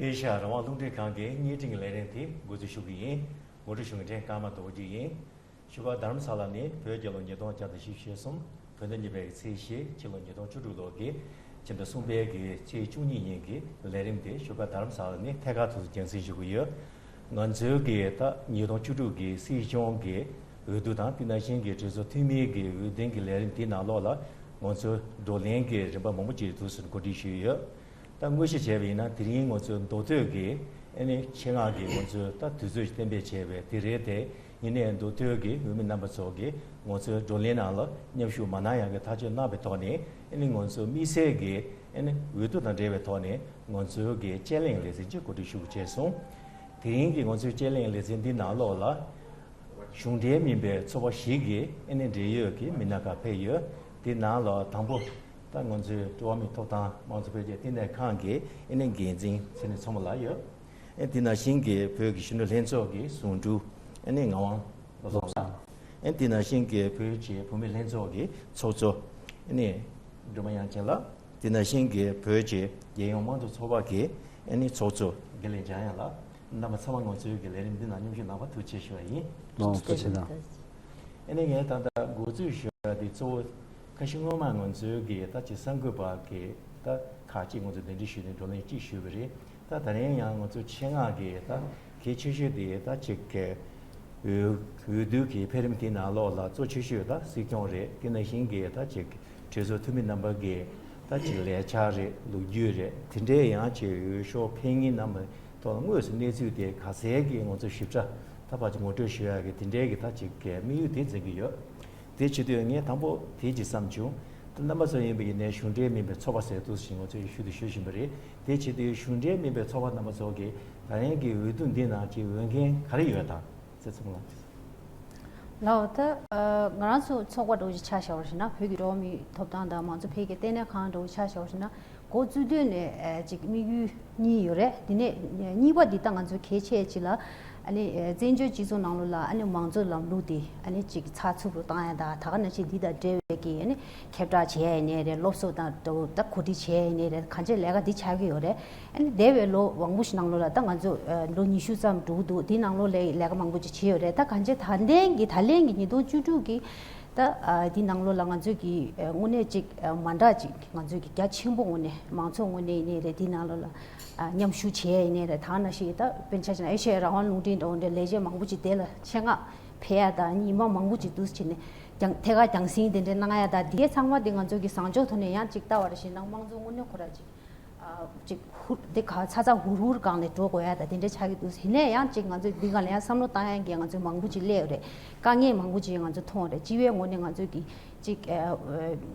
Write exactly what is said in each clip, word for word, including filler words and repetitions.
ཨེ་ཤ་ཡ་རང་དབང་རླུང་འཕྲིན་ཁང་གི་བརྙན་འཕྲིན་གྱི་ལས་རིམ་དེ་འགོ་འཛུགས་ཞུ་གི་ཡིན། ངོ་སྤྲོད་ཞུ་མཁན་ཀརྨ་རྡོ་རྗེ་ཡིན། བཞུགས་སྒར་རྡ་རམ་ས་ལ་ནས་བོད་རྒྱལ་ལོ་ཉིས་སྟོང་བརྒྱ་དང་བཞི་བཅུ་ཞེ་གསུམ་བོད་ཟླ་གཉིས་པའི་ཚེས་བཞི་ཕྱི་ལོ་ཉིས་སྟོང་བཅུ་དྲུག་ལོ་གི་ཕྱི་ཟླ་གསུམ་པའི་གི་ཚེས་བཅུ་གཉིས་ཉིན་གྱི་ལས་རིམ་དེ་བཞུགས་སྒར་རྡ་རམ་ས་ལ་ནས་ཐད་ཀར་དུ་རྒྱང་སྲིང་ཞུ་གི་ཡོད། ང་ཚོའི་གི་ད་ཉིས་སྟོང་བཅུ་དྲུག་གི་སྲིད་སྐྱོང་གི་འོས་བསྡུ་དང་དེ་ནང་བཞིན་གྱི་གྲོས་ཚོགས་འཐུས་མིའི་གི་འོས་བསྡུ་གི་ལས་རིམ་དེའི་ནང་ལོགས་ལ་ང་ཚོའི་བགྲོ་གླེང་གི་རིམ་པ་མང་པོ་ཅིག་འདུག་སེ་གོ་སྒྲིག་ཞུས་ཡོད། ད་དངོས་གཞི་བྱས་པ་ཡིན་ན་དེ་རིང་ང་ཚོའི་མདོ་སྟོད་ཀྱི་ཨ་ནི་ཆེད་མངགས་ཀྱི་ང་ཚོའི་ད་དུས་ཚོད་གཏན་འབེབས་བྱས་པའི་དེ་རེད་དེ། ཡིན་ནའི་མདོ་སྟོད་ཀྱི་འོས་མི་རྣམ་པ་ཚོ་གིས་ང་ཚོའི་བགྲོ་གླེང་ནང་ལ་མཉམ་ཞུགས་མ་གནང་ཡག་གི་ཐག་གཅོད་གནང་བའི་ཐོག་ནས་ཨ་ནི་ང་ཚོའི་དམིགས་བསལ་གྱི་ཨ་ནི་འོས་བསྡུ་དང་འབྲེལ་བའི་ཐོག་ནས་ང་ཚོའི་གི་དཔྱད་གླེང་ལེ་ཚན་གཅིག་གོ་སྒྲིག་ཞུ་དགོས་བྱས་སོང་། དེ་རིང་གི་ང་ཚོའི་དཔྱད་གླེང་ལེ་ཚན་འདི་ནང་ལོགས་ལ། གཞུང་འབྲེལ་མིན་པའི་ཚོགས་པ་ཞིག་གིས་ཨ་ནི་འབྲེལ་ཡོད་ཀྱི་མི་སྣ་ཁག་ཕེབས་ཡོད། དེ་ནང་ལ་དང་པོ་ད་ང་ཚོའི་འགྲོ་བ་མིའི་ཐོབ་ཐང་དམངས་གཙོ་འཕེལ་རྒྱས་ལྟེ་གནས་ཁང་གི་ཨ་ནི་འགན་འཛིན་ཚེ་རིང་མཚོ་མོ་ལགས་ཡོད། ཨ་དེ་ནང་བཞིན་གྱི་བོད་ཀྱི་གཞོན་ནུ་ལྷན་ཚོགས་ཀྱི་ཟུང་དྲུང་ཨ་ནི་ངག་དབང་བློ་བཟང་ལགས། ཨ་དེ་ནང་བཞིན་གྱི་བོད་ཀྱི་བུད་མེད་ལྷན་ཚོགས་ཀྱི་ཚོགས་གཙོ་ཨ་ནི་སྒྲོལ་མ་དབྱངས་ཅན་ལགས། དེ་ནང་བཞིན་གྱི་བོད་ཀྱི་རྒྱལ་ཡོངས་དམངས་གཙོ་ཚོགས་པ་གི་ཨ་ནི་ཚོགས་གཙོ་དགེ་ལེགས་འཇམ་དབྱངས་ལགས། རྣམ་པ་ཚང་མ་ང་ཚོའི་གི་ལས་རིམ་འདི་ནང་མཉམ་ཞུགས་གནང་བར་ཐུགས་རྗེ་ཆེ་ཞུ་བ་ཡིན། ལགས་ཐུགས་རྗེ་གནང་། ཨ་ནི་ངས་ད་ལྟ་འགོ་འཛུགས་ཞུ་བ་འདི་གཙོ་བོ་ཁ་ཤས་སྔོན་མ་ང་ཚོའི་གི་ད་ཅིག་གསར་འགོད་པ་གི་ད་ཁག་ཅིག་ང་ཚོ་གདན་འདྲེན་ཞུས་ནས་བགྲོ་གླེང་ཅིག་ཞུས་པ་རེད། ད་ད་རིང་ཡང་ང་ཚོ་ཆེད་མངགས་ཀྱི་ད་གལ་ཆེ་ཤོས་དེ་ད་ཅིག་གི་འོས་འོས་བསྡུ་གི་འཕེལ་རིམ་དེའི་ནང་ལོགས་ལ་གཙོ་ཆེ་ཤོས་ད་སྲིད་སྐྱོང་རེད། དེ་ནང་བཞིན་གྱི་ད་ཅིག་གྲོས་ཚོགས་འཐུས་མི་རྣམ་པ་གི་ད་ཅིག་ལས་འཆར་རེད། ལོ་རྒྱུས་རེད། དེ་འདྲའི་ཡང་ཅིག་འོས་ཤོག་འཕེན་མཁན་རྣམ་པ་ཐོག་དངོས་སུ་གནས་ཚུལ་དེ་ག་ཚད་ཀྱི་ང་ཚོ་ཞིབ་ཕྲ་ད་ཕར་ཅིག་ངོ་སྤྲོད་ཞུ་ཡག་གི་དེ་འདྲའི་གི་ད་ཅིག་གི་དམིགས་ཡུལ་དེ་འཛིན་གྱི་ཡོད། དེ་བྱེད་དུས་ངས་དང་པོ་དེ་ཅིག་བསམ་བྱུང་། ད་རྣམ་པ་ཚོ་ཡིན་པ་ཡིན་ནའི་གཞུང་འབྲེལ་མིན་པའི་ཚོགས་པ་ཟེར་འདུག་ཞིང་ང་ཚོས་ཞུ་དུ་ཞུ་བཞིན་པ་རེད། དེ་བྱེད་དུས་གཞུང་འབྲེལ་མིན་པའི་ཚོགས་པ་རྣམ་པ་ཚོ་གིས་ད་རིང་གི་འོས་བསྡུ་འདི་ནང་ཅིག་འོས་འགན་ག་རེ་ཡོད་དམ་ཟེར་ཚུལ་ལ། ལགས་ད་ང་རང་ཚོ་ཚོགས་པ་འདྲ་བོ་ཞིག་ཆ་བཞག་པ་ཞིག་ན་བོད་ཀྱི་འགྲོ་བ་མིའི་ཐོབ་ཐང་དང་མང་གཙོ་འཕེལ་རྒྱས་ལྟེ་གནས་ཁང་འདྲ་བོ་ཆ་བཞག་པ་ཞིག་ན། འགོ་བཙུགས་དུས་ནས་ཨ་ཅིག་དམིགས་ཡུལ་གཉིས་ཡོད་རེད། དེ་ནས་གཉིས་པ་འདི་ད་ང་ཚོའི་གལ་ཆེ་ཅིག་ལ་ཨ་ནི་ཨ་བཙན་བྱོལ་སྤྱི་ཚོགས་ནང་ལོགས་ལ་ཨ་ནི་མང་གཙོའི་ལམ་ལུགས་འདི་ཨ་ནི་ཅིག་ཚགས་ཚུད་དུ་བཏང་ཡ་དང་། ད་ག་ནང་བཞིན་འདི་དང་འབྲེལ་བའི་གི་ཨ་ནི་ཁྱབ་བསྒྲགས་བྱས་ཡ་ཡིན་ནའི་རེད། སློབ་གསོ་དང་འདྲ་བོ་ད་གོ་སྒྲིག་བྱས་ཡ་ཡིན་ནའི་རེད། གང་ཅི་ལས་ཀ་འདི་ཆགས་ཀྱི་ཡོད་རེད། ཨ་ནི་འདས་པའི་ལོ་མང་པོ་ཞིག་ནང་ལོགས་ལ་ད་ང་ཚོ་ཨ་ལོ་ཉི་ཤུ་ཙམ་འགྲོ་གི་འདུག་དེའི་ནང་ལོགས་ལ་ལས་ཀ་མང་པོ་ཅིག་བྱས་ཡོད་རེད། ད་གང་ཅི་ད་ལན་གྱི་ད་ལན་གྱི་ཉིས་སྟོང་བཅུ་དྲུག་གི་ད་ཨ་དེའི་ནང་ལོགས་ལ་ང་ཚོས་ཀྱི་ཨ་དངོས་གནས་ཅིག་ཨ་མ་འདྲ་ཅིག་ང་ཚོས་ཀྱི་རྒྱ་ཆེན་པོ་ངོས་ནས་མང་ཚོགས་ངོས་ནས་ཡིན་ནའི་རེད། དེའི་ནང་ལོགས་ལ་ཨ་མཉམ་ཞུགས་བྱས་ཡིན་ནའི་རེད། ད་ནང་བཞིན་ད་དཔེར་ན་ཆ་བཞག་ན་ཨེ་ཤ་ཡའི་རང་དབང་རླུང་འཕྲིན་འདྲ་བོ་འདྲ་ལས་བྱེད་མང་པོ་ཅིག་དེ་ལ་ཆེད་མངགས་ཕེབས་ཡ་དང་ཉི་མ་མང་པོ་ཅིག་འདུག་སེ་བྱས་ནས་རྒྱང་ཐད་ཀར་རྒྱང་སྲིང་དེ་འདྲ་གནང་ཡ་དང་། དེ་ཚང་མ་དེ་ང་ཚོས་ཀྱི་བཟང་ཕྱོགས་ཐོག་ནས་ཡང་ཅིག་ལྟ་བ་རེ་བཞིན་ན་དམངས་གཙོ་དངོས་གནས་ཁོ་ར་ཅིག་ཨ་ཅིག་ཧུར་དེ་ག་ཚ་ཚ་ཧུར་ཧུར་སྒང་ནས་འགྲོ་དགོས་ཡ་ད་དེ་འདྲ་ཆགས་ཀྱི་འདུག་ཡིན་ནའི་ཡང་ཅིག་ང་ཚོས་འདི་སྒང་ལ་ཡང་བསམ་བློ་བཏང་ཡ་གི་ང་ཚོས་མང་པོ་ཅིག་སླེབས་ཡོད་རེད། དཀའ་ངལ་མང་པོ་ཅིག་ང་ཚོས་མཐོང་ཡོད་རེད། སྤྱི་བའི་ངོས་ནས་ང་ཚོས་ཀྱི་ཅིག་ཨ་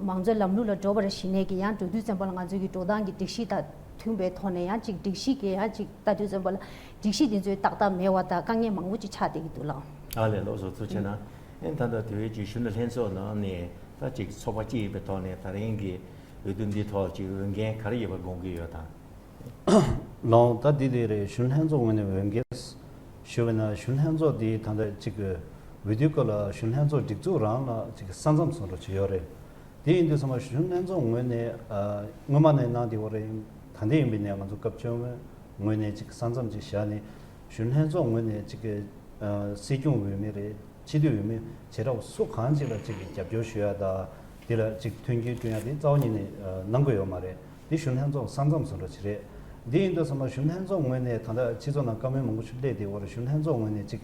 མང་གཙོའི་ལམ་ལུགས་ལ་འགྲོ་བ་རེ་བཞིན་ནས་ཀྱི་ཡང་འགྲོ་དུས་ཙམ་པ་ལ་ང་ཚོས་ཀྱི་འགྲོ་སྟངས་ཀྱི་སྒྲིག་གཞི་དང་མཐུན་པའི་ཐོག་ནས་ཡང་ཅིག་སྒྲིག་གཞི་གི་ཡང་ཅིག་ལྟ་དུས་ཙམ་པ་ལ་སྒྲིག་གཞི་དེ་ཚོའི་ཏག་ཏག་མེད་པ་དང་དཀའ་ངལ་མང་པོ་ཅིག་ཆགས་བསྡད་ཀྱི་འདུག་ལགས། ཨ་ལས། ལགས་སོ། ཐུགས་རྗེ་གནང་། ཨེ་ད་ལྟ་དེ་བས་ཀྱི་གཞོན་ནུ་ལྷན་ཚོགས་ནང་ནས་ད་ཅིག་ཚོགས་པ་གཅིག་ཡིན་པའི་ཐོག་ནས་ད་རིང་གི་འོས་བསྡུ་འདི་ཐོག་ཅིག་འོས་འགན་ག་རེ་ཡོད་པ་དགོངས་ཀྱི་ཡོད་དམ། ལགས། ད་འདི་དེ་རེད། གཞོན་ལྷན་ཚོགས་ངོས་ནས་འོས་འགན་ཞུ་བས་ན་གཞོན་ལྷན་ཚོགས་འདི་ད་ལྟ་ཅིག་འོས་བསྡུའི་སྐབས་ལ་གཞོན་ལྷན་ཚོགས་སྒྲིག་འཛུགས་རང་ལ་ཅིག་ས་མཚམས་བཟོ་འདྲ་ཅིག་ཡོད་རེད། དེ་ཡིན་དུས་ཙམ་པ་གཞོན་ལྷན་ཚོགས་ངོས་ནས་ཨ་སྔོན་མ་ནས་གནང་བསྡད་ཡོད་རེད། ད་ལྟ་ཡིན་པའི་ནས་ང་ཚོ་སྐབས་བཅོ་ལྔ་ངོས་ནས་ཅིག་ས་མཚམས་ཅིག་བཞག་ནས་གཞོན་ལྷན་ཚོགས་ངོས་ནས་ཅིག་ཨ་སྲིད་སྐྱོང་འོས་མི་རེད། སྤྱི་འཐུས་འོས་མི་བྱེ་བྲག་སུ་གང་ཅིག་ལ་ཅིག་རྒྱབ་སྐྱོར་ཞུ་ཡ་དང་། དེ་ལ་ཅིག་མཐུན་རྐྱེན་བསྐྲུན་ཡ་དེ་རྩ་བ་ཉིད་ནས་ཨ་གནང་གི་ཡོད་མ་རེད། དེ་གཞོན་ལྷན་ཚོགས་ས་མཚམས་བཟོ་འདྲ་ཅིག་རེད། འདི་ཡིན་དུས་ཙམ་པ་གཞོན་ལྷན་ཚོགས་ངོས་ནས་ད་ལྟ་སྤྱི་ཚོགས་ནང་བཀའ་མོལ་མང་པོ་ཞིག་སླེབས་བསྡད་ཡོད་རེད། གཞོན་ལྷན་ཚོགས་ངོས་ནས་ཅིག་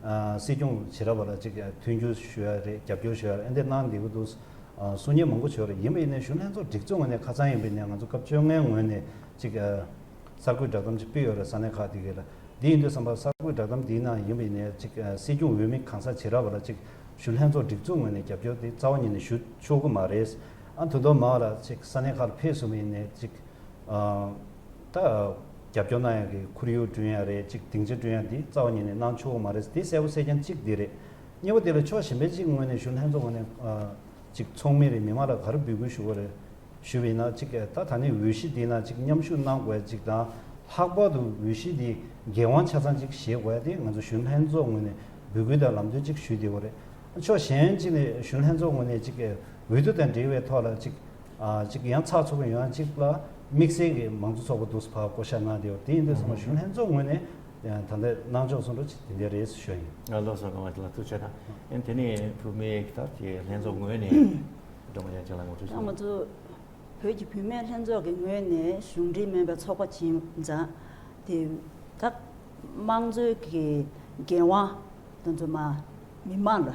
ཨ་སྲིད་སྐྱོང་བྱེ་བྲག་པ་ལ་ཅིག་མཐུན་འགྱུར་ཞུ་ཡ་རེད། རྒྱབ་སྐྱོར་ཞུ་ཡ་རེད། འདི་གནང་བསྡད་ཀྱི་འདུག་ཨ་གསུང་མཁན་མང་པོ་ཅིག་ཡོད་རེད། ཡིན་པ་ཡིན་ནའི་གཞོན་ལྷན་ཚོགས་སྒྲིག་འཛུགས་ངོས་ནས་ཁ་སང་ཡིན་པ་ཡིན་ནའི་ང་ཚོ་སྐབས་བཅོ་ལྔའི་ངོས་ནས་ཅིག་ཨ་གསར་འགོད་བསྒྲགས་གཏམ་ཅིག་སྤེལ་ཡོད་རེད། ས་གནས་ཁག་དེ་གའི་ལ། འདི་ཡིན་དུས་ཙམ་པ་གསར་འགོད་བསྒྲགས་གཏམ་འདིའི་ནང་ཡིན་པ་ཡིན་ནའི་ཅིག་ཨ་སྲིད་སྐྱོང་འོས་མི་གང་ཟག་བྱེ་བྲག་པ་ལ་ཅིག་གཞོན་ལྷན་ཚོགས་སྒྲིག་འཛུགས་ངོས་ནས་རྒྱབ་སྐྱོར་དེ་རྩ་བ་ཉིད་ནས་ཞུ་ཆོག་གི་མ་རེད། ཨ་ད་དུང་མ་ལ་ཅིག་ས་གནས་ཁག་ལ་ཕེབས་སོང་བ་ཡིན་ནའི་ཅིག་ཨ་ད་རྒྱབ་སྐྱོར་གནང་ཡག་གི་ཁོར་ཡུག་བསྐྲུན་ཡག་རེད། ཅིག་སྡིངས་ཆ་བསྐྲུན་ཡག་འདི་རྩ་བ་ཉིད་ནས་གནང་ཆོག་གི་མ་རེད། དེ་གསལ་པོ་གསལ་རྐྱང་གཅིག་འདི་རེད། གཉིས་པ་དེ་ལ་ཕྱོགས་གཞན་པའི་ཅིག་ངོས་ནས་གཞོན་ལྷན་ཚོགས་ངོས་ནས་ཨ་ཅིག་ཚོགས་མི་རེད། མི་མང་ལ་ག་རེ་འབོད་སྐུལ་ཞུ་དགོས་རེད། ཞུས་པ་ཡིན་ན་ཅིག་ད་ད་ནི་འོས་གཞི་འདི་ནང་ཅིག་མཉམ་ཞུགས་གནང་དགོས་ཅིག་དང་། ལྷག་པར་དུ་འོས་གཞི་འདི་འགན་དབང་ཆ་ཚང་ཅིག་བཞེས་དགོས་དེ་ང་ཚོ་གཞོན་ལྷན་ཚོགས་ངོས་ནས་འབོད་སྐུལ་དང་ལམ་སྟོན་ཅིག་ཞུས་བསྡད་ཡོད་རེད། ཕྱོགས་གཞན་ཅིག་ནས་གཞོན་ལྷན་ཚོགས་ངོས་ནས་ཅིག་འོས་བསྡུ་དང་འབྲེལ་བའི་ཐོག་ལ་ཅིག་ཨ་ཅིག་ཡང་ཚགས་ཚུད་པོ་ཡོང་ཡ་ཅིག་ལ་ དམིགས་བསལ་གྱི་མང་གཙོ་ཚོགས་པ་འདུག་སེ་ཕར་བསྐོ་བཞག་གནང་བསྡད་ཡོད་རེད། དེ་ཡིན་དུས་ཙམ་པ་གཞོན་ལྷན་ཚོགས་ངོས་ནས་ད་ལྟ་གནང་ཕྱོགས་སོང་འགྲོ་ཅིག་དེ་འདྲ་རེད་ཞུ་ཡ་ཡིན། ཨ་ལགས་སོ། སྐར་མ་ལགས་ཐུགས་རྗེ་ཆེ་གནང་། ཨ་ནི་དེ་ནས་བུད་མེད་ད་དེ་ལྷན་ཚོགས་ངོས་ནས་སྒྲོལ་མ་ཡང་ཅན་ལགས་ངོ་སྤྲོད་ཞུ། ང་ཚོ་བོད་ཀྱི་བུད་མེད་ལྷན་ཚོགས་ཀྱི་ངོས་ནས་གཞུང་འབྲེལ་མིན་པའི་ཚོགས་པ་ཡིན་ཙང་། དེ་ད་དམངས་གཙོའི་གི་འགན་དབང་དེ་ཚོ་མ་མི་མང་ལ།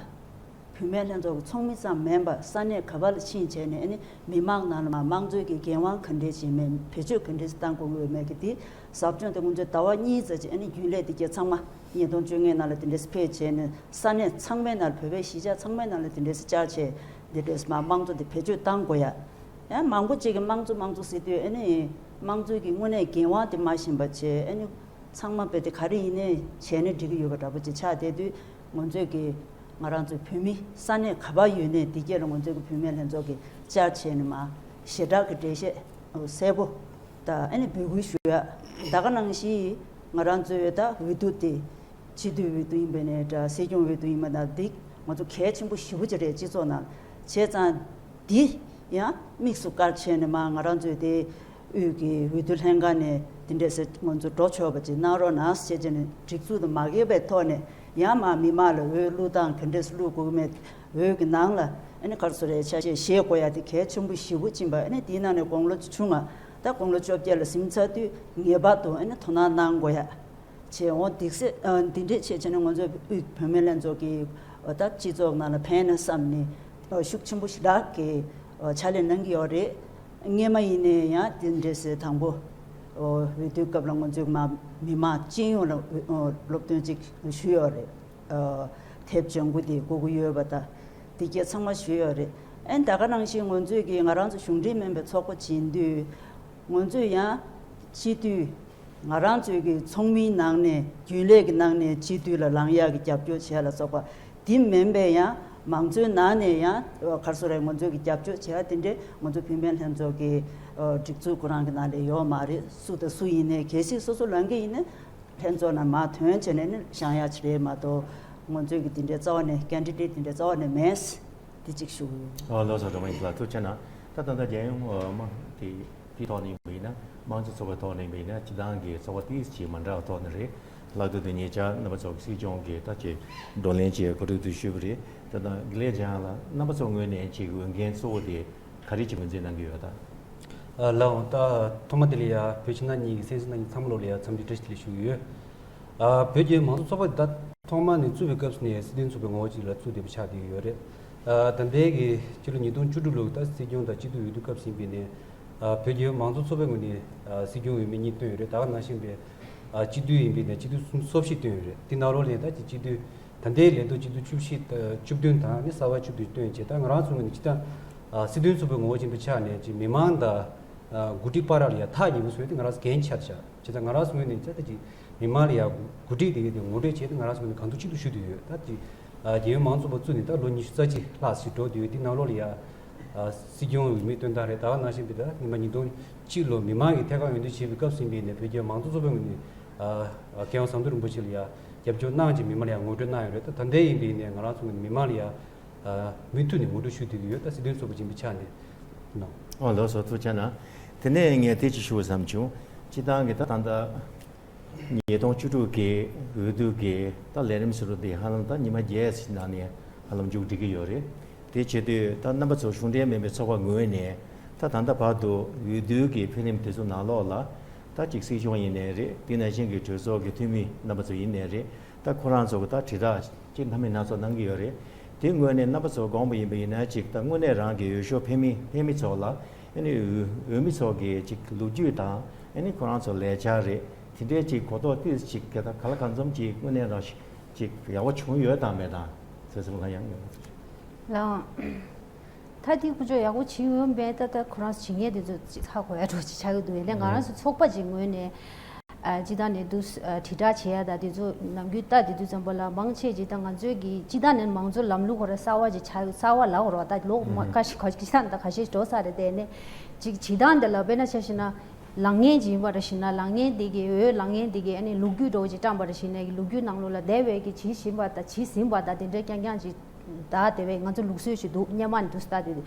བུད་མེད་ལྷན་ཚོགས་ཀྱི་ཚོགས་མི་ཙམ་མིན་པར་ས་གནས་ག་པ་ལ་ཕྱིན་བྱས་ནས། ཨ་ནི་མི་མང་ནང་ལ་མ་དམངས་གཙོའི་གི་འགན་དབང་ག་འདྲས་ཅིག་མེད། བེད་སྤྱོད་ག་འདྲས་བཏང་དགོས་ཀྱི་ཡོད་མེད་ཀྱི་དེ་ཟབ་སྦྱོང་དེ་ང་ཚོས་ཟླ་བ་གཉིས་ཙམ་ཅིག་ཨ་ནི་རྒྱུན་ལས་དེ་གྱད་ཚང་མ་ཉིས་སྟོང་བཅོ་ལྔའི་ནང་ལ་དེ་འདྲས་ཕེབས་བྱས་ནས། ས་གནས་ཚང་མའི་ནང་ལ། བོད་པའི་གཞིས་ཆགས་ཚང་མའི་ནང་ལ་དེ་འདྲས་བཅར་བྱས། དེ་འདྲས་མ་དམངས་གཙོ་དེ་བེད་སྤྱོད་བཏང་དགོས་ཡ། ཡང་མང་པོ་ཅིག་གིས་དམངས་གཙོ་དམངས་གཙོ་ཟེར་དུས། ཨ་ནི་དམངས་གཙོའི་གི་དངོས་གནས་འགན་དབང་དེ་མ་ཤེས་པ་བྱས། ཨ་ནི་ཚང་མ་དཔེ་དེ་ག་རེ་ཡིན་ནའི་བྱས་ནས་འགྲིག་གི་ཡོད་པ་འདྲ་པོ་ཅིག་ཆགས་བསྡད་དུས། ང་ཚོས་ཀྱི་ང་རང་ཚོའི་བོད་མི་ས་གནས་ག་པར་ཡོད་ནའི་དེ་གྱད་ལ་ང་ཚོའི་གི་བུད་མེད་ལྷན་ཚོགས་ཀྱིས་བཅར་བྱས་ནས་མ་ཞེ་དྲག་གི་འགྲེལ་བཤད་གསལ་པོ་དང་། ཨ་ནི་འབོད་སྐུལ་ཞུ་ཡ། ད་ག་ནང་བཞིན་ང་རང་ཚོའི་ད་འོས་བསྡུ་དེ་སྤྱི་འཐུས་འོས་བསྡུ་ཡིན་པ་ནའི་འདྲ། སྲིད་སྐྱོང་འོས་བསྡུ་ཡིན་པ་ན་འདི་ང་ཚོ་གལ་ཆེན་པོ་ཞེ་པོ་ཅིག་རེད། སྤྱི་ཚོགས་ནང་བྱས་ཙང་། འདི་ཡང་དམིགས་སུ་བཀར་བྱས་ནས་མ་ང་རང་ཚོའི་དེ་དབུས་ཀྱི་འོས་བསྡུ་ལྷན་ཁང་ནས་དེ་འདྲས་སེ་ང་ཚོ་འགྲོ་ཆོག་པ་ཅིག་གནང་རོགས་གནང་ཟེར་བྱས་ནས་སྒྲིག་འཛུགས་དང་མ་འགལ་བའི་ཐོག་ནས། ཡང་མ་མི་མང་ལ་འོས་བླུག་སྟངས་ག་འདྲས་སེ་བླུག་དགོས་མེད། འོས་ཀྱི་ནང་ལ་ཨ་ནི་ག་རེ་ཟེར་རེད། ཆ་ཤས་བཞེས་དགོས་ཡ་དེ་གལ་ཆེན་པོ་ཞེ་པོ་ཅིག་ཡིན་པ། ཨ་ནི་དེའི་ནང་ནས་དགུང་ལོ་ཆུང་ང་ད་དགུང་ལོ་བཅོ་བརྒྱད་ལ་ཟིན་ཚར་དུས་ངེས་པར་དུ་ཨ་ནི་དོ་སྣང་གནང་དགོས་ཡ། བྱས་འོང་འདི་སེ་ཨ་འདི་འདྲས་བྱས་བྱས་ནས་ང་ཚོ་དབུས་བུད་མེད་ལྷན་ཚོགས་ཀྱིས་ད་སྤྱི་ཚོགས་ནང་ལ་ཕན་ན་བསམ་ནས་ཤུགས་ཆེན་པོ་ཞེ་དྲག་གིས་ཕྱག་ལས་གནང་གི་ཡོད་རེད། སྔས་མ་ཡིན་ནའི་ཡང་དེ་འདྲས་སེ་དང་པོ་འོས་བསྡུའི་སྐབས་ལ་ང་ཚོས་མ་མི་མང་སྤྱི་ཡོངས་ལ་སློབ་སྟོན་ཅིག་ཞུས་ཡོད་རེད། དེབ་ལྗང་ཁུ་དེ་དགོས་ཀྱི་ཡོད་པ་དང་། དེ་གྱད་ཚང་མ་ཞུས་ཡོད་རེད། ཨ་ནི་ད་ག་ནང་བཞིན་ང་ཚོས་ཀྱི་ང་རང་ཚོ་གཞུང་འབྲེལ་མིན་པའི་ཚོགས་པ་ཡིན་དུས། ང་ཚོས་ཡང་སྤྱི་འཐུས་ང་རང་ཚོའི་གི་ཚོགས་མིའི་ནང་ནས་རྒྱུན་ལས་ཀྱི་ནང་ནས་སྤྱི་འཐུས་ལ་ལངས་ཡག་གི་རྒྱབ་སྐྱོར་བྱས་ལ་སོགས་པ། དེ་མིན་པའི་ཡང་མང་གཙོའི་ནང་ནས་ཡང་ག་རེ་ཟེར་རེད། ང་ཚོའི་གི་རྒྱབ་སྐྱོར་བྱས་ཡ་དེ་འདྲས་ང་ཚོ་བུད་མེད་ལྷན་ཚོགས་ཀྱི་སྒྲིག་འཛུགས་ཁོ་རང་གི་ནང་ལ་ཡོད་མ་རེད། སུ་དང་སུ་ཡིན་ནའི་གལ་སྲིད་སོ་སོ་ལངས་ཀྱི་ཡིན་ན། ལྷན་ཚོགས་ནང་མར་ཐོན་བྱས་ནས་ནི་བཞེངས་ཡག་ཅིག་རེད་མ་གཏོགས། ང་ཚོའི་གི་དེ་འདྲའི་རྩ་བ་ནས་ཀེན་ཌི་ཌེ་ཊི་དེ་འདྲའི་རྩ་བ་ནས་མེད། དེ་གཅིག་ཞུ་གི་ཡོད། ཨོ་ལགས་སོ། སྒྲོལ་མ་ཡིན་ལགས་ཐུགས་རྗེ་ཆེ་གནང་། ད་ད་ལྟ་རྒྱལ་ཡོངས་མི་མང་དེ་དེའི་ཐོག་ནས་ཡིན་པ་ཡིན་ན། དམངས་གཙོ་ཚོགས་པའི་ཐོག་ནས་ཡིན་པ་ཡིན་ན། སྤྱི་བཏང་གི་ཚོགས་པ་ཏོག་ཙམ་མ་འདྲ་བའི་ཐོག་ནས་རེད། ལྷག་ཏུ་དེ་ཉེ་ཆར་རྣམ་པ་ཚོ་གི་སྲིད་སྐྱོང་གི་ད་ཅིག་བགྲོ་གླེང་བྱས་གོ་སྒྲིག་དེ་ཞུས་པ་རེད། ད་ལྟ་དགེ་ལེགས་འཇམ་དབྱངས་ལགས། རྣམ་པ་ཚོ་ངོས་ནས་ཅིག་འོས་འགན་གཙོ་བོ་དེ་ག་རེ་ཅིག་ངོས་འཛིན་གནང་གི་ཡོད་ད། ཨ་ལགས་འོང་། ད་ཐོག་མ་དེ་ལ་ཡ་བོད་ཕྱི་ནང་གཉིས་ཀྱི་གསན་གཟིགས་གནང་མཁན་ཚང་མ་ལོ་ལ་ཡ་འཚམས་འདྲི་བཀྲ་ཤིས་བདེ་ལེགས་ཞུ་གི་ཡོད། ཨ་བོད་རྒྱལ་ཡོངས་མང་གཙོ་ཚོགས་པ་ད་ཐོག་མ་ནས་བཙུགས་པའི་སྐབས་སུ་ནས་སྲིད་དོན་ཚོགས་པའི་ངོ་བོ་ཅིག་ལ་བཙུགས་བསྡད་པ་ཆགས་བསྡད་ཀྱི་ཡོད་རེད། ཨ་ད་ལྟའི་གི་སྤྱི་ལོ་ཉིས་སྟོང་བཅུ་དྲུག་ལོ་ད་སྲིད་སྐྱོང་དང་སྤྱི་འཐུས་འོས་བསྡུ་སྐབས་ཟིན་པ་ཡིན་ནའི། ཨ་བོད་རྒྱལ་ཡོངས་མང་གཙོ་ཚོགས་པའི་ངོས་ནས་ཨ་སྲིད་སྐྱོང་འོས་མི་གཉིས་བཏོན་ཡོད་རེད། ད་ག་ནང་བཞིན་པའི་ཨ་སྤྱི་འཐུས་ཡིན་པ་ཡིན་ནའི་སྤྱི་འཐུས་སུམ་སོ་བཞི་བཏོན་ཡོད་རེད། དེ་ནང་ལོགས་ནས་ད་ཅིག་སྤྱི་འཐུས་ད་ལྟའི་ལས་ཐོག་སྤྱི་འཐུས་བཅུ་བཞི་ད་བཅུ་བདུན་དང་ནི་གསར་པ་བཅུ་བདུན་བཏོན་བྱས། ད་ང་རང་ཚོའི་ངོས་ནས་སྤྱིར་བཏང་ཨ་སྲིད་དོན་ཚོགས་པའི་ངོ་བོ་ཅན་དུ་ཆགས་ནས་ཅིག་མི་མང་དང་ཨ་འགོ་ཁྲིད་བར་ལ་ཡ་ཐག་ཉེ་པོ་བཟོས་ཏེ་ང་རང་ཚོ་འགན་ཆགས་བཞག་བྱས། ད་ང་རང་ཚོའི་ངོས་ནས་ཅིག་ད་ཅིག་མི་མང་ལ་ཡ་འགོ་ཁྲིད་དེ་གི་དེ་ངོ་སྤྲོད་བྱས་ཏེ་ང་རང་ཚོའི་ངོས་ནས་གང་ཐུབ་ཅི་ཐུབ་ཞུ་བསྡད་ཡོད། ད་ཅིག་ཨ་རྒྱལ་ཡོངས་མང་གཙོ་ཚོགས་པ་བཙུགས་ནས་ད་ལོ་ཉི་ཤུ་རྩ་གཅིག་ལྷག་ཙམ་འགྲོ་བསྡད་ཡོད། དེ་ནང་ལོགས་ལ་ཡ་ཨ་སྲིད་སྐྱོང་འོས་མི་བཏོན་སྟངས་རེད། ད་ག་ནང་བཞིན་པའི་ད་སྔོན་མ་ཉིས་སྟོང་གཅིག་ལོ་མི་མང་གིས་ཐད་ཀར་འོས་བསྡུ་བྱས་པའི་སྐབས་ཟིན་པ་ཡིན་ནའི་བོད་རྒྱལ་ཡོངས་མང་གཙོ་ཚོགས་པའི་ངོས་ནས་ཨ་མཁས་དབང་ཟམ་གདོང་རིན་པོ་ཆེ་ལ་ཡ་རྒྱབ་སྐྱོར་གནང་བྱས་མི་མང་ལ་ཡ་ངོ་སྤྲོད་གནང་ཡོད་རེད། ད་ད་ལྟའི་ཡིན་པ་ཡིན་ནའི་ང་རང་ཚོ་ངོས་ནས་མི་མང་ལ་ཡ་ཨ་མུ་མཐུད་ནས་ངོ་སྤྲོད་ཞུ་བསྡད་ཀྱི་ཡོད། ད་སྲིད་དོན་ཚོགས་པ་ཡིན་པའི་ཆ་ནས་ནོ། ཨོ་ལགས་སོ། ཐུགས་རྗེ་གནང་། དེ་ནས་ངས་དེ་ཅིག་ཞུ་བསམ་བྱུང་། སྤྱིར་བཏང་གི་ད་ད་ལྟ་ཉིས་སྟོང་བཅུ་དྲུག་གི་འོས་བསྡུ་གི་ད་ལས་རིམ་ཟེར་རུ་དེ་ཧ་ལམ་ད་ཉི་མ་བརྒྱད་ཙམ་ནང་ནས་ཧ་ལམ་མཇུག་སྒྲིལ་གྱི་ཡོད་རེད། དེ་བྱེད་དུས་ད་རྣམ་པ་ཚོ་གཞུང་འབྲེལ་མིན་པའི་ཚོགས་པ་ངོས་ནས་ད་ད་ལྟ་བར་དུ་འོས་བསྡུ་གི་འཕེལ་རིམ་དེ་ཚོ་ནང་ལོགས་ལ་ད་ཅིག་སྲིད་སྐྱོང་ཡིན་ནའི་རེད། དེ་ནང་བཞིན་གྱི་གྲོས་ཚོགས་ཀྱི་འཐུས་མི་རྣམ་པ་ཚོ་ཡིན་ནའི་རེད། ད་ཁོ་རང་ཚོ་གི་ད་དྲིལ་བསྒྲགས་ཅིག་སྣ་མིན་སྣ་ཚོགས་གནང་གི་ཡོད་རེད། དེ་ངོས་ནས་རྣམ་པ་ཚོ་དགོངས་པ་ཡིན་པ་ཡིན་ན་ཅིག་ད་དངོས་གནས་རང་གི་འོས་ཤོག་འཕེན་མི་འཕེན་མི་ཚོ་ལ་ཨ་ནི་འོས་འོས་མི་ཚོ་གི་ཅིག་ལོ་རྒྱུས་དང་ཨ་ནི་ཁོ་རང་ཚོ་ལས་འཆར་རེད། དེ་འདྲའི་ཅིག་གོ་རྟོགས་ཏོག་ཙམ་ཅིག་གི་ད་ག་ལ་གང་འཚམ་ཅིག་དངོས་གནས་རང་ཅིག་ཡག་པོ་བྱུང་ཡོད་དམ་མེད་དམ་ཟེར་སེམས་ལ་ཡང་ཡོད། ལགས། ད་དེ་ཁོ་ཚོས་ཡག་པོ་བྱེད་ཡོད་མེད་ད་ད་ཁོ་རང་ཚོ་བྱེད་མཁན་དེ་ཚོ་ཧ་གོ་ཡ་འགྲོ་ཅིག་ཆགས་ཀྱི་འདུག་ཡིན་ནའི་ང་རང་ཚོ་ཚོགས་པ་ཅིག་ངོས་ནས་ཨ་སྤྱི་བཏང་ནས་འདུག་ཨ་དྲིལ་བསྒྲགས་བྱེད་ཡ་ད་དེ་ཚོ་ནམ་རྒྱུན་ལྟ་དེ་དུས་ཙམ་པ་ལ་མང་ཆེ་ཅིག་ད་ང་ཚོའི་གི་སྤྱི་བཏང་ནས་མང་གཙོ་ལམ་ལུགས་ཁོ་རང་གསར་བ་ཅིག་ཆགས་ཡོད། གསར་བ་ལབ་དགོས་རེད་བ། ད་ལོ་མ་ཁ་ཤས་ཁ་ཤས་ད་ཁ་ཤས་འགྲོ་ས་རེད། དེ་ནས་ཅིག་བྱེད་སྟངས་དེ་ལ་དཔེར་ན་ཆ་བཞག་ན། ལངས་མཁན་ཅིག་ཡིན་པ་འདྲ་ཞིག་ན་ལངས་མཁན་དེ་གི་འོས་ལངས་མཁན་དེ་གི་ཨ་ནི་ལོ་རྒྱུས་འདྲ་བོ་ཅིག་བཀྲམ་པ་འདྲ་ཞིག་ནས་ལོ་རྒྱུས་ནང་ལོགས་ལ་དེ་བས་ཀྱི་བྱེད་བཞིན་པ་དང་བྱེད་ཟིན་པ་དང་དེ་འདྲའི་རྐྱང་རྐྱང་ཅིག་ད་དེ་བས་ང་ཚོ་ལུགས་སྲོལ་ཞིག་འདུག་སྔོན་མ་ནས་འདུག་སེ་ལྟ་དུས།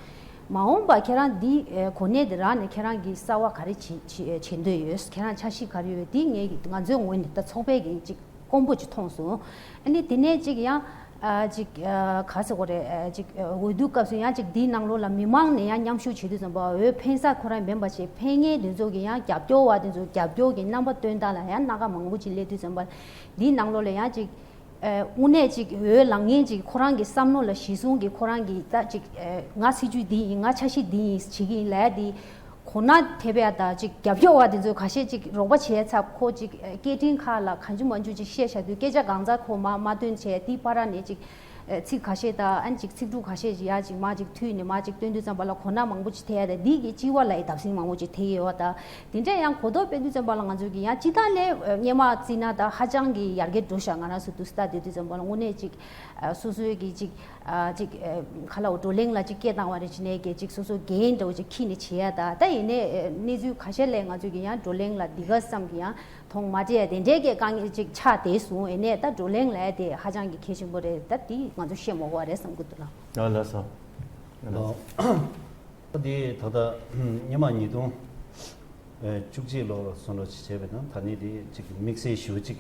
མ་འོངས་པ་ཁྱེད་རང་འདི་ཨེ་གོ་གནས་འདི་རག་ནས་ཁྱེད་རང་གི་གསར་བ་ག་རེ་བྱེད་བྱེད་བྱེད་འདོད་ཡོད། ཁྱེད་རང་འཆར་གཞི་ག་རེ་ཡོད། འདི་ངས་ང་ཚོའི་ངོས་ནས་ད་ཚོགས་པའི་གི་ཅིག་དཀོན་པོ་ཅིག་མཐོང་སོང་། ཨ་ནི་དེ་ནས་ཅིག་ཡང་ཨ་ཅིག་ཨ་ག་ཟེར་དགོས་རེད། ཨ་ཅིག་ཨ་འོས་བསྡུ་སྐབས་སུ་ཡང་ཅིག་འདིའི་ནང་ལོགས་ལ་མི་མང་ནས་ཡང་མཉམ་ཞུགས་བྱེད་དུས་ཙམ་པ་འོས་འཕེན་ས་ཁོ་རང་མིན་པ་བྱས། འཕེན་མཁན་དེ་ཚོ་གི་ཡང་རྒྱབ་སྐྱོར་བ་དེ་ཚོ་རྒྱབ་སྐྱོར་གྱི་རྣམ་པ་སྟོན་སྟངས་ལ་ཡང་སྣ་ཁ་མང་པོ་ཅིག་སླེབས་དུས་ཙམ་པ་འདིའི་ནང་ལོགས་ལ་ཡང་ཅིག་ཨ་དངོས་གནས་ཅིག་འོས་ལངས་མཁན་ཅིག་ཁོ་རང་གི་བསམ་བློ་ལ་གཞི་བཟུང་གིས་ཁོ་རང་གིས་ད་ཅིག་ཨ་ང་སྲིད་ཇུས་འདི་ཡིན། ང་འཆར་གཞི་འདི་ཡིན་བྱེད་ཀྱི་ཡིན་ལབ་ཡ་འདི་གོ་ན་དེ་བས་ད་ཅིག་རྒྱབ་སྐྱོར་བ་དེ་ཚོས་ཁ་ཤས་ཅིག་རོགས་པ་བྱས་ཚར། ཁོ་ཅིག་ཨ་སྐད་འཕྲིན་ཁག་ལ་གང་བྱུང་མང་བྱུང་ཅིག་བཤད་བཞག་དུས་སྐད་ཆ་གང་ཚ་ཁོ་མ་མ་སྟོན་བྱས། དེའི་བར་ནས་ཅིག་ཨ་ཚིག་ཁ་ཤས་དང་ཨ་ནི་ཅིག་ཚིག་འབྲུ་ཁ་ཤས་ཅིག་ཡ་ཅིག་མ་ཅིག་མཐུད་ནས་མ་ཅིག་སྟོན་དུས་ཙམ་པ་ལ་གོ་ན་མང་པོ་ཅིག་ཐེབས་ཡ་དང་འདི་གི་སྤྱི་བ་ལ་ཡི་བརྡབ་གསིག་མང་པོ་ཅིག་ཐེབས་ཡོད་པ་དང་། དེ་འདྲ་ཡང་གོ་རྟོགས་སྤེལ་དུས་ཙམ་པ་ལ་ང་ཚོ་གི་ཡང་སྤྱི་བཏང་ལས་ཨ་སྔོན་མ་བརྩིས་ན་ད་ཧ་ཅང་གི་ཡར་རྒྱས་འགྲོ་ཤག་ང་རང་ཚོ་དུ་ལྟ་དེ་དུས་ཙམ་པ་ལ་དངོས་གནས་ཅིག་ཨ་སོ་སོའི་གི་ཅིག་ཨ་ཅིག་ཨ་ཁ་ལ་བགྲོ་གླེང་ལ་ཅིག་སྐད་བཏང་བ་རེ་བྱས་ནས་གི་ཅིག་སོ་སོ་འགན་འདྲ་བོ་ཅིག་འཁྱེར་ནས་བྱེད་ཡ་ད། ད་ཡིན་ནའི་ཨ་གནས་ཚུལ་ཁ་ཤས་ལས་ང་ཚོ་གི་ཡང་བགྲོ་གླེང་ལ་འདི་ག་ཙམ་གི་ཡང་མཐོང་མ་སྤྲད་ཡ་དེ་འདྲའི་གི་དཀའ་ངལ་ཅིག་ཆགས་བསྡད་སོང་། ཡིན་ནའི་ད་བགྲོ་གླེང་ལབ་ཡ་དེ་ཧ་ཅང་གི་གལ་ཆེན་པོ་རེད། ད་དེ་ང་ཚོ་བཤད་མ་དགོས་པ་རེད་བསམ་གི་འདུག་ལགས། ཨ་ལགས་སོ། ཨ་ལགས་སོ། འདི་ད་ལྟ་སྔོན་མ་ཉིས་སྟོང་བཅུ་གཅིག་ལོར་སོང་འགྲོ་བྱས་པའི་ནང་ད་ནི་དེ་ཅིག་དམིགས་བསལ་ཞུ་ཅིག་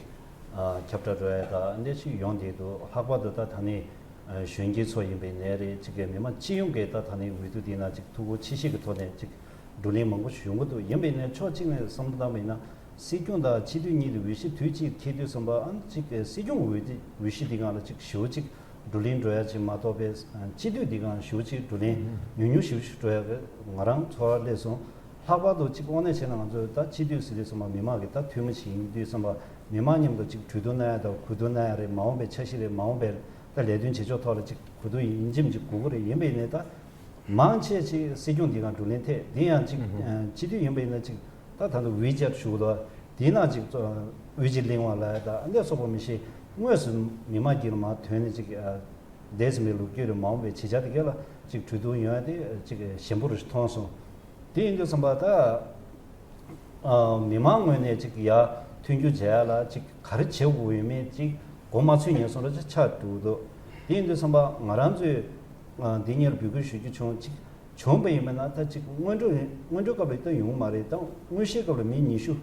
ཁྱབ་བསྒྲགས་འགྲོ་ཡ་ད་འདི་ཞིག་ཡོང་བསྡད་འདུག་ལྷག་པར་དུ་ད་ད་ནི་གཞོན་སྐྱེས་ཚོ་ཡིན་པའི་ནས་རེད། ཅིག་གི་མི་མང་སྤྱི་ཡོངས་ཀྱི་ད་ད་ནི་འོས་བསྡུ་འདི་ན་ཅིག་ཐུགས་ཁུར་ཆེ་བཞེས་ཀྱི་ཐོག་ནས་ཅིག་བགྲོ་གླེང་མང་པོ་ཞིག་ཡོང་གི་འདུག་ཡིན་པའི་ནས་ཕྱོགས་གཅིག་ནས་བསམ་བློ་བཏང་བ་ཡིན་ན་སྲིད་སྐྱོང་དང་སྤྱི་འཐུས་གཉིས་དེ་འོས་གཞི་དུས་གཅིག་འཁེལ་དུས་ཙམ་པ་ཨ་ཅིག་གི་སྲིད་སྐྱོང་འོས་དེ་འོས་གཞི་འདི་སྒང་ལ་ཅིག་ཞེ་པོ་ཅིག་བགྲོ་གླེང་འགྲོ་ཡ་ཅིག་མ་གཏོགས་པའི་སྤྱི་འཐུས་འདི་སྒང་ཞེ་པོ་ཅིག་བགྲོ་གླེང་ཉུང་ཉུང་ཞེ་པོ་ཞིག་འགྲོ་ཡ་གི་ང་རང་ཚོར་བ་སླེབས་སོང་། ལྷག་པར་དུ་ཅིག་དངོས་གནས་བྱས་ན་ང་ཚོས་ད་སྤྱི་འཐུས་ཟེར་དུས་ཙམ་པ་མི་མང་གི་ད་འཐུས་མི་ཞིག་ཡིན་དུས་ཙམ་པ་མི་མང་མཉམ་དུ་ཅིག་གྲོས་བསྡུར་གནང་ཡ་དང་གོ་བསྡུར་གནང་ཡ་རེད། མ་འོངས་པའི་འཆར་གཞི་རེད། མ་འོངས་པའི་ད་ལས་དོན་བྱེད་ཕྱོགས་ཐོག་ལ་ཅིག་གོ་བསྡུར་ཡིན་གཅིག་མིན་གཅིག་དགོས་ཀྱི་རེད། ཡིན་པའི་ནས་ད་མང་ཆེ་ཅིག་སྲིད་སྐྱོང་འདི་ག་བགྲོ་གླེང་ཐད་འདི་ཡང་ཅིག་ཨ་སྤྱི་འཐུས་ཡིན་པའི་ནས་ཅིག་ད་ད་ལྟ་ཝི་ཅེཊ་ཞུ་གི་འདུག་འདི་ནང་ཅིག་ཨ་དབུས་སྤྱི་གླེང་བ་ལ་ད་འདི་སོགས་པ་མི་ཤེས། དངོས་སུ་མི་མང་དཀྱིལ་མ་ཐོན་ནས་ཅིག་ཨ་འདས་ཟིན་པའི་ལོ་རྒྱུས་རེད། མ་འོངས་པའི་བྱེད་འཆར་དེ་ག་ལ་ཅིག་གྲོས་བསྡུར་ཡོང་ཡ་དེ་ཅིག་ཞན་པོ་རུ་མཐོང་སོང་། དེ་ཡིན་དུས་ཙམ་པ་ད་ཨ་མི་མང་ངོས་ནས་ཅིག་ཡ་མཐུན་འགྱུར་བྱེད་ཡ་ལ་ཅིག་ག་རེ་བྱེད་དགོས་ཡོད་མེད་ཅིག་གོ་མ་ཚོད་ཉན་སོང་ར་ཅིག་ཆགས་འགྲོ་གི་འདུག་དེ་ཡིན་དུས་ཙམ་པ་ང་རང་ཚོས་ཨ་འདི་གཉེར་འབོད་སྐུལ་ཞུ་རྒྱུ་བྱུང་། ཅིག་བྱུང་པ་ཡིན་པ་ན་ད་ཅིག་སྔོན་འགྲོ་སྔོན་འགྲོ་སྐབས་ལ་ད་ཡོང་མ་རེད། ད་དངོས་གཞིའི་སྐབས་ལ་མི་ཉི་ཤུ་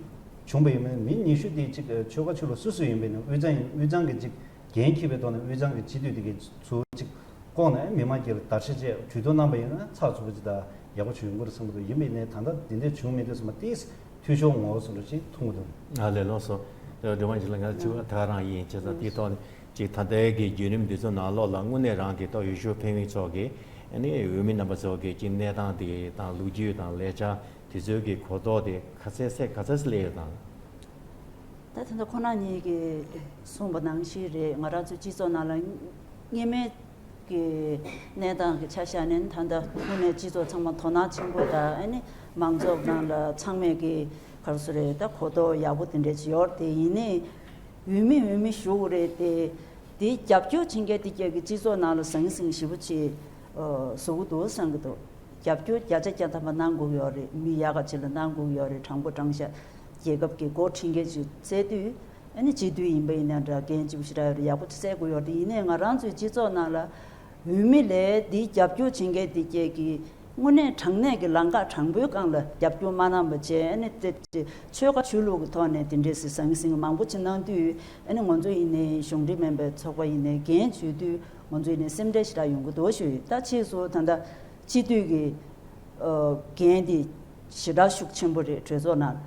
བྱུང་པ་ཡིན་པ་ན་མི་ཉི་ཤུ་དེ་ཅིག་ཆོལ་ཁ་ཆོས་ལུགས་སོ་སོ་ཡིན་པ་ན་དབུས་གཙང་དབུས་གཙང་གི་ཅིག་འགན་འཁྱེར་བའི་ཐོག་ནས་དབུས་གཙང་གི་སྤྱི་འཐུས་དེ་གའི་ཚུར་ཅིག་བསྐོངས་ནས་མི་མང་གིས་བརྡར་ཤ་བཅད་གྲོས་བསྡུར་གནང་པ་ཡིན་ན་ཚགས་ཚུད་པོ་ཅིག་དང་ཡག་པོ་བྱུང་ཡོང་གི་རེད་བསམ་གྱི་འདུག་ཡིན་པའི་ནས་ད་ལྟ་དེ་འདྲས་བྱུང་མེད་དུས་ཙམ་པ་ཏིས་འཐུས་ཤོར་ངོ་སོང་འདྲ་ཅིག་མཐོང་གི་འདུག་ཨ་ལས་ལགས་སོ། དེ་སྒྲོལ་མ་ཞིག་ལ་ང་ཚོ་དྲི་བ་ད་རང་ཡིན་བྱས་ཙང་དེའི་ཐོག་ནས་ཅིག་ད་ལྟའི་གི་བརྒྱུད་རིམ་འདི་ཚོ་ནང་ལོགས་ལ་དངོས་གནས་རང་གི་ཏོག་འོས་ཤོག་འཕེན་མི་ཚོ་གི་ཨ་ནི་འོས་མི་རྣམ་པ་ཚོ་གི་ཅིག་གནས་སྟངས་དེ་དང་ལོ་རྒྱུས་དང་ལས་འཆར་དེ་ཚོའི་གི་གོ་རྟོགས་དེ་ག་ཚད་ཚད་ག་ཚད་སླེབས་ཡོད་དང་། ད་ད་ལྟ་ཁོ་རང་གཉིས་ཀྱིས་གསུངས་པ་ནང་བཞིན་རེད། ང་རང་ཚོའི་སྤྱི་ཚོགས་ནང་ལ་སྔོན་མའི་གི་གནས་སྟངས་ཀྱི་ཆ་བཞག་ནས་ད་ལྟ་དངོས་གནས་སྤྱི་ཚོགས་ཚང་མ་དོ་སྣང་ཆེན་པོ་དང་ཨ་ནི་མང་ཚོགས་ནང་ལ་ཚང་མས་ཀྱི་ག་རེ་ཟེར་རེད། ད་གོ་རྟོགས་ཡག་པོ་དེ་འདྲས་ཡོད་རེད་དེ། ཡིན་ནའི་འོས་མི་འོས་མི་ཞུ་དགོས་རེད་དེ། དེ་རྒྱབ་སྐྱོར་བྱེད་མཁན་དེ་གྱད་ཀྱི་སྤྱི་ཚོགས་ནང་ལ་ཟང་ཟིང་ཞེ་པོ་ཅིག་ཨ་བཟོ་གི་འདུག་བསམ་གྱི་འདུག་རྒྱབ་སྐྱོར་བརྒྱ་ཆ་བརྒྱ་ཐམ་པ་གནང་དགོས་ཀྱི་ཡོད་རེད། མི་ཡག་ག་ཅིག་ལ་གནང་དགོས་ཀྱི་ཡོད་རེད། དྲང་པོ་དྲང་བཞག་རྒྱལ་ཁབ་ཀྱི་འགོ་ཁྲིད་མཁན་ཅིག་བཙལ་དུས་ཨ་ནི་སྤྱི་འཐུས་ཡིན་པ་ཡིན་ན་འདྲ་འགན་ཅིག་ཞེ་དྲག་ཡོད་རེད། ཡག་པོ་ཅིག་བཙལ་དགོས་ཡོད་རེད། ཡིན་ནའི་ང་རང་ཚོའི་སྤྱི་ཚོགས་ནང་ལ་འོས་མི་ལས་འདི་རྒྱབ་སྐྱོར་བྱེད་མཁན་དེ་གྱད་ཀྱི་དངོས་གནས་དྲང་གནས་ཀྱི་ལམ་ཁ་དྲང་པོའི་སྒང་ལ་རྒྱབ་སྐྱོར་མ་གནང་བ་བྱས། ཨ་ནི་དེ་ཆོལ་ཁ་ཆོས་ལུགས་ཀྱི་ཐོག་ནས་དེ་འདྲས་སི་ཟང་ཟིང་མང་པོ་ཅིག་གནང་དུས་ཨ་ནི་ང་ཚོ་ཡིན་ནའི་གཞུང་འབྲེལ་མིན་པའི་ཚོགས་པ་ཡིན་ནའི་འགན་བྱེད་དུས་ང་ཚོ་ཡིན་ནའི་སེམས་ཁྲལ་ཞེ་དྲག་ཡོང་གི་འདུག་ཞུ་ཡི། ད་ཕྱིས་སུ་ད་ལྟ་སྤྱི་འཐུས་ཀྱི་ཨ་འགན་དེ་ཞེ་དྲག་ཤུགས་ཆེན་པོ་རེད་གྲོས་ཚོགས་ནང་།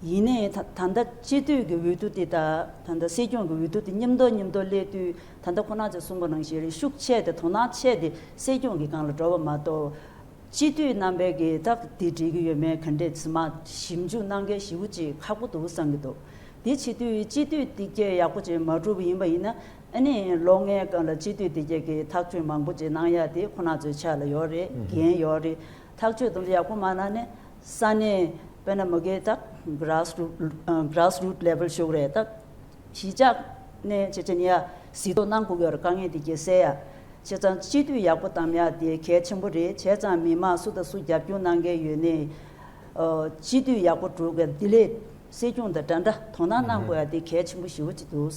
ཡིན་ནའི་ད་ད་ལྟ་སྤྱི་འཐུས་ཀྱི་འོས་བསྡུ་དེ་དང་ད་ལྟ་སྲིད་སྐྱོང་གི་འོས་བསྡུ་དེ་མཉམ་དུ་མཉམ་དུ་སླེབས་དུས་ད་ལྟ་ཁོ་རང་ཚོས་གསུངས་པ་ནང་བཞིན་རེད། ཤུགས་ཆེ་དེ་དོ་སྣང་ཆེ་དེ་སྲིད་སྐྱོང་གི་སྒང་ལ་འགྲོ་བ་མ་གཏོགས་སྤྱི་འཐུས་རྣམ་པས་ཀྱི་ད་དེ་འགྲིག་གི་ཡོད་མེད་ག་འདྲས་ཚི་མ་ཞིབ་འཇུག་གནང་མཁན་ཞེ་པོ་ཅིག་ཁག་པོ་འདུག་བསམ་གྱི་འདུག་དེ་བྱེད་དུས་སྤྱི་འཐུས་དེ་གྱད་ཡག་པོ་ཅིག་མ་གྲུབ་པ་ཡིན་པ་ཡིན་ན་ཨ་ནི་ལོ་ལྔའི་སྒང་ལ་སྤྱི་འཐུས་དེ་གྱད་ཀྱི་ཐག་གཅོད་མང་པོ་ཅིག་གནང་ཡ་དེ་ཁོ་རང་ཚོའི་ཕྱག་ལ་ཡོད་རེད། འགན་ཡོད་རེད། ཐག་གཅོད་དེ་ཚོ་ཡག་པོ་མ་གནང་ནས་ས་གནས་དཔེར་ན་མ་གི་ད་grass root ཨ་grass root level ཞུ་གི་རེད། ད་གཞིས་ཆགས་ནས་ཆེ་ཆེ་ནས་ཡ་གཟིགས་རྟོག་གནང་དགོས་ཀྱི་ཡོད་རེད། དཀའ་ངལ་དེ་གྱད་སེལ་ཡ། བྱས་ཙང་སྤྱི་འཐུས་ཡག་པོ་བདམས་ཡ་དེ་གལ་ཆེན་པོ་རེད། བྱས་ཙང་མི་མང་སུ་དང་སུ་རྒྱབ་སྐྱོར་གནང་མཁན་ཡོད་ནའི་ཨ་སྤྱི་འཐུས་ཡག་པོ་སྒྲུབ་དགོས་དེ་ལས་སྲིད་སྐྱོང་དང་འདྲ་འདྲ་དོ་སྣང་གནང་དགོས་ཡ་དེ་གལ་ཆེན་པོ་ཞེ་པོ་ཅིག་འདུག་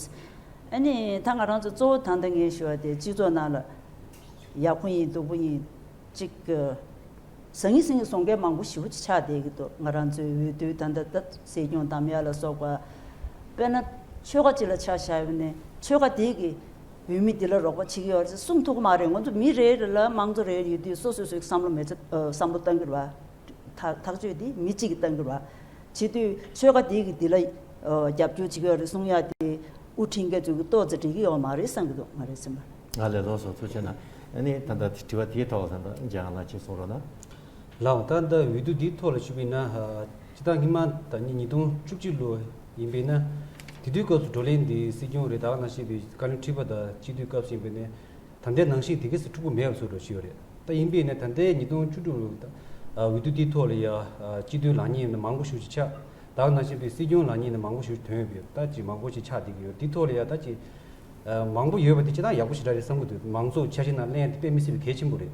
ཨ་ནི་ད་ང་རང་ཚོ་གཙོ་བོ་ད་ལྟ་ངས་ཞུ་བ་དེ་སྤྱི་ཚོགས་ནང་ལ་ཡག་པོ་ཡིན་སྡུག་པོ་ཡིན། ཅིག་གི་ཟང་ངེ་ཟིང་ངེ་སོང་མཁན་མང་པོ་ཞེ་པོ་ཅིག་ཆགས་བསྡད་ཀྱི་འདུག་ང་རང་ཚོའི་འོས་བསྡུ་ད་ལྟ་ད་སྲིད་སྐྱོང་བདམས་ཡ་ལ་སོགས་པ། དཔེར་ན་ཆོལ་ཁ་གཅིག་ལ་ཆ་བཞག་ཡོད་ནས་ཆོལ་ཁ་དེ་གི་འོས་མི་དེ་ལ་རོགས་པ་བྱེད་ཀྱི་ཡོད་རེད་གསུང་ཐུབ་ཀྱི་མ་རེད། ང་ཚོ་མི་རེ་རེ་ལ་དམངས་གཙོ་རེ་ཡོད་དུས་སོ་སོ་སོའི་བསམ་བློ་མེད་ཚེ་བསམ་བློ་གཏང་གི་རེད་བ། ཐག་ཐག་གཅོད་དེ་མི་གཅིག་གིས་གཏང་གི་རེད་བ། བྱེད་དུས་ཆོལ་ཁ་དེ་གི་དེ་ལ་རྒྱབ་སྐྱོར་བྱེད་ཀྱི་ཡོད་རེད་གསུང་ཡ་དེ་དབུ་ཁྲིད་མཁན་ཚོ་གི་ལྟོ་ཙེ་འགྲིག་གི་ཡོད་མ་རེད་བསམ་གྱི་འདུག་ང་རེ་ཟིན་པ། ང་ལས་ལོགས་སུ་ཐུགས་ཆེ་གནང་། ཨ་ནི་ད་ལྟ་དྲི་བ་དེའི་ཐོག་ལ་ད་ལྟ་འཇམ་དབྱངས་ལགས་ཅིག་གསུང་རོགས་གནང་། ལགས་ད་ལྟ་འོས་བསྡུ་འདིའི་ཐོག་ལ་ཞུས་པ་ཡིན་ན། སྤྱིར་བཏང་སྔོན་མ་ད་ནི་ཉིས་སྟོང་བཅུ་གཅིག་ལོ་ཡིན་པས་ན། དེ་དུས་སྐབས་སུ་བགྲོ་གླེང་འདི་སྲིད་སྐྱོང་རེད་ད་ག་ནང་བཞིན་པའི་བཀའ་བློན་ཁྲི་པ་དང་སྤྱི་འཐུས་སྐབས་སུ་ཡིན་པས་ནས། ད་ལྟའི་ནང་བཞིན་དེ་གས་སུ་འཁྲུག་པོ་མེད་པ་བཟོ་འདྲ་ཞིག་ཡོད་རེད། ད་ཡིན་པས་ནས་ད་ལྟའི་ཉིས་སྟོང་བཅུ་དྲུག་ལོ་འོས་བསྡུ་འདིའི་ཐོག་ལ་ཡ་སྤྱི་འཐུས་ལངས་མཁན་མང་པོ་ཞེ་ཅིག་ཆགས། ད་ག་ནང་བཞིན་པའི་སྲིད་སྐྱོང་ལངས་མཁན་མང་པོ་ཞིག་ཐོན་ཡོད་པས་ད་ཅིག་མང་པོ་ཞིག་ཆགས་བསྡད་ཀྱི་ཡོད། འདིའི་ཐོག་ལ་ཡ་ད་ཅིག་ཨ། མང་པོ་ཡོད་པ་དེ་སྤྱིར་བཏང་ཡག་པོ་ཞེ་དྲག་རེད་བསམ་གྱི་འདུག་མང་གཙོ་འཆར་གཞི་ནང་གླེང་ཡ་དེ་དཔེ་མི་སྲིད་པའི་གལ་ཆེན་པོ་རེད།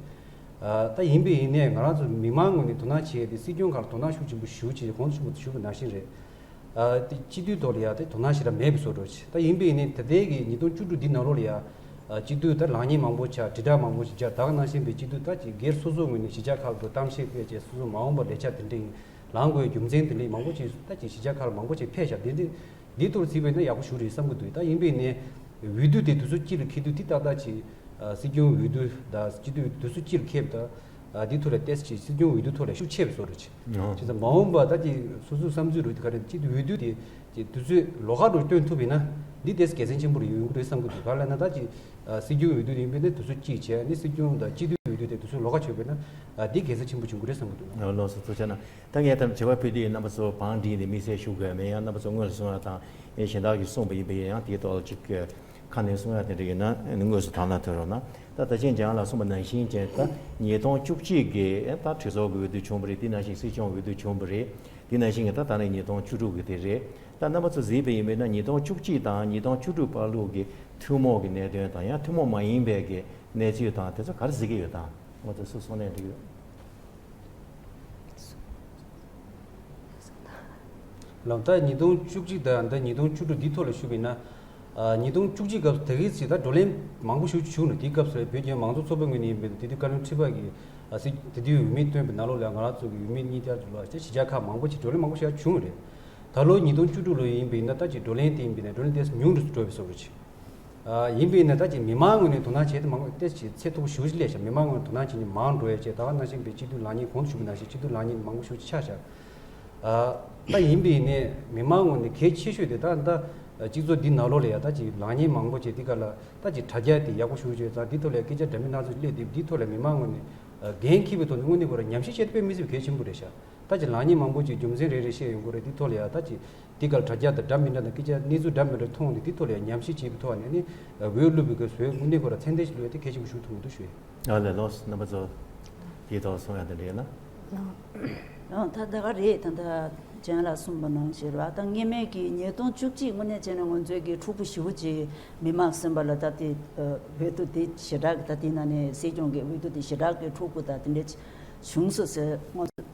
ཨ། ད་ཡིན་པས་ཡིན་ནའི་ང་རང་ཚོ་མི་མང་ངོས་ནས་དོ་སྣང་བྱེད་ཡ་དེ་སྲིད་སྐྱོང་ཁག་ལ་དོ་སྣང་ཤུགས་ཆེན་པོ་ཞུ་བྱས་གོང་དུ་ཞུ་བ་ཞུ་བ་ནང་བཞིན་རེད། ཨ། དེ་སྤྱི་འཐུས་ཐོག་ལ་ཡ་དེ་དོ་སྣང་ཞེ་དྲག་མེད་པའི་བཟོ་འདྲ་ཞིག་ད་ཡིན་པས་ཡིན་ནའི་ད་ལྟའི་གི་ཉིས་སྟོང་བཅུ་དྲུག་འདི་ནང་ལོགས་ལ་ཡ། ཨ། སྤྱི་འཐུས་ད་ལངས་མཁན་མང་པོ་ཆགས་དྲིལ་བསྒྲགས་མང་པོ་ཞིག་བྱས་ད་ག་ནང་བཞིན་པའི་སྤྱི་འཐུས་ད་ཅིག་སྒེར་སོ་སོའི་ངོས་ནས་གཞིས་ཆགས་ཁག་ཏུ་གཏམ་བཤད་སྤེལ་བྱས་སོ་སོ་མ་འོངས་པར་ལས་འཆར་དེ་འདྲ་ཡིན་ལངས་དགོས་རྒྱུ་མཚན་དེ་འདྲ་མང་པོ་ཞིག་ད་ཅིག་གཞིས་ཆགས་ཁག་ལ་མང་པོ་ཞིག་ཕེབས་ཤག་དེ་འདྲ། འདིའི་ཐོག་གཟིགས་པས་ན་ཡག་པོ་ཞིག་རེད་བསམ་གྱི་འདུག་ད་ཡིན་པས་ནས་འོས་བསྡུ་དེ་དུས་ཚོད་གཅིག་ལ་འཁེལ་དུས་དེ་ཏག་ཏག་ཅིག་ཨ། སྲིད་སྐྱོང་འོས་བསྡུ་དང་སྤྱི་འཐུས་དུས་ཚོད་གཅིག་ལ་འཁེལ་བ་དང་། ཨ། འདིའི་ཐོག་ལ་ཏོག་ཙམ་ཅིག་སྲིད་སྐྱོང་འོས་བསྡུ་ཐོག་ལ་ཤུགས་ཆེ་བའི་བཟོ་འདྲ་ཅིག་ཨོ། བྱས་ཙང་མ་འོངས་པ་ད་ཅིག་སོ་སོའི་བསམ་ཚུལ་རུ་དེ་ག་རེ་སྤྱི་འཐུས་འོས་བསྡུ་དེ་ཅིག་དུས་ཚོད་ལོགས་ཀ་རུ་བཏོན་ཐུབ་པ་ཡིན་ན་འདི་ཏོག་ཙམ་དགེ་མཚན་ཆེན་པོ་རེ་ཡོང་གི་རེད་བསམ་གྱི་འདུག་ག་རེ་ལབ་ན་ད་ཅིག་ཨ། སྲིད་སྐྱོང་འོས་བསྡུ་ཡིན་པས་ན་དུས་ཚོད་གཅིག་བྱས་ནས་སྲིད་སྐྱོང་དང་སྤྱི་འཐུས་འོས་བསྡུ་དེ་དུས་ཚོད་ལོགས་ཀ་བྱས་པས་ན་ཨ། འདི་དགེ་མཚན་ཆེན་པོ་བྱུང་གི་རེད་བསམ་གྱི་འདུག་ཨོ། ལགས་སོ། ཐུགས་རྗེ་གནང་། ད་ངས་ད་དྲི་བ་ཕུལ་དུས་རྣམ་པ་ཚོ་བང་སྒྲིག་ནས་དམིགས་བསལ་ཞུ་དགོས་མེད། ཡང་རྣམ་པ་ཚོ་སྔོན་ལ་གསུང་ཡ་དང་ཡང་གཞན་དག་གིས་གསུངས་པ་ཡིན་པས་ཡང་དེའི་ཐོག་ལ་ཅིག་ཁ་ནས་གསུང་ཡ་དེ་འདྲ་ཡིན་ན་དངོས་སུ་དང་བླངས་ཐོན་རོགས་གནང་། ད་ད་ཅིང་ལྗང་ལ་གསུངས་པ་ནང་བཞིན་བྱས་ད་ཉིས་སྟོང་བཅུ་གཅིག་གི་ད་གྲོས་ཚོགས་ཀྱི་འོས་བསྡུ་བྱུང་བ་རེད། དེ་ནང་བཞིན་སྲིད་སྐྱོང་འོས་བསྡུ་བྱུང་བ་རེད། དེ་ནང་བཞིན་གྱི་ད་ད་ནི་ཉིས་སྟོང་བཅུ་དྲུག་གི་དེ་རེད། ད་རྣམ་པ་ཚོ་གཟིགས་པ་ཡིན་པས་ན་ཉིས་སྟོང་བཅུ་གཅིག་དང་ཉིས་སྟོང་བཅུ་དྲུག་བར་ལུགས་ཀྱི་ཐུན་མོང་གི་གནད་དོན་དང་ཡང་ཐུན་མོང་མ་ཡིན་པའི་གི་གནས་ཚུལ་དང་དེ་ཚོ་ག་རེ་གཟིགས་ཀྱི་ཡོད་དམ། ང་ཚོ་སུ་གསུང་ནས་འགྲིག་ཡོད། ལགས་ད་ཉིས་སྟོང་བཅུ་གཅིག་དང་ད་ཉིས་སྟོང་བཅུ་དྲུག་འདིའི་ཐོག་ལ་ཞུས་པ་ཡིན་ན། ཨ། ཉིས་སྟོང་བཅུ་གཅིག་སྐབས་སུ་དེ་གའི་ཚེ་ད་བགྲོ་གླེང་མང་པོ་ཞིག་བྱུང་ནས་དེའི་སྐབས་སུ་བོད་ཀྱི་མང་གཙོ་ཚོགས་པའི་ངོས་ནས་ཡིན་པའི་དེ་དུས་བཀའ་བློན་ཁྲི་པ་གིས་ཨ། སྲིད་དེ་དུས་འོས་མི་བཏོན་པའི་ནང་ལོགས་ལ་ང་རང་ཚོ་གི་འོས་མི་གཉིས་བརྒྱ་ལ་ཅིག་གཞིས་ཆགས་ཁག་མང་པོ་ཅིག་བགྲོ་གླེང་མང་པོ་ཞིག་བྱུང་རེད། ད་ལོ་ཉིས་སྟོང་བཅུ་དྲུག་ལོ་ཡིན་པ་ཡིན་ན་ད་ཅིག་བགྲོ་གླེང་དེ་ཡིན་པ་ཡིན་ན་བགྲོ་གླེང་དེ་ཉུང་དུ་འགྲོ་བའི་བཟོ་འདྲ་ཅིག་ཨ། ཡིན་པས་ན་ད་ཅིག་མི་མང་ངོས་ནས་དོ་སྣང་བྱེད་དེ་མང་པོ་ཏོག་ཙམ་ཚད་མཐོ་པོ་ཞེ་པོ་ཅིག་སླེབས་ཤག་མི་མང་ངོས་ནས་དོ་སྣང་བྱེད་མཁན་མང་འགྲོ་ཡ་བྱས་ད་ག་ནང་བཞིན་པའི་སྤྱི་འཐུས་ལངས་མཁན་གོང་དུ་ཞུས་པ་ནང་བཞིན་སྤྱི་འཐུས་ལངས་མཁན་མང་པོ་ཞེ་པོ་ཅིག་ཆགས་ཤག་ཨ། ད་ཡིན་པས་ནས་མི་མང་ངོས་ནས་གལ་ཆེ་ཤོས་དེ་ད་ད་སྤྱི་ཚོགས་འདི་ནང་ལོགས་ལ་ཡ་ད་ཅིག་ལངས་མཁན་མང་པོ་བྱས་འདི་ག་ལ་ད་ཅིག་དྲ་རྒྱ་དེ་ཡག་པོ་ཞེ་པོ་ཅིག་ཡོད་ཙང་འདི་ཐོག་ལ་སྐད་ཆ་འདྲ་མིན་སྣ་ཚོགས་སླེབས་དུས་འདི་ཐོག་ལ་མི་མང་ངོས་ནས་འགན་འཁྱེར་བའི་ཐོག་ནས་དངོས་གནས་ཁོ་རང་ཉམས་ཞིབ་བྱས་ཏེ་དཔེ་མི་སྲིད་པའི་གལ་ཆེན་པོ་རེད་ཤག་ད་ཅིག་ལངས་མཁན་མང་པོ་ཅིག་རྒྱུ་མཚན་རེ་རེ་བཤད་ཡོང་གི་རེད། འདི་ཐོག་ལ་ཡ་ད་ཅིག་འདི་གར་དྲ་རྒྱ་དང་འདྲ་མི་འདྲ་དང་སྐད་ཆ་གནས་ཚུལ་འདྲ་མི་འདྲ་མཐོང་སྟེ་འདི་ཐོག་ལ་ཡ་ཉམས་ཞིབ་བྱེད་པའི་ཐོག་ནས་ནི་འོས་བླུགས་པའི་སྐབས་སུ་དངོས་གནས་ཁོ་རང་ཚད་ལྡན་ཞིག་བླུགས་ཡ་དེ་གལ་ཆེན་པོ་ཞིག་མཐོང་གི་འདུག་ཞུ་ཡ། ཨ་ལས་ལོ་རྣམ་པ་ཚོ་དེའི་ཐོག་གསུང་ཡ་དེ་འདྲ་ཡོད་ན། ཨང་། ད་ད་ག་རེད། ད་ད་ལྗང་ལགས་གསུངས་པ་ནང་བཞིན་རེད་བ། ད་སྔོན་མའི་གི་ཉིས་སྟོང་བཅུ་གཅིག་དངོས་གནས་བྱས་ན་ང་ཚོའི་གི་འཁྲུག་པོ་ཞེ་པོ་ཅིག་མི་མང་སེམས་པ་ལ་ད་དེ་འོས་བསྡུ་དེ་ཞེ་དྲག་གི་ད་དེ་ནང་ནས་སྲིད་སྐྱོང་གི་འོས་བསྡུ་དེ་ཞེ་དྲག་གི་འཁྲུག་པོ་ད་དེ་འདྲ་བྱུང་སོང་ཟེར།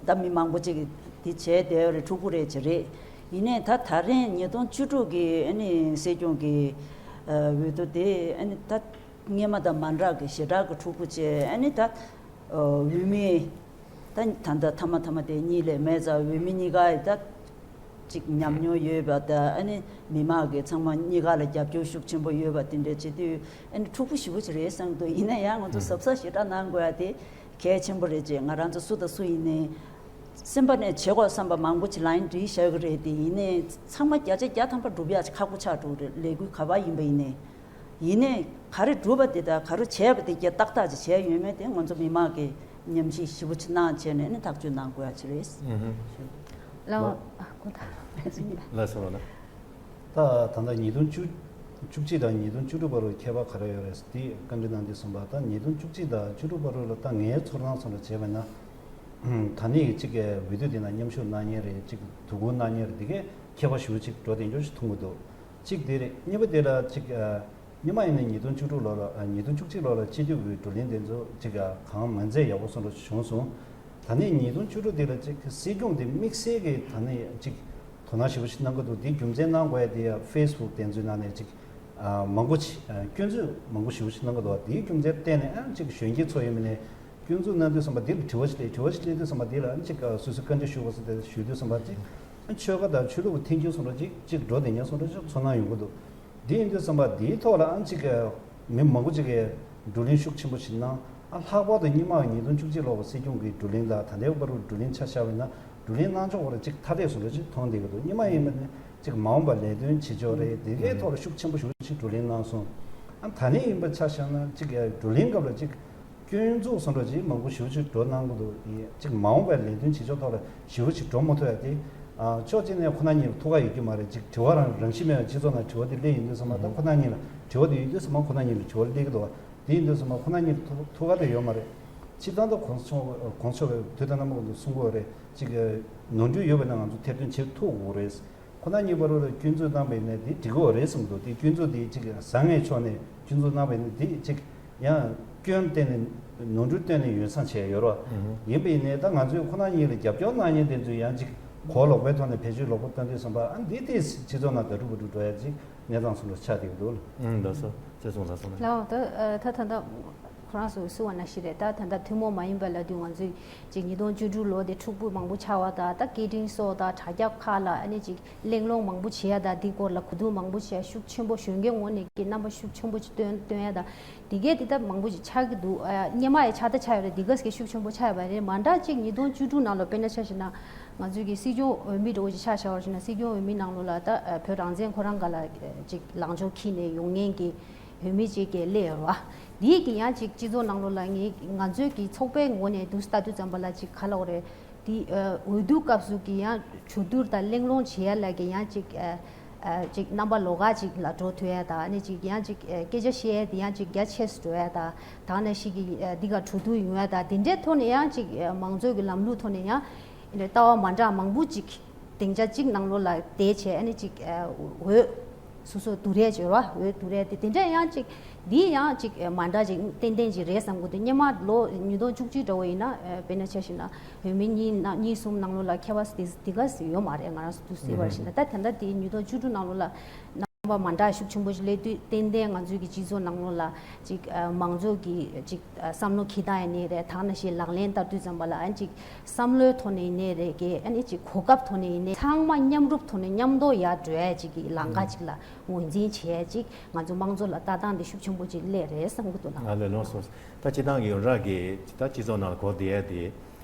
ད་མི་མང་པོ་ཅིག་གིས་དེ་བྱས་བསྡད་ཡོད་རེད། འཁྲུག་པོ་རེད་ཅེས་རེད། ཡིན་ནའི་ད་ད་རིང་ཉིས་སྟོང་བཅུ་དྲུག་གི་ཨ་ནི་སྲིད་སྐྱོང་གི་འོས་བསྡུ་དེ་ཨ་ནི་ད་སྔོན་མ་དང་མ་འདྲ་གི་ཞེ་དྲག་གི་འཁྲུག་པོ་བྱས། ཨ་ནི་ད་འོས་མི་ད་ད་ལྟ་ཐ་མ་ཐ་མ་དེ་གཉིས་ལས་མེད་ཙང་འོས་མི་གཉིས་ཀ་ཡི་ད་ཅིག་ཉམས་མྱོང་ཡོད་པ་དང་ཨ་ནི་མི་མང་གི་ཚང་མ་གཉིས་ཀ་ལ་རྒྱབ་སྐྱོར་ཤུགས་ཆེན་པོ་ཡོད་པ་དེ་འདྲ་བྱེད་དུས་ཨ་ནི་འཁྲུག་པོ་ཞེ་པོ་ཅིག་རེད་བསམ་འདུག་ཡིན་ན་ཡང་ང་ཚོ་གཟབ་གཟབ་ཞེ་དྲག་གནང་དགོས་ཡ་དེ་གལ་ཆེན་པོ་རེད་ཅེས། ང་རང་ཚོ་སུ་དང་སུ་ཡིན་ནའི་སེམས་པ་ནས་བྱེད་དགོས་བསམ་པ་མང་པོ་ཅིག་ལ་ཡིན་བྲིས་བཞག་གི་རེད་དེ། ཡིན་ནའི་ཚང་མ་བརྒྱ་ཆ་བརྒྱ་ཐམ་པ་སྒྲུབ་ཡ་ཅིག་ཁག་པོ་ཆགས་འགྲོ་གི་རེད། ལས་འགུལ་ག་པར་ཡིན་པ་ཡིན་ནའི། ཡིན་ནའི་ག་རེ་བསྒྲུབས་པ་དེ་དང་ག་རེ་བྱས་པ་དེ་གྱད་ཏག་ཏག་ཅིག་བྱས་ཡོད་མེད་དེ་ང་ཚོ་མི་མང་གིས་ཉམས་ཞིབ་ཞིབ་པོ་ཅིག་གནང་བྱས་ནས་ནི་ཐག་གཅོད་གནང་དགོས་ཡ་ཅིག་རེད། ཨུ་ཧུ། ལགས། ལགས། ཨ་ཁོ་ད། ལགས་སོ་ལགས། ད་ད་ལྟ་ཉིས་སྟོང་བཅུ་བཅུ་གཅིག་དང་ཉིས་སྟོང་བཅུ་དྲུག་བར་དུ་ཁྱད་པར་ག་རེ་ཡོད་རེད་དེ་བཀའ་འདྲི་གནང་དུས་གསུངས་པ། ད་ཉིས་སྟོང་བཅུ་གཅིག་དང་བཅུ་དྲུག་བར་དུ་ལ་ད་ངའི་ཚོར་སྣང་སོགས་ལ་བྱས་པ་ན། ད་ནི་གཅིག་གི་འོས་བསྡུ་དེ་ན་མཉམ་ཞུགས་གནང་མཁན་རེད། གཅིག་དོ་ཁུར་གནང་མཁན་རེད། དེ་གས་ཁྱད་པར་ཞེ་པོ་ཅིག་འགྲོ་བསྡད་རྒྱུ་ཞིག་མཐོང་གི་འདུག་གཅིག་དེ་རེད། གཉིས་པ་དེ་ལ་གཅིག་ཨ། སྔོན་མ་ཡིན་ན་ཉིས་སྟོང་བཅུ་དྲུག་ལོ་ལ་ཨ། ཉིས་སྟོང་བཅུ་གཅིག་ལོ་ལ་སྤྱི་འཐུས་ཀྱི་བགྲོ་གླེང་དེ་ཚོ་གཅིག་ཨ། གང་མ་མཛད་ཡག་པོ་སོང་འགྲོ་བྱུང་སོང་། ད་ནི་ཉིས་སྟོང་བཅུ་དྲུག་དེ་ལ་གཅིག་སྲིད་སྐྱོང་དེ་དམིགས་བསལ་གྱི་ད་ནི་གཅིག་དོ་སྣང་ཞེ་པོ་ཞིག་གནང་གི་འདུག་དེའི་རྒྱུ་མཚན་གནང་དགོས་ཡ་དེ་ཡ་ཧྥེ་སི་བུག་དེ་ཚོའི་ནང་ནས་གཅིག་ཨ། མང་པོ་ཅིག་ཨ། སྐྱོན་འཛུགས་མང་པོ་ཞེ་པོ་ཞིག་གནང་གི་འདུག་དེའི་རྒྱུ་མཚན་བརྟེན་ནས་ཨ། གཅིག་གཞོན་སྐྱེས་ཚོ་ཡིན་པ་ནས་ སྐྱོན་འཛུགས་གནང་དུས་ཙམ་པ་འདི་ལ་དྲི་བ་ཞིག་སླེབས། དྲི་བ་ཞིག་སླེབས་དུས་ཙམ་པ་འདི་ལ་ཨ་ནི་ཅིག་སོ་སོའི་བཀའ་འདྲི་ཞུ་དགོས་ཟེར་ཏེ་ཞུ་དུས་ཙམ་པ་ཅིག་ཨ་ཆོལ་ཁ་དང་ཆོས་ལུགས་ཀྱི་འཐེན་འཁྱེར་སོང་ར་ཅིག་ཅིག་འགྲོ་བསྡད་མཁན་སོང་ར་ཅིག་ཚོར་སྣང་ཡོང་གི་འདུག། འདི་ཡིན་དུས་ཙམ་པ་འདིའི་ཐོག་ལ་ཨ་ནི་ཅིག་མི་མང་པོ་ཅིག་གིས་བགྲོ་གླེང་ཤུགས་ཆེན་པོ་ཞིག་གནང་། ཨ་ལྷག་པར་དུ་སྔོན་མ་ཉིས་སྟོང་བཅུ་གཅིག་ལོ་གི་སྲིད་སྐྱོང་གི་བགྲོ་གླེང་དང་ད་ལྟའི་བར་དུ་བགྲོ་གླེང་ཆ་བཞག་པ་ཡིན་ན་བགྲོ་གླེང་གནང་ཕྱོགས་བར་ཅིག་ཐ་དད་སོང་ར་ཅིག་མཐོང་བསྡད་ཀྱི་འདུག། སྔོན་མ་ཡིན་པ་ནི་ཅིག་མ་འོངས་པ་ལས་དོན་བྱེད་ཕྱོགས་རེད། དེ་གའི་ཐོག་ལ་ཤུགས་ཆེན་པོ་ཞེ་པོ་ཅིག་བགྲོ་གླེང་གནང་སོང་། ཨ་ད་ནི་ཡིན་པ་ཆ་བཞག་ན་ཅིག་བགྲོ་གླེང་སྐབས་ལ་ཅིག་སྐྱོན་འཛུགས་སོང་འགྲོ་ཅིག་མང་པོ་ཞེ་པོ་ཅིག་འགྲོ་གནང་གི་འདུག། ཡིན་ཅིག་མ་འོངས་པའི་ལས་དོན་བྱེད་ཕྱོགས་ཐོག་ལ་ཞེ་པོ་ཅིག་འགྲོ་མ་ཐུབ་ཡ་དེ། ཨ་ཕྱོགས་གཅིག་ནས་ཁོ་ན་ཉིད་ལ་ཐུགས་ཁག་ཡོད་ཀྱི་མ་རེད། ཅིག་དྲི་བ་རང་རང་བཞིན་མེད་པའི་སྤྱི་ཚོགས་ནང་དྲི་བ་དེ་སླེབས་ཡོང་དུས་ཙམ་པ་ད་ཁོ་ན་ཉིད་ལ་དྲི་བ་དེ་ཡོང་དུས་ཙམ་པ་ཁོ་ན་ཉིད་ལ་དྲི་བ་སླེབས་ཀྱི་འདུག་བ། དེ་ཡིན་དུས་ཙམ་པ་ཁོ་ན་ཉིད་ལ་ཐུགས་ཐུགས་ཁག་དེ་ཡོད་མ་རེད། སྤྱིར་བཏང་ད་གོང་ས་མཆོག་གོང་ས་མཆོག་གིས་དུས་དང་རྣམ་པ་ཀུན་ཏུ་གསུང་གི་ཡོད་རེད། ཅིག་ནོར་འཁྲུལ་ཡོད་པ་ན་ང་ཚོ་ཐེར་འདོན་བྱེད་ཐུབ་དགོས་རེད། ཁོ་ན་ཉིད་བར་ལ་སྐྱོན་འཛུགས་གནང་བ་ཡིན་ན་དེ་འགྲིག་གི་རེད་བསམ་གྱི་འདུག། དེ་སྐྱོན་འཛུགས་དེ་ཅིག་བཟང་ངན་ཕྱོགས་ནས་སྐྱོན་འཛུགས་གནང་བ་ཡིན་ན་དེ་ཅིག་ཡང་སྐྱོན་གཏན་ནས་ནོར་འཁྲུལ་གཏན་ནས་ཡོ་བསྲང་བྱས་ཡོད་རེད་བ། ཡིན་པ་ཡིན་ནའི་ད་ང་ཚོས་ཁོ་ན་ཉིད་ལ་རྒྱབ་སྐྱོར་གནང་མཁན་དེ་ཚོས་ཡང་ཅིག་གོ་ལོག་པའི་ཐོག་ནས་བེད་སྤྱོད་ལོག་པ་བཏང་དུས་ཙམ་པ་ཨ་འདི་དེ་སྤྱི་ཚོགས་ནང་ད་དྲུག་པ་དྲུག་འགྲོ་ཡ་ཅིག་གནས་སྟངས་སུ་འགྲོ་ཆགས་བསྡད་ཀྱི་འདུག་ལ། ཨང་། ལགས་སོ། ཚེ་བཟང་ལགས་སོང་ན། ལགས་ད་ཨ་ད་ད་ད། ཁོ་རང་ཚོས་གསུངས་པ་ནང་བཞིན་རེད། ད་ད་ལྟ་ཐུན་མོང་མ་ཡིན་པ་ལབ་དུས་ང་ཚོས་ཅིག་ཉིས་སྟོང་བཅུ་དྲུག་ལོ་དེ་འཁྲུག་པ་མང་པོ་ཆགས་པ་དང་ད་སྐད་འཕྲིན་སོགས་དང་དྲ་རྒྱ་ཁག་ལ་ཨ་ནི་ཅིག་གླེང་སློང་མང་པོ་བྱེད་ཡ་དང་དེའི་སྐོར་ལ་གོ་བསྡུར་མང་པོ་བྱེད་ཡ་ཤུགས་ཆེན་པོ་གཞོན་སྐྱེས་ངོས་ནས་ཀྱི་རྣམ་པ་ཤུགས་ཆེན་པོ་ཅིག་སྟོན་སྟོན་ཡ་དང་དེ་གས་དེ་ད་མང་པོ་ཅིག་ཆགས་ཀྱི་འདུག། ཨ་སྔོན་མ་ཡང་ཆགས་ད་ཆགས་ཡོད་རེད། འདི་ག་སྐད་ཤུགས་ཆེན་པོ་ཆགས་ཡོད་པ་རེད། མ་འདྲ་ཅིག་ཉིས་སྟོང་བཅུ་དྲུག་ནང་ལོ་དཔེར་ན་ཆ་བཞག་ན་ང་ཚོའི་གི་སྲིད་སྐྱོང་འོས་མི་འདྲ་བོ་ཅིག་ཆགས་བཞག་པ་ཞིག་ན་སྲིད་སྐྱོང་འོས་མི་ནང་ལོགས་ལ་ད་བོད་རང་བཙན་ཁོ་རང་སྒང་ལ་ཅིག་ལངས་ཕྱོགས་འཁྱེར་ནས་ཡོང་མཁན་གྱི་འོས་མི་གཅིག་གིས་སླེབས་ཡོད་རེད་བ། དེའི་གི་ཡང་ཅིག་སྤྱི་ཚོགས་ནང་ལོགས་ལ་ངས་ང་ཚོའི་གི་ཚོགས་པའི་ངོས་ནས་འདུག་ལྟ་དུས་ཙམ་པ་ལ་ཅིག་ག་ལབ་དགོས་རེད། དེ་འོས་བསྡུ་སྐབས་སུ་གི་ཡང་གྲོས་བསྡུར་དང་གླེང་སློང་བྱེད་ཡ་ལ་གི་ཡང་ཅིག་ཅིག་རྣམ་པ་ལོགས་ཀ་ཅིག་ལ་འགྲོ་ཐུབ་ཡ་དང་ཨ་ནི་ཅིག་ཡང་ཅིག་སྐད་ཆ་བཤད་ཡ་དེ་ཡང་ཅིག་རྒྱ་ཆེ་སུ་འགྲོ་ཡ་དང་དེ་ནང་བཞིན་གི་འདི་ག་གྲོས་བསྡུར་ཡོང་ཡ་དང་དེ་འདྲའི་ཐོག་ནས་ཡང་ཅིག་མང་གཙོའི་གི་ལམ་ལུགས་ཐོག་ནས་ཡང་ལྟ་བ་མ་འདྲ་མང་པོ་ཅིག་སྡིངས་ཆ་གཅིག་ནང་ལོགས་ལ་བསྡད་བྱས་ཨ་ནི་གཅིག་འོས་སོ་སོ་བསྡུ་རེས་བྱེད་རོགས། འོས་བསྡུ་རེས་དེ་དེ་འདྲ་ཡང་གཅིག་འདི་ཡང་གཅིག་མ་འདྲ་ཅིག་ཏན་ཏན་ཅིག་རེད་བསམ་གི་འདུག། སྔོན་མ་ལོ་ཉིས་སྟོང་བཅུ་གཅིག་འདྲ་བོ་ཡིན་ན་དཔེར་ན་ཆ་བཞག་ན་འོས་མི་གཉིས་ན་གཉིས་གསུམ་ནང་ལོགས་ལ་ཁྱད་པར་དེ་དེ་ག་ཡོད་མ་རེད། ང་རང་ཚོ་འདུག་སེ་བར་བཞག་ན་ད་དེ་འདྲ་དེ་ཉིས་སྟོང་བཅུ་དྲུག་ནང་ལོགས་ལ་རྣམ་པ་མ་འདྲ་ཤུགས་ཆེན་པོ་ཞིག་སླེབས་དུས་ཏན་ཏན་ང་ཚོའི་གི་སྤྱི་ཚོགས་ནང་ལོགས་ལ་ཅིག་མང་ཚོགས་ཀྱི་ཅིག་བསམ་བློ་འཁྱེར་སྟངས་ཡིན་ནའི་རེད། དེ་ནང་བཞིན་ལག་ལེན་བསྟར་དུས་ཙམ་པ་ལ་ཨ་ནི་ཅིག་བསམ་བློའི་ཐོག་ནས་ཡིན་ནའི་རེད་གི་ཨ་ནི་ཅིག་གོ་སྐབས་ཐོག་ནས་ཡིན་ནའི་ཚང་མ་མཉམ་རུབ་ཐོག་ནས་མཉམ་དུ་ཡར་འགྲོ་ཡ་ཅིག་གི་ལམ་ཁ་ཅིག་ལ་ངོས་འཛིན་བྱེད་ཡ་ཅིག་ང་ཚོ་དམངས་གཙོ་ལ་ལྟ་སྟངས་དེ་ཤུགས་ཆེན་པོ་ཅིག་སླེབས་རེད་བསམ་གི་འདུག་ལགས། ཨ་ལས། ལགས་སོ། ད་སྤྱིར་བཏང་གི་ཡོངས་གྲགས་ཀྱི་ད་སྤྱི་ཚོགས་ནང་ལ་གོ་བསྡད་ཡ་དེ་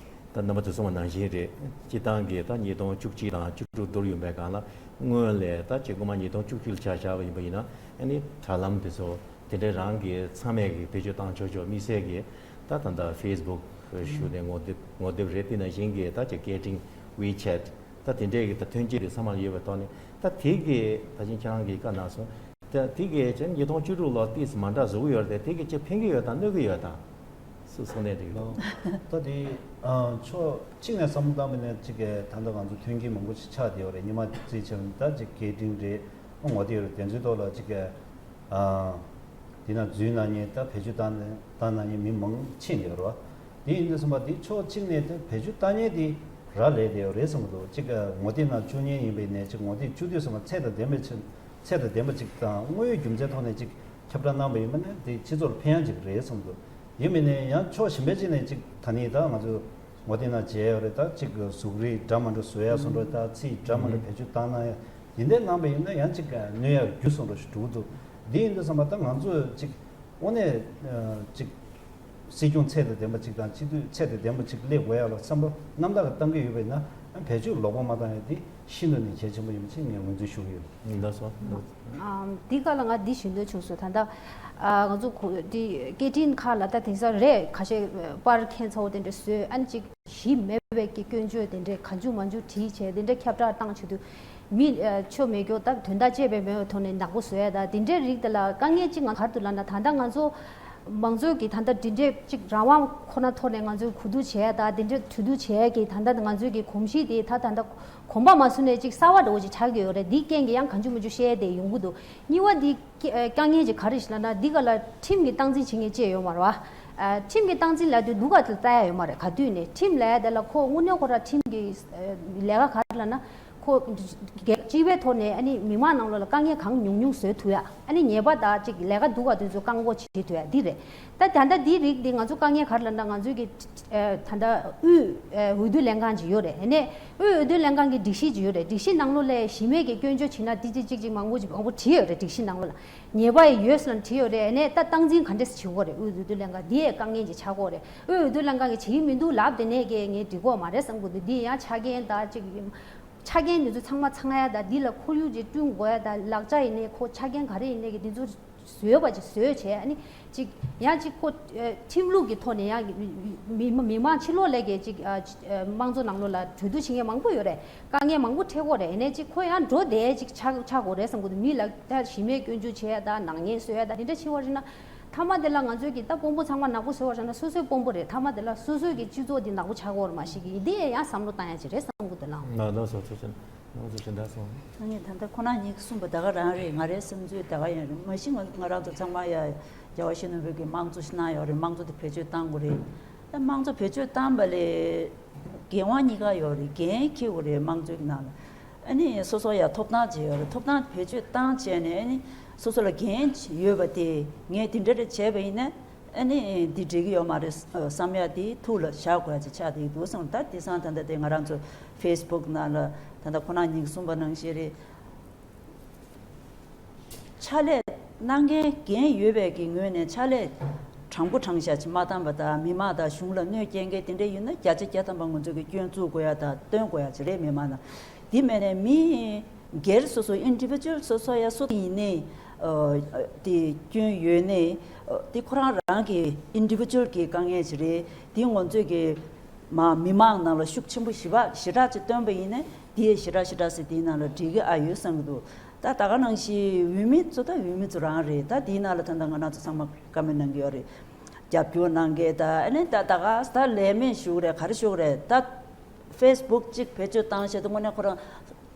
ད་རྣམ་པ་ཚོས་གསུངས་པ་ནང་བཞིན་རེད། སྤྱིར་བཏང་གི་ད་ཉིས་སྟོང་བཅུ་གཅིག་དང་བཅུ་དྲུག་བསྡུར་ཡོང་པའི་སྒང་ལ་སྔོན་ལས་ད་ཅིག་སྔོན་མ་ཉིས་སྟོང་བཅུ་གཅིག་ལ་ཆ་བཞག་པ་ཡིན་པ་ཡིན་ན་ཨ་ནི་དྲ་ལམ་དེ་ཚོ་དེ་འདྲའི་རང་གི་ཚང་མས་གི་བེད་སྤྱོད་བཏང་ཆོག་ཆོག་དམིགས་བསལ་གི་ད་ད་ལྟ་ཕེ་སི་བུག་ཞུ་ནས་ངོ་དེབ་ངོ་དེབ་རེད། དེ་ནང་བཞིན་གི་ད་ཅིག་སྐད་འཕྲིན་ཝི་ཆེ་ཊི་ད་དེ་འདྲའི་གི་ད་ཐོན་སྐྱེད་དེ་ཚང་མ་ཡོད་པའི་ཐོག་ནས་ད་དེ་གི་ད་ཅིག་ཁྱེད་རང་གི་བཀའ་གནང་སོང་། ད་དེ་གི་ཅིག་ཉིས་སྟོང་བཅུ་དྲུག་ལོ་ཏིས་མ་འདྲ་བཟོ་གི་ཡོད་རེད་དེ་དེ་གི་ཅིག་ཕན་གི་ཡོད་དང་གནོད་གི་ཡོད་དང་སུ་གསུང་ནས་འགྲིག་འདུག། ད་དེ་ཕྱོགས་གཅིག་ནས་བསམ་བློ་བཏང་པ་ཡིན་ན་ཅིག་གི་ད་ལྟ་ང་ཚོ་མཐུན་རྐྱེན་མང་པོ་ཞིག་ཆགས་བསྡད་ཡོད་རེད། སྔོན་མ་རྩིས་བྱས་པ་ཡིན་ན་ད་ཅིག་སྐད་འཕྲིན་རེད། ངོ་དེབ་རེད། དེ་ཚོའི་ཐོག་ལ་ཅིག་གི་དེ་ན་འཛུལ་གནང་མཁན་ད་བེད་སྤྱོད་བཏང་བཏང་གནང་མཁན་མི་མང་ཕྱིན་བསྡད་ཡོད་རེད་བ། དེ་ཡིན་དུས་ཙམ་པ་དེ་ཕྱོགས་གཅིག་ནས་དེ་བེད་སྤྱོད་བཏང་མཁན་དེ་རག་ལས་བསྡད་ཡོད་རེད་བསམ་གི་འདུག། ཅིག་གི་ངོ་དེབ་ནང་བཅུག་མཁན་ཡིན་པ་ཡིན་ནའི་ཅིག་ངོ་དེབ་བཅུག་དུས་ཙམ་པ་ཚད་དང་ལྡན་པ་ཅིག་ཚད་དང་ལྡན་པ་ཅིག་དང་དངོས་ཡོད་རྒྱུ་མཚན་ཐོག་ནས་ཅིག་ཁྱབ་བསྒྲགས་གནང་པ་ཡིན་པ་ནི་དེ་སྤྱི་ཚོགས་ལ་ཕན་ཡག་ཅིག་རེད་བསམ་འདུག། ཡིན་མིན་ནས་ཡང་ཕྱོགས་གཞན་པའི་ཅིག་ནས་ཅིག་ད་ནི་ད་ང་ཚོ་ངོ་དེབ་ནང་མཇལ་ཡོད་རེད། ད་ཅིག་གཟུགས་རིས་འདྲ་མི་འདྲ་བཟོ་ཡ་སོགས་འགྲོ། ད་ཚིག་འདྲ་མི་འདྲ་བེད་སྤྱོད་བཏང་ན་ཡང་དེ་འདྲ་གནང་པ་ཡིན་ན་ཡང་ཅིག་གནོད་ཡག་རྒྱུ་སོང་འགྲོ་ཞིག་འགྲོ་གི་འདུག། འདི་ཡིན་དུས་ཙམ་པ་ད་ང་ཚོ་ཅིག་དངོས་གནས་ཅིག་སྲིད་སྐྱོང་ཚད་དང་ལྡན་པ་ཅིག་དང་སྤྱི་འཐུས་ཚད་དང་ལྡན་པ་ཅིག་སླེབས་དགོས་ཡ་ལ་བསམ་བློ་རྣམ་དག་གིས་བཏང་གི་ཡོད་པ་ཡིན་ན་བེད་སྤྱོད་ལོག་པ་མ་བཏང་ཡ་དེ་ཤིན་ཏུ་ནས་གལ་ཆེན་པོ་ཡིན་པ་ཅིག་ངས་ངོས་འཛིན་ཞུ་གི་ཡོད། ལགས་སོ། ཨམ། འདི་ག་ལ་ང་འདི་ཞུ་འདོད་བྱུང་སོང་། ད་ལྟ་ཨ་ང་ཚོ་གོ་འདི་སྐད་འཕྲིན་ཁག་ལ་ད་དེང་སང་རེད་ཁ་ཤས་པར་ཁྱད་མཚར་པོ་དེ་འདྲ་བཟོས་ཨ་ནི་ཅིག་གཞི་མེད་པའི་གི་སྐྱོན་བརྗོད་དེ་འདྲས་གང་བྱུང་མང་བྱུང་བྲིས་བྱས་དེ་འདྲས་ཁྱབ་བསྒྲགས་བཏང་བྱེད་དུས་མི་ཆོ་མེད་སྐྱོ་ད་དོན་དག་བཅས་པའི་མེད་པའི་ཐོག་ནས་ནག་པོ་བཟོ་ཡ་ད་དེ་འདྲས་རིགས་དེ་ལ་དཀའ་ངལ་ཅིག་ང་ག་རེ་འདུག་ལབ་ན་ད་ལྟ་ང་ཚོ་མང་གཙོའི་གི་ད་ལྟ་དེ་འདྲས་ཅིག་རང་དབང་ཁོ་ན་ཐོག་ནས་ང་ཚོས་གོ་བསྡུར་བྱས་ད་དེ་འདྲས་གྲོས་བསྡུར་བྱས་གི་ད་ལྟ་ང་ཚོའི་གི་གོམས་གཤིས་དེ་ད་ད་ལྟ་གོམ་པ་མ་ཟུན་ནས་ཅིག་གསར་བ་འདྲ་བོ་ཅིག་ཆགས་ཀྱི་ཡོད་རེད། འདིའི་རྐྱེན་གྱིས་ཡང་གང་བྱུང་མང་བྱུང་བཤད་ཡས་དེ་ཡོང་གི་འདུག། གཉིས་པ་འདི་དཀའ་ངལ་ཅིག་ག་རེ་ཞིག་ལབ་ན་འདི་ག་ལ་ཁྲིམས་ཀྱི་སྟངས་འཛིན་བྱེད་མཁན་ཅིག་ཡོད་མ་རེད་བ། ཁྲིམས་ཀྱི་སྟངས་འཛིན་ལབ་དུས་ལུགས་ག་ལ་ལྟ་ཡ་ཡོད་མ་རེད། ག་དུས་ནས་ཁྲིམས་ལབ་ཡ་དེ་ལ་ཁོ་དངོས་གནས་ཁོ་རང་ཁྲིམས་ཀྱི་ལས་ཀ་ག་རེ་ལབ་ན། ཁོ་སྤྱི་པའི་ཐོག་ནས་ཨ་ནི་མི་མང་ནང་ལོགས་ལ་དཀའ་ངལ་གང་ཉུང་ཉུང་བཟོ་ཐུབ་ཡ། ཨ་ནི་ཉེས་པ་དང་ཅིག་ལས་ཀ་སྡུག་ག་དེ་ཚོ་བཀག་འགོག་བྱེད་ཐུབ་ཡ་འདི་རེད། ད་ད་ལྟ་འདིའི་རིགས་འདི་ང་ཚོ་དཀའ་ངལ་ག་རེ་ལབ་ན། ང་ཚོའི་གི་ཨ་ད་ལྟ་དབུས་ཨ་འོས་བསྡུ་ལྷན་ཁང་ཅིག་ཡོད་རེད། ཨ་ནི་དབུས་འོས་བསྡུ་ལྷན་ཁང་གི་སྒྲིག་གཞི་ཅིག་ཡོད་རེད། སྒྲིག་གཞི་ནང་ལོགས་ལ་གཞི་མེད་ཀྱི་སྐྱོན་བརྗོད་བྱེད་ན་འདི་ཅིག་ཅིག་ཅིག་མང་པོ་ཅིག་མང་པོ་བྲིས་ཡོད་རེད། སྒྲིག་གཞི་ནང་ལོགས་ལ་ཉེས་པ་ཡོད་ཟེར་ན་བྲིས་ཡོད་རེད། ཨ་ནི་ད་སྟངས་འཛིན་ག་འདྲས་སེ་བྱེད་དགོས་རེད། དབུས་འོས་བསྡུ་ལྷན་ཁང་འདི་ཡས་དཀའ་ངལ་ཅིག་ཆགས་ཀྱི་ཡོད་རེད། དབུས་འོས་བསྡུ་ལྷན་ཁང་གིས་བྱེད་ཀྱི་མི་འདུག་ལབ་དེ་ནས་ཀྱི་ངས་འགྲིག་གི་ཡོད་མ་རེད་བསམ་གྱི་འདུག་འདི་ཡང་ཆ་རྐྱེན་དང་ཅིག་ཆ་རྐྱེན་འདི་ཚོ་ཚང་མ་ཚང་ཡ་དང་། འདི་ལ་ཁོར་ཡུག་ཅིག་བསྐྲུན་དགོས་ཡ་དང་། ལག་ཆ་ཡིན་ནའི་ཁོ་ཆ་རྐྱེན་ག་རེ་ཡིན་ནའི་གི་འདི་ཚོ་བཟོས་པ་ཅིག་བཟོས་བྱས། ཨ་ནི་ཅིག་ཡང་ཅིག་ཁོ་ཨ་ཁྲིམས་ལུགས་ཀྱི་ཐོག་ནས་ཡང་མི་མི་མང་ཕྱི་ལོགས་ལ་གི་ཅིག་ཨ་ཨ་དམངས་གཙོ་ནང་ལོགས་ལ་གྲོས་བསྡུར་བྱེད་མཁན་མང་པོ་ཡོད་རེད། དཀའ་ངལ་མང་པོ་འཕྲད་ཀྱི་ཡོད་རེད། ཡིན་ནའི་ཅིག་ཁོ་ཡང་འགྲོ་བསྡད་ཅིག་ཆགས་ཆགས་དགོས་རེད་བསམ་གྱི་འདུག་མི་ལ་ད་གཞི་མེད་སྐྱོན་བརྗོད་བྱས་ཡ་དང་། ནག་ཉེས་བཟོས་ཡ་དང་། དེ་འདྲ་བྱེད་པ་ཡིན་ན། མཐའ་མ་དེ་ལ་ང་ཚོས་ཀྱི་ད་དཔོན་པོ་ཚང་མ་ནག་པོ་བཟོས་པ་ཡིན་ན་སོ་སོའི་དཔོན་པོ་རེད། མཐའ་མ་དེ་ལ་སོ་སོའི་གི་སྤྱི་ཚོགས་འདི་ནག་པོ་ཆགས་ཀྱི་ཡོད་རེད་མ་གཞི་གི། འདི་ཡང་བསམ་བློ་བཏང་ཡ་ཅིག་རེད་བསམ་གྱི་འདུག་ལགས། ལགས་ལགས་སོ། ཐུགས་རྗེ་ཆེ། ལགས་སོ། དྲན་དག་སོང་། ངས་ད་ལྟ་ཁོ་རང་གཉིས་ཀྱིས་གསུངས་པ་ད་ག་རང་རེད། ང་རའི་བསམ་ཚུལ་ད་ག་ཡང་རེད། མ་གཞི་ང་ང་རང་ཚོ་ཚང་མ་ཡ་རྒྱལ་བ་ཡིད་བཞིན་ནོར་བུའི་གི་དམངས་གཙོ་ཞིག་གནང་ཡོད་རེད། དམངས་གཙོ་དེ་བེད་སྤྱོད་གཏང་དགོས་རེད། ད་དམངས་གཙོ་བེད་སྤྱོད་བཏང་པ་ལས་འགན་དབང་གཉིས་ཀ་ཡོད་རེད། འགན་འཁྱེར་དགོས་རེད། དམངས་གཙོའི་ནང་ལ་ཨ་ནི་སོ་སོ་ཡ་ཐོབ་ཐང་ཅིག་ཡོད་རེད། ཐོབ་ཐང་བེད་སྤྱོད་བཏང་བྱས་ནས་ཨ་ནི་སོ་སོ་ལ་འགན་ཡོད་པ་དེ། ངས་དེ་འདྲ་རེ་བྱས་པ་ཡིན་ན་ཨ་ནི་འདི་འགྲིག་གི་ཡོད་མ་རེད་བསམ་ཡ་དེ་ཐུགས་ལ་བཞག་དགོས་ཡ་ཅིག་ཆགས་བསྡད་འདུག་བསམ། ད་དེང་སང་ད་ལྟ་དེ་ང་རང་ཚོ་ཕེ་སི་བུག་ནང་ལ་ད་ལྟ་ཁོ་རང་གཉིས་ཀྱིས་གསུངས་པ་ནང་བཞིན་རེད། ཕྱག་ལས་གནང་མཁན་འགན་ཡོད་པའི་གི་ངོས་ནས་ཕྱག་ལས་དྲང་པོ་དྲང་བཞག་ཅིག་མ་བཏང་པ་དང་། མི་མང་དང་གཞུང་ལ་གནོད་སྐྱེལ་མཁན་དེ་འདྲ་ཡིན་ན་བརྒྱ་ཆ་བརྒྱ་ཐམ་པ་ང་ཚོ་གིས་སྐྱོན་འཛུགས་དགོས་ཡ་དང་སྟོན་དགོས་ཡ་ཅིག་རེད། མི་མང་ལ། དེ་མིན་ནས་མི་སྒེར་སོ་སོ་ཨིན་ཌི་བི་ཇུ་ཨལ་སོ་སོ་ཡ་སུ་ཡིན་ནའི་ཨ་དེ་སྐྱོན་ཡོད་ནའི་ཨ་དེ་ཁོ་རང་རང་གི་ཨིན་ཌི་བི་ཇུ་ཨལ་གི་དཀའ་ངལ་ཅིག་རེད། དེ་ང་ཚོས་གི་མ་མི་མང་ནང་ལ་ཤུགས་ཆེན་པོ་ཞེ་དྲག་ཞེ་དྲག་ཅིག་བཏོན་པ་ཡིན་ན་དེ་ཞེ་དྲག་ཞེ་དྲག་ཟེར་དེའི་ནང་ལ་འགྲིག་གི་ཨ་ཡོད་བསམ་གི་འདུག་ད་ད་ག་ནང་བཞིན་འོས་མི་ཚོ་ད་འོས་མི་ཚོ་རང་རེད། ད་དེའི་ནང་ལ་ད་ལྟ་ང་རང་ཚོ་ཚང་མ་བཀའ་མོལ་གནང་གི་ཡོད་རེད། རྒྱབ་སྐྱོར་གནང་མཁན་ད་ཨ་ནི་ད་ད་ག་ད་ལས་མེད་ཞུ་གི་རེད། ག་རེ་ཞུ་གི་རེད། ད་ཕེ་སི་བུག་ཅིག་བེད་སྤྱོད་བཏང་བྱས་ཏེ་དངོས་གནས་ཁོ་རང་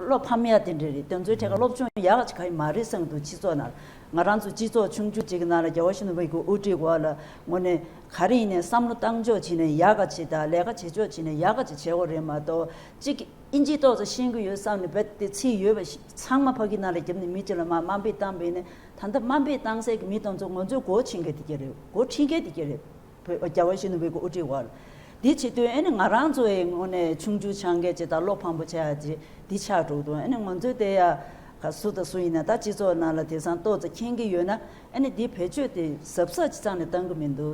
བློ་ཕམ་ཡ་དེ་འདྲ་རེད། དེ་ཚོའི་ཐད་ཀ་སློབ་སྦྱོང་ཡག་ཅིག་ག་ཡི་མ་རེད་བསམ་གི་འདུག་སྤྱི་ཚོགས་ནང་ང་རང་ཚོ་སྤྱི་ཚོགས་ཆུང་ཆུང་ཅིག་གི་ནང་ལ་རྒྱལ་བ་ཡིད་བཞིན་ནོར་བུ་གི་དབུ་ཁྲིད་འོག་ལ་དངོས་གནས་ག་རེ་ཡིན་ནའི་བསམ་བློ་བཏང་ཕྱོགས་བྱས་ནས་ཡག་ག་བྱེད་དང་། ལས་ཀ་བྱེད་ཕྱོགས་བྱས་ནས་ཡག་ག་ཅིག་བྱེད་དགོས་རེད་མ་གཏོགས། གཅིག་ཨིན་ཇིའི་ཏོག་ཙམ་ཤེས་ཀྱི་ཡོད་བསམ་ནས་རྦད་དེ་ཚིག་ཡོད་པ་ཞིག་ཚང་མ་ཕ་གི་ནང་ལ་བརྒྱབ་ནས་མི་གཅིག་ལ་མར་དམའ་འབེབས་བཏང་བས་ནས། ད་ལྟ་དམའ་འབེབས་བཏང་སའི་གི་མི་དེ་ཚོ་ང་ཚོའི་མགོ་འཕྲིན་མཁན་དེ་ག་རེད། མགོ་འཕྲིན་མཁན་དེ་ག་རེད། བོད་རྒྱལ་བ་ཡིད་བཞིན་ནོར་བུའི་གི་དབུ་ཁྲིད་འོག་ལ། དེ་བྱེད་དུས་ཨ་ནི་ང་རང་ཚོ་ཡི་དངོས་གནས་ཆུང་ཆུང་ཆགས་མཁན་ཅིག་དང་བློ་ཕམ་པོ་ཆགས་ཡ་ཅིག་འདི་ཆགས་འགྲོ་གི་འདུག་ཨ་ནི་ང་ཚོའི་དེ་ཡ་ག་སུ་དང་སུ་ཡིན་ན་ད་སྤྱི་ཚོགས་ནང་ལ་དེང་སང་ཏོག་ཙམ་མཁྱེན་གྱི་ཡོད་ན་ཨ་ནི་འདི་བེད་སྤྱོད་དེ་གཟབ་གཟབ་ཅིག་རྩ་ནས་བཏང་གི་མི་འདུག་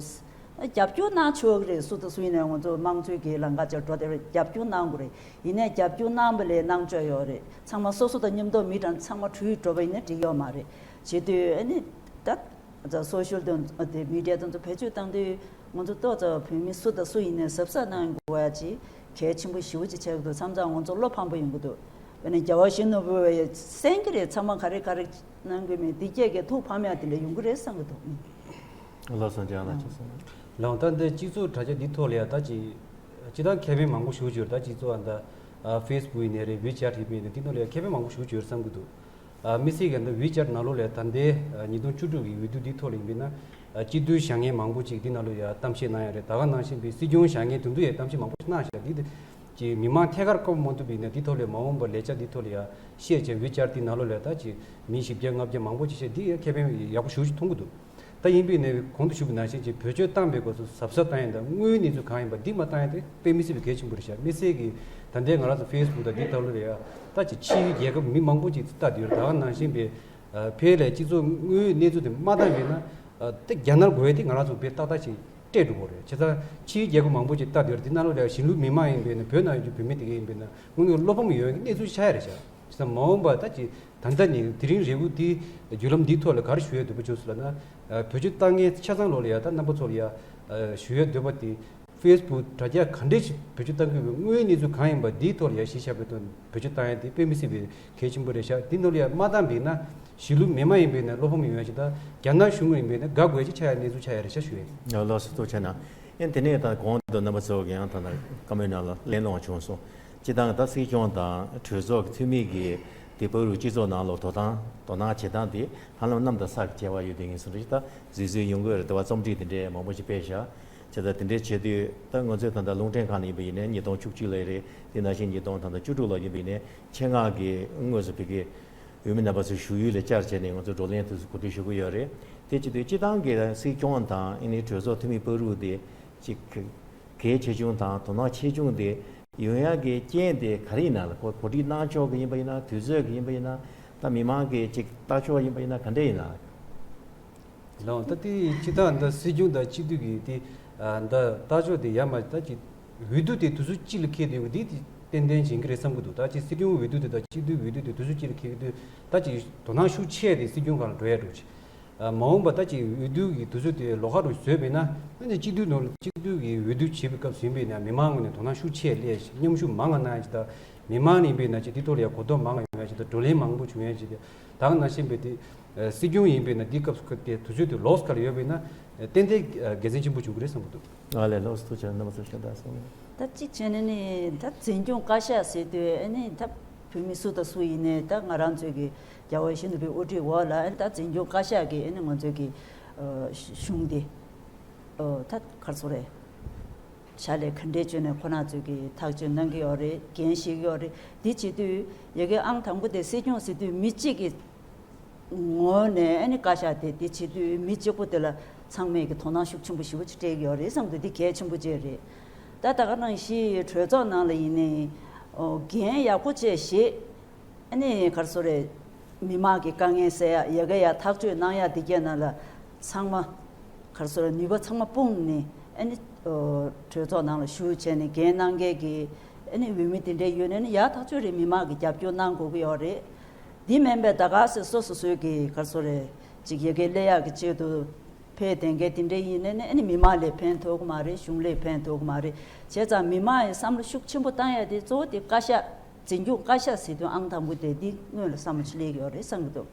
རྒྱབ་སྐྱོར་གནང་ཆོག་གི་རེད། སུ་དང་སུ་ཡིན་ནའི་ང་ཚོ་དམངས་གཙོའི་གི་ལམ་ཁ་ཅིག་འགྲོ་བསྡད་རེད། རྒྱབ་སྐྱོར་གནང་དགོས་རེད། ཡིན་ནའི་རྒྱབ་སྐྱོར་གནང་བ་ལས་གནང་ཕྱོགས་ཡོད་རེད། ཚང་མ་སོ་སོ་དང་མཉམ་དུ་མི་གྲངས་ཚང་མ་བྲོས་འགྲོ་བ་ཡིན་ན་འགྲིག་ཡོད་མ་རེད། བྱེད་དུས་ཨ་ནི་ད་སོ་ཤལ་དང་དེ་མི་ཌི་ཡ་དེ་ཚོ་བེད་སྤྱོད་བཏང་དུས་ང་ཚོ་ཏོག་ཙམ་བོད་མི་སུ་དང་སུ་ཡིན་ནའི་གཟབ་གཟབ་གནང་དགོས་ཡ་ཅིག་གལ་ཆེན་པོ་ཞེ་པོ་ཅིག་ཆགས་ཀྱི་འདུག་མཚམས་མཚམས་ང་ཚོ་བློ་ཕམ་པོ་ཡོང་གི་འདུག་དཔེར་ན་རྒྱལ་བ་ཡིད་བཞིན་ནོར་བུ་བས་གསན་གྱི་རེད། ཚང་མ་ག་རེ་ག་རེ་གནང་གི་མེད། འདི་སྐད་ཀྱི་ཐུགས་ཕམ་ཡ་དེ་འདྲ་ཡོང་གི་རེད་བསམ་གྱི་འདུག་ལགས་སོ། འདི་ཡང་ལགས་ཀྱི་སོང་། ལགས་ད་འདི་སྤྱི་ཚོགས་དྲ་རྒྱ་འདི་ཐོག་ལ་ཡ་ད་ཅི་ཅི་ད་ཁེ་ཕན་མང་པོ་ཞེ་པོ་ཅིག་ཡོད་རེད། ད་སྤྱི་ཚོགས་ཨ་ད་ཕེ་སི་བུག་ཡིན་ནའི་རེད། ཝི་ཅེ་ཊི་ཡིན་ནའི་འདི་ནང་ལ་ཡ་ཁེ་ཕན་མང་པོ་ཞེ་པོ་ཅིག་ཡོད་རེད་བསམ་གྱི་འདུག་ཨ་དམིགས་བསལ་གྱི་འདི་ཝི་ཅེ་ཊི་ནང་ལོགས་ལ་ད་ལྟའི་ཨ་ཉིས་སྟོང་བཅུ་དྲུག་གི་འོས་བསྡུ་འདི་ཐོག་ལ་ཡིན་པས་ན། ཨ་སྤྱི་འཐུས་བཞེངས་མཁན་མང་པོ་ཅིག་འདི་ནང་ལོགས་ཡ་གཏམ་བཤད་གནང་ཡ་རེད། ད་ག་ནང་བཞིན་པའི་སྲིད་སྐྱོང་བཞེངས་མཁན་དེ་ཚོ་ཡ་གཏམ་བཤད་མང་པོ་ཅིག་གནང་ཤག་འདི་ཅིག་མི་མང་ཐད་ཀར་བཀག་པ་མ་ཐུབ་པ་ཡིན་ན་འདི་ཐོག་ལ་མ་འོངས་པར་ལས་འཆར་འདི་ཐོག་ལ་ཡ་བཤད་བྱས་ཝི་ཅེ་ཊི་འདི་ནང་ལོགས་ལ་ད་ཅིག་མི་བཞི་བརྒྱ་ལྔ་བརྒྱ་མང་པོ་ཅིག་བཤད་འདི་ཡ་ཁེ་ཕན་ཡག་པོ་ཞེ་པོ་ཅིག་མཐོང་གི་འདུག་ད་ཡིན་པས་ན་གོང་དུ་ཞུས་པ་ནང་བཞིན་གྱི་བེད་སྤྱོད་བཏང་པའི་སྐབས་སུ་གཟབ་གཟབ་བཏང་ཡ་དང་། དངོས་ཡོད་གནས་ཚུལ་གང་ཡིན་པ་འདི་མ་བཏང་ཡ་དེ་དཔེ་མི་སྲིད་པའི་གལ་ཆེན་པོ་རེད་ཤག་དམིགས་བསལ་གྱི་ད་ལྟའི་ང་རང་ཚོ་ཕེ་སི་བུག་དང་འདི་ཐོག་ལ་ཡ་ད་ཅིག་ཕྱིའི་རྒྱལ་ཁབ་མི་མང་པོ་ཅིག་ལྟ་དུས་ད་ག་ནང་བཞིན་པའི་ཨ་ཕལ་ལས་སྤྱི་ཚོགས་དངོས་ཡོད་གནས་ཚུལ་དེ་མ་བཏང་པས་ན། ཨ་དེ་རྒྱ་ནག་དགོས་ཡ་དེ་ང་རང་ཚོ་དཔེ་ཏག་ཏག་ཅིག་སྤྲད་འགྲོ་གི་རེད། བྱས་ཙང་ཕྱིའི་རྒྱལ་ཁབ་མང་པོ་ཅིག་ལྟ་དུས་དེ་ནང་ལོགས་ལ་ཡ་གཞིས་ལུས་མི་མང་ཡིན་པས་ན། བོད་ནང་ཡོད་རྒྱུ་བོད་མི་དེ་ག་ཡིན་པས་ན་དངོས་གནས་བློ་ཕམ་ཡོང་ཡ་གི་གནས་ཚུལ་ཆགས་ཡ་རེད་ཤག་བྱས་ཙང་མ་འོངས་པ་ད་ཅིག་ད་ལྟ་ནས་དེ་རིང་རེ་སྐུལ་འདི་བརྒྱུད་ལམ་འདིའི་ཐོག་ལ་ག་རེ་ཞུ་ཡ་འདོད་པ་བྱུང་སོང་ལབ་ན། ཨ་བེད་སྤྱོད་བཏང་མཁན་ཆ་ཚང་ལོགས་ལ་ཡ་ད་རྣམ་པ་ཚོ་ལ་ཡ་ཨ་ཞུ་ཡ་འདོད་པ་དེ། ཕེ་སི་བུག་དྲ་རྒྱ་ག་འདྲས་ཞིག་བེད་སྤྱོད་བཏང་གི་ཡོད་པའི་དངོས་ཡོད་གནས་ཚུལ་གང་ཡིན་པ་འདིའི་ཐོག་ལ་ཡ་གཞི་བཞག་པའི་ཐོག་ནས་བེད་སྤྱོད་བཏང་ཡ་དེ་དཔེ་མི་སྲིད་པའི་གལ་ཆེན་པོ་རེད་ཤག་འདི་ནང་ལ་ཡ་མ་བཏང་པས་ན་གཞིས་ལུས་མི་མང་ཡིན་པས་ན་བློ་ཕམ་ཡོང་ཡ་ཞིག་དང་། རྒྱ་ནག་གཞུང་ཡིན་པས་ན་དགའ་དགོས་ཅིག་ཆགས་ཡ་གནས་ཚུལ་ཆགས་ཡ་རེད་ཤག་ཞུ་ཡ་ཡིན། ལགས་སོ། ཐུགས་རྗེ་གནང་། ཨེ་དེ་ནས་ད་གོང་དུ་རྣམ་པ་ཚོ་གིས་ཡང་ད་ལྟ་བཀའ་མོལ་ནང་ལ་གླེང་སློང་བྱུང་སོང་། སྤྱིར་བཏང་ད་སྲིད་སྐྱོང་དང་གྲོས་ཚོགས་ཀྱི་འཐུས་མི་གིས་དེ་བར་དུ་སྤྱི་ཚོགས་ནང་ལ་དོ་དམ་དོ་སྣང་བྱེད་སྟངས་དེ་ཧ་ལམ་གནམ་དང་ས་ཀྱི་བར་ཡོད་དེ་ཡིན་ཟེར་ཞིག་ད་གཟིགས་ཚུལ་ཡོང་གི་ཡོད་རེད། དེ་བ་རྩོམ་སྒྲིག་དེ་འདྲའི་མང་པོ་ཞིག་སྤེལ་བཞག་དེ་ལྟར་དེ་འདྲའི་བྱེད་དུས་ད་ང་ཚོས་ད་ལྟ་རླུང་འཕྲིན་ཁང་ནས་ཡིན་པ་ཡིན་ནའི་ཉིས་སྟོང་བཅུ་གཅིག་ལ་རེད། དེ་ནང་བཞིན་ཉིས་སྟོང་ད་ལྟ་བཅུ་དྲུག་ལ་ཡིན་པ་ཡིན་ནའི་ཆེད་མངགས་ཀྱིས་དངོས་སུ་བོད་ཀྱི་འོས་མི་རྣམ་པ་ཚོའི་བཞུགས་ཡུལ་ལ་བཅར་བྱས་ནས་ང་ཚོས་བགྲོ་གླེང་དུ་གོ་སྒྲིག་ཞུ་གི་ཡོད་རེད། དེ་བྱེད་དུས་སྤྱི་བཏང་གི་སྲིད་སྐྱོང་དང་ཨ་ནི་གྲོས་ཚོགས་འཐུས་མི་བར་དུ་དེ་ཅིག་གལ་ཆེ་ཆུང་དང་དོ་སྣང་ཆེ་ཆུང་དེ་ཡོང་ཡག་གི་རྐྱེན་དེ་ག་རེ་ཡིན་ན་ལ་གོ་གོ་སྒྲིག་གནང་ཕྱོགས་ཀྱི་ཡིན་པ་ཡིན་ན། དུས་ཚོད་ཀྱི་ཡིན་པ་ཡིན་ན། ད་མི་མང་གི་ཅིག་ལྟ་ཕྱོགས་ཡིན་པ་ཡིན་ན་ག་འདྲ་ཡིན་ན། ལགས། ད་དེ་སྤྱི་བཏང་ད་སྲིད་སྐྱོང་དང་སྤྱི་འཐུས་ཀྱི་དེ་ད་ལྟ་ཕྱོགས་དེ་ཡར་མར་ད་ཅིག་འོས་བསྡུ་དེ་དུས་ཚོད་གཅིག་ལ་འཁེལ་དེ་འོས་དེ་དེ་ཏན་ཏན་བྱེད་ཀྱི་རེད་བསམ་གྱི་འདུག་ད་ཅིག་སྲིད་སྐྱོང་འོས་བསྡུ་དེ་དང་སྤྱི་འཐུས་འོས་བསྡུ་དེ་དུས་ཚོད་གཅིག་ལ་འཁེལ་གྱི་འདུག་ད་ཅིག་དོ་སྣང་ཤུགས་ཆེ་དེ་སྲིད་སྐྱོང་སྒང་ལ་འགྲོ་ཡ་འགྲོ་ཆེ། མ་འོངས་པ་ད་ཅིག་འོས་བསྡུ་གི་དུས་ཚོད་དེ་ལོགས་ཀ་རུ་བཟོས་པས་ན་ཨ་ནི་སྤྱི་འཐུས་ནང་ལ་སྤྱི་འཐུས་ཀྱི་འོས་བསྡུ་བྱེད་པའི་སྐབས་ཟིན་པས་ན་མི་མང་ངོས་ནས་དོ་སྣང་ཤུགས་ཆེ་སླེབས་ཤིང་མཉམ་ཞུགས་མང་ང་གནང་ཡ་ཅིག་ད་མི་མང་ནས་ཡིན་པས་ན་ཅིག་དེ་ཐོག་ལ་ཡ་གོ་རྟོགས་མང་ང་ཡོང་ཡ་ཅིག་ད་བགྲོ་གླེང་མང་པོ་བྱུང་ཡ་ཅིག་ད་ག་ནང་བཞིན་པའི་དེ། སྲིད་སྐྱོང་ཡིན་པས་ན་འདི་སྐབས་སུ་དེ་དུས་ཚོད་དེ་ལོགས་ཀ་ལ་ཡོད་པས་ན་ཏན་ཏན་དགེ་མཚན་ཆེན་པོ་བྱུང་གི་རེད་བསམ་གྱི་འདུག་ཨ་ལས། ལགས་སོ། ཐུགས་རྗེ་ཆེ། རྣམ་པ་ཚོས་ཞུ་དག་སོང་། ད་གཅིག་བྱས་ནས་ནི་ད་འཛིན་སྐྱོང་བཀའ་ཤག་ཟེར་དུས་ཨ་ནི་ད་བོད་མི་སུ་དང་སུ་ཡིན་ནའི་ད་ང་རང་ཚོའི་གི་རྒྱལ་བ་ཡིད་བཞིན་ནོར་བུའི་དབུ་ཁྲིད་འོག་ལ་ཨ་ནི་ད་འཛིན་སྐྱོང་བཀའ་ཤག་གི་ཨ་ནི་ང་ཚོའི་གི་གཞུང་དེ་ད་ག་རེ་ཟེར་དགོས་རེད། ཕྱག་ལས་ག་འདྲས་བཅོས་ནས་ཁོ་རང་ཚོས་གི་ཐག་གཅོད་གནང་གི་ཡོད་རེད། འགན་བཞེས་ཀྱི་ཡོད་རེད། འདི་བྱེད་དུས་ཡ་གི་ཨང་དང་པོ་དེ་སྲིད་སྐྱོང་ཟེར་དུས་མི་གཅིག་གི་ངོས་ནས་ཨ་ནི་བཀའ་ཤག་དེ་དེ་བྱེད་དུས་མི་གཅིག་པོ་དེ་ལ་ཚང་མས་ཀྱི་དོ་སྣང་ཤུགས་ཆེན་པོ་ཞེ་པོ་ཅིག་སྤྲད་ཀྱི་ཡོད་རེད་བསམ་འདུག་འདི་གལ་ཆེན་པོ་ཅིག་རེད། ད་ད་ག་ནང་བཞིན་གྲོས་ཚོགས་ནང་ལ་ཡིན་ནའི་འགན་ཡག་པོ་བཅས་བཞེས། ཨ་ནི་ག་རེ་ཟེར་དགོས་རེད། མི་མང་གི་དཀའ་ངལ་སེལ་ཡག་ཡ་གི་ཡ་ཐག་གཅོད་གནང་ཡག་འདི་གའི་ནང་ལ་ཚང་མ་ག་རེ་ཟེར་དགོས་རེད། ནུས་པ་ཚང་མ་སྤུངས་ནས་ཨ་ནི་གྲོས་ཚོགས་ནང་ལ་ཞུགས་བྱས་ནས་འགན་གནང་མཁན་གྱི་ཨ་ནི་འོས་མི་དེ་འདྲས་ཡོད་ནའི་ཡ་ཐག་ཆོད་རེད། མི་མང་གི་རྒྱབ་སྐྱོར་གནང་དགོས་ཀྱི་ཡོད་རེད། འདི་མིན་པའི་ད་ག་སེ་སོ་སོ་སོའི་གི་ག་རེ་ཟེར་དགོས་རེད། ཅིག་ཡ་གི་སླེབས་ཡག་གི་ཆེད་དུ་ཕེབས་བསྡད་མཁན་དེ་འདྲས་ཡིན་ནའི་ཨ་ནི་མི་མང་ལ་ཕན་ཐོགས་ཀྱི་མ་རེད། གཞུང་ལ་ཕན་ཐོགས་ཀྱི་མ་རེད། བྱས་ཙང་མི་མང་ཡི་བསམ་བློ་ཤུགས་ཆེན་པོ་བཏང་ཡག་དེ་གཙོ་བོ་དེ་བཀའ་ཤག་འཛིན་སྐྱོང་བཀའ་ཤག་ཟེར་དུས་ཨང་དང་པོ་དེ་འདི་སྔོན་ལ་བསམ་བློ་ཅིག་སླེབས་ཀྱི་ཡོད་རེད་བསམ་གྱི་འདུག་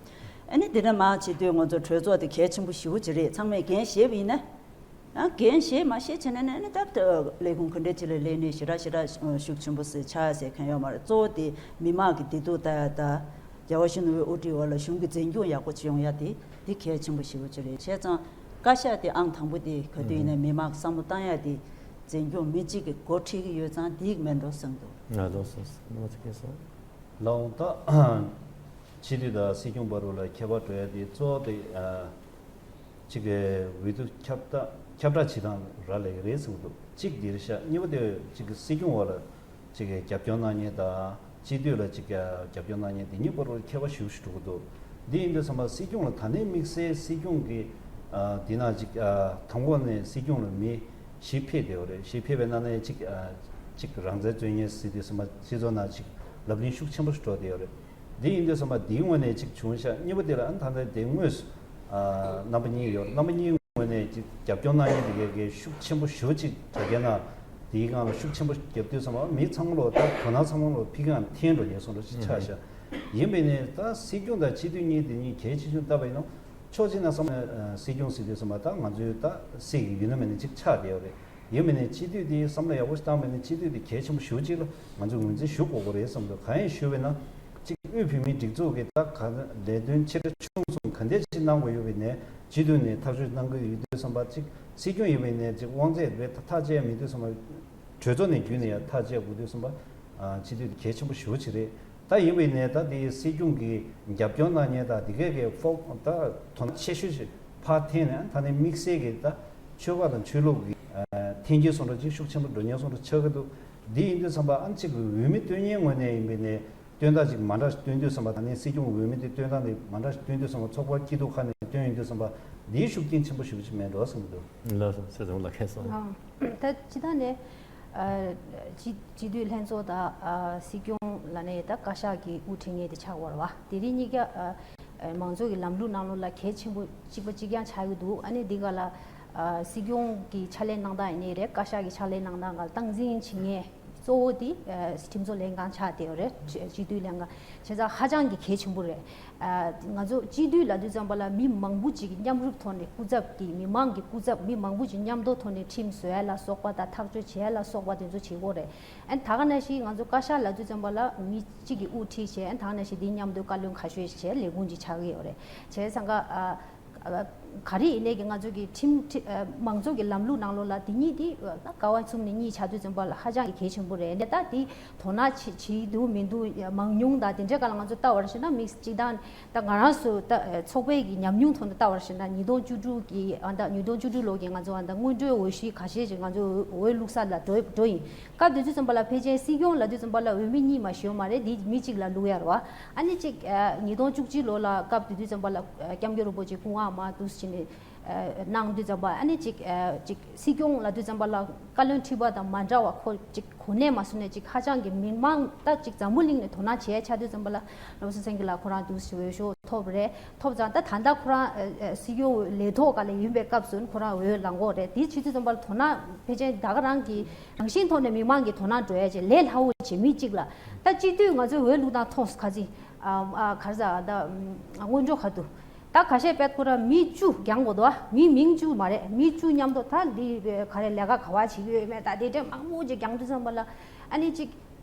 ཨ་ནི་དེ་འདྲ་མ་བྱེད་དུས་ང་ཚོ་གྲོས་ཚོགས་དེ་གལ་ཆེན་པོ་ཞེ་པོ་ཅིག་རེད། ཚང་མས་འགན་བཞེས་པ་ཡིན་ན། ཨ་འགན་བཞེས་མ་བཞེས་བྱས་ནས་ཨ་ནི་ད་ལས་ཁུངས་ག་འདྲ་ཅིག་ལ་སླེབས་ནས་ཞེ་དྲག་ཞེ་དྲག་ཤུགས་ཆེན་པོ་ཟེར་ཆགས་ཟེར་མཁན་ཡོད་མ་རེད། གཙོ་བོ་དེ་མི་མང་གི་བདེ་སྡུག་ལྟ་ཡག་དང་། རྒྱལ་བ་ཡིད་བཞིན་ནོར་བུའི་དབུ་ཁྲིད་འོག་ལ་གཞུང་གི་འཛིན་སྐྱོང་ཡག་པོ་ཅིག་ཡོང་ཡག་དེ་འདི་གལ་ཆེན་པོ་ཞེ་པོ་ཅིག་རེད། བྱས་ཙང་བཀའ་ཤག་དེ་ཨང་དང་པོ་དེ་ག་དུས་ཡིན་ནའི་མི་མང་གི་བསམ་བློ་བཏང་ཡག་དེ་འཛིན་སྐྱོང་མི་གཅིག་གིས་འགོ་ཁྲིད་ཀྱི་ཡོད་ཙང་འདི་མིན་འགྲོ་བསམ་འདུག་ང་ལོ་སོང་སོང་། ང་ཚོ་སྐད་སོང་། ལགས་འོང་། ད་སྤྱི་འཐུས་དང་སྲིད་སྐྱོང་བར་ལ་ཁྱད་པར་འགྲོ་ཡ་དེ་གཙོ་བོ་དེ་གཅིག་གི་འོས་བསྡུ་ཁྱབ་བསྒྲགས་ཁྱབ་བསྒྲགས་བྱེད་སྟངས་རག་ལས་ཀྱི་རེད་གསུངས་འདུག་གཅིག་འདིར་བཞག་གཉིས་པ་དེ་གཅིག་གི་སྲིད་སྐྱོང་འོག་ལ་གཅིག་གི་རྒྱབ་སྐྱོར་གནང་མཁན་དང་སྤྱི་འཐུས་ལ་གཅིག་རྒྱབ་སྐྱོར་གནང་མཁན་དེ་གཉིས་བར་ལ་ཁྱད་པར་ཞེ་པོ་ཞིག་འགྲོ་གི་འདུག་འདི་ཡིན་དུས་ཙམ་པ་སྲིད་སྐྱོང་ལ་ད་ནས་དམིགས་བསལ་སྲིད་སྐྱོང་གི་འདི་ན་གཅིག་དང་པོ་ནས་སྲིད་སྐྱོང་ལ་མི་ཞིག་ཕེབས་བསྡད་ཡོད་རེད། ཞིག་ཕེབས་པའི་ནང་ནས་གཅིག་གཅིག་རང་བཙན་རྩོད་མཁན་ཟེར་དུས་ཙམ་པ་སྤྱི་ཚོགས་ནང་གཅིག་ལབ་གླེང་ཤུགས་ཆེན་པོ་ཞིག་འགྲོ་བསྡད་ཡོད་རེད། འདི་ཡིན་དུས་ཙམ་པ་འདིའི་ངོས་ནས་གཅིག་བྱུང་ཤག་གཉིས་པ་དེ་ལ་ཨ་ནི་ད་ལྟ་དེ་དངོས་སུ་ཨ་རྣམ་པ་གཉིས་ཡོད། རྣམ་པ་གཉིས་ངོས་ནས་ཅིག་རྒྱབ་སྐྱོར་གནང་མཁན་དེ་གའི་གའི་ཤུགས་ཆེན་པོ་ཞེ་པོ་ཅིག་དྲ་རྒྱའི་ནང་དེའི་སྒང་ལ་ཤུགས་ཆེན་པོ་རྒྱབ་དུས་ཙམ་པ་མི་ཚང་མ་ལོ་ད་དོ་སྣང་ཚང་མ་ལོ་ཕ་གིའི་ནང་འཐེན་འགྲོ་ཉེན་སོང་འདྲ་ཅིག་ཆགས་ཤག་ཡིན་པས་ནས་ད་སྲིད་སྐྱོང་དང་སྤྱི་འཐུས་གཉིས་དེ་གཉིས་གལ་ཆེ་ཆུང་བལྟས་པ་ཡིན་ན་ཕྱོགས་གཅིག་ནས་བསམ་ན་སྲིད་སྐྱོང་ཟེར་དུས་ཙམ་པ་ད་ང་ཚོའི་ད་སྲིད་ཀྱི་ཡུལ་ན་མེད་ན་ཅིག་ཆགས་བསྡད་ཡོད་རེད། ཡིན་པས་ནས་སྤྱི་འཐུས་དེ་བསམ་བློ་ཡག་པོ་ཞིག་བཏང་བས་ན་སྤྱི་འཐུས་དེ་གལ་ཆེན་པོ་ཞེ་པོ་ཅིག་ལ་ང་ཚོས་ངོས་འཛིན་ཞུ་དགོས་ཀྱི་རེད་བསམ་འདུག་གང་ཡིན་ཞུས་པས་ན་གཅིག་དབུས་བོད་མིའི་སྒྲིག་འཛུགས་ཀྱི་ད་ག་ལས་དོན་ཆེ་ཕྲ་ཆུང་གསུམ་ག་འདྲས་ཅིག་གནང་དགོས་ཡོད་པས་ནས་སྤྱི་འཐུས་ནས་ཐག་གཅོད་གནང་དགོས་ཡོད་དུས་ཙམ་པ་གཅིག་སྲིད་སྐྱོང་ཡིན་པས་ནས་གཅིག་དབང་ཚད་རྦད་ཐག་བཅད་མེད་དུས་ཙམ་པ་གྲོས་ཚོགས་ནས་བརྒྱུད་ནས་ཡང་ཐག་བཅད་དགོས་དུས་ཙམ་པ་སྤྱི་འཐུས་དེ་གལ་ཆེན་པོ་ཞེ་པོ་ཅིག་རེད། ད་ཡིན་པས་ནས་ད་དེ་སྲིད་སྐྱོང་གི་རྒྱབ་སྐྱོར་གནང་མཁན་དང་དེ་གས་ཀྱི་ཕོག་ད་དོ་སྣང་ཆེ་ཤོས་ཤིག་ཕར་འཐེན་ནས་ད་ནི་དམིགས་བསལ་གྱི་ད་ཆོལ་ཁ་དང་ཆོས་ལུགས་ཀྱི་འཐེན་འཁྱེར་སོང་འདྲ་ཅིག་ཤུགས་ཆེན་པོ་འགྲོ་ཉེན་སོང་འདྲ་ཆགས་ཀྱི་འདུག་འདི་ཡིན་དུས་ཙམ་པ་ཨ་ནི་གཅིག་གི་འོས་མི་བཏོན་མཁན་ངོས་ནས་ཡིན་པས་ནས་བཏོན་སྟངས་ཅིག་མ་འདྲ་ཞིག་བཏོན་དུས་ཙམ་པ་ད་ནི་སྲིད་སྐྱོང་འོས་མི་དེ་བཏོན་སྟངས་དེ་མ་འདྲ་ཞིག་བཏོན་དུས་ཙམ་པ་ཚོགས་པ་སྐྱིད་སྡུག་ཁ་ནས་བཏོན་ཡོང་དུས་ཙམ་པ་འདིའི་ཤུགས་རྐྱེན་ཆེན་པོ་ཞེ་པོ་ཅིག་མེད་འགྲོ་བསམ་གྱི་འདུག་ལགས་སོ། ཚེ་རིང་ལགས་མཁྱེན་སོང་། ཨང་། ད་སྤྱི་བཏང་ནས་ཨ་སྤྱི་སྤྱི་འཐུས་ལྷན་ཚོགས་དང་ཨ་སྲིད་སྐྱོང་ལབ་ནས་ད་བཀའ་ཤག་གི་དབུ་ཁྲིད་མཁན་དེ་ཆགས་ཡོད་རེད་བ། དེ་རིང་གཉིས་ཀ་ཨ་ཨ་མང་གཙོ་གི་ལམ་ལུགས་ནང་ལོགས་ལ་གལ་ཆེན་པོ་གཅིག་པ་གཅིག་རྐྱང་ཆགས་ཀྱི་འདུག་ཨ་ནི་འདི་ག་ལ་ཨ་སྲིད་སྐྱོང་གི་ཕྱག་ལས་གནང་སྟངས་ཡིན་ནའི་རེད། བཀའ་ཤག་གི་ཕྱག་ལས་གནང་སྟངས་སྒང་ལ་སྟངས་འཛིན་བྱེད་མཁན་གཙོ་བོ་དེ་ཨ་ཁྲིམས་བཟོ་ལྷན་ཁང་ཆགས་བསྡད་ཡོད་རེད། སྤྱི་འཐུས་ལྷན་ཁང་བྱས་ཙང་ཧ་ཅང་གི་གལ་ཆེན་པོ་རེད། ཨ་ང་ཚོ་སྤྱི་འཐུས་ལབ་དུས་ཙམ་པ་ལ་མི་མང་པོ་ཅིག་གི་མཉམ་རུབ་ཐོག་ནས་སྐུ་ཚབ་ཀྱི་མི་མང་གི་སྐུ་ཚབ་མི་མང་པོ་ཅིག་མཉམ་དུ་ཐོག་ནས་ཁྲིམས་བཟོ་ཡ་ལ་སོགས་པ་དང་ཐག་གཅོད་བྱེད་ཡ་ལ་སོགས་པ་དེ་ཚོ་བྱེད་དགོས་རེད། ཨ་ནི་ད་ག་ནང་བཞིན་ང་ཚོ་བཀའ་ཤག་ལབ་དུས་ཙམ་པ་ལ་མི་གཅིག་གིས་དབུ་ཁྲིད་བྱས། ཨ་ནི་ད་ག་ནང་བཞིན་དེའི་མཉམ་དུ་བཀའ་བློན་ཁ་ཤས་བྱས་ལས་ཁུངས་ཅིག་ཆགས་ཀྱི་ཡོད་རེད། བྱས་ཙང་ཀ་ཨ། ཨ་ ག་རེ་ཡིན་ནའི་གི་ང་ཚོ་གི་ཁྲིམས་ཁྲི་ཨ་མང་གཙོ་གི་ལམ་ལུགས་ནང་ལོགས་ལ་དེ་གཉིས་དེ་ཨ་ཀ་བ་གསུམ་ནས་གཉིས་ཆགས་དུས་ཙམ་པ་ལ་ཧ་ཅང་གི་གལ་ཆེན་པོ་རེད། འདི་ད་དེ་དོ་སྣང་བྱེད་བྱེད་འདུག་མི་འདུག་མང་ཉུང་དང་དེ་འདྲའི་སྒང་ལ་ང་ཚོ་ལྟ་བར་བྱས་ན་དམིགས་སྤྱི་བཏང་ད་ང་རང་ཚོ་ད་ཚོགས་པའི་གི་ཉམས་མྱོང་ཐོག་ནས་ལྟ་བར་བྱས་ན་ཉིས་སྟོང་བཅུ་དྲུག་གི་ཨ་ད་ཉིས་སྟོང་བཅུ་དྲུག་ལོ་གི་ང་ཚོ་ཨ་ད་སྔོན་འགྲོའི་འོས་གཞི་ཁ་ཤས་ཤིག་ང་ཚོ་འོས་བླུགས་ས་ལ་འགྲོ་འགྲོ་ཡིན། སྐབས་དེ་དུས་ཙམ་པ་ལ་ཕལ་ཆེར་སྲིད་སྐྱོང་ལབ་དུས་ཙམ་པ་ལ་འོས་མི་གཉིས་མ་ཞིག་ཡོད་མ་རེད། དེ་མི་གཅིག་ལ་བླུགས་ཡ་རེད་བ། ཨ་ནི་གཅིག་ཨ་ཉིས་སྟོང་བཅུ་གཅིག་ལོ་ལ་སྐབས་དེ་དུས་ཙམ་པ་ལ་ཨ་སྐྱབས་མགོན་རིན་པོ་ཆེ་སྐུ་ངོ་མ་འདུག་སེ་བྱས་ནས་ཨ་གནང་དུས་ཙམ་པ་ཨ་ནི་གཅིག་ཨ་གཅིག་སྲིད་སྐྱོང་ལབ་དུས་ཙམ་པ་ལ་བཀའ་བློན་ཁྲི་པ་དང་མ་འདྲ་བ་ཁོ་གཅིག་གོ་གནས་མ་སོང་ནས་གཅིག་ཧ་ཅང་གི་མི་མང་ད་གཅིག་འཛམ་བུ་གླིང་ནས་དོ་སྣང་བྱས་ཆགས་དུས་ཙམ་པ་ལ་རོབ་སེ་སེང་གེ་ལགས་ཁོ་རང་འདུག་སེ་འོས་ཤོག་ཐོབ་རེད། ཐོབ་ཙང་ད་ད་ལྟ་ཁོ་རང་ཨ་ཨ་སྲིད་སྐྱོང་འོས་ལས་ཐོག་སྒང་ལ་ཡིན་པའི་སྐབས་སུ་ཁོ་རང་འོས་ལངས་གོ་རེད། དེ་བྱེད་དུས་ཙམ་པ་ལ་དོ་སྣང་ཕལ་ཆེར་ད་ག་རང་གི་རང་བཞིན་ཐོག་ནས་མི་མང་གི་དོ་སྣང་འགྲོ་ཡ་ཅིག་ལས་སླ་བོ་བྱེད་མི་གཅིག་ལ་ད་སྤྱི་འཐུས་ང་ཚོའི་འོས་བླུགས་སྟངས་མཐོང་ཁ་ཚིག་ཨ་ཨ་ག་རེ་ཟ་ད་སྔོན་འགྲོ་ཁ་ཐུག་ད་ཁ་ཤས་དཔེ་ཁོ་རང་མི་བཅུ་རྒྱང་གོ་དོ་མི་མིང་བཅུ་མ་རེད། མི་བཅུ་མཉམ་དུ་ད་འདི་ག་རེ་ལས་ཀ་ག་བ་བྱེད་ཀྱི་ཡོད་མེད་ད་དེ་འདྲ་མང་པོ་ཅིག་རྒྱང་དུས་ཙམ་པ་ལ་ཨ་ནི་ཅིག་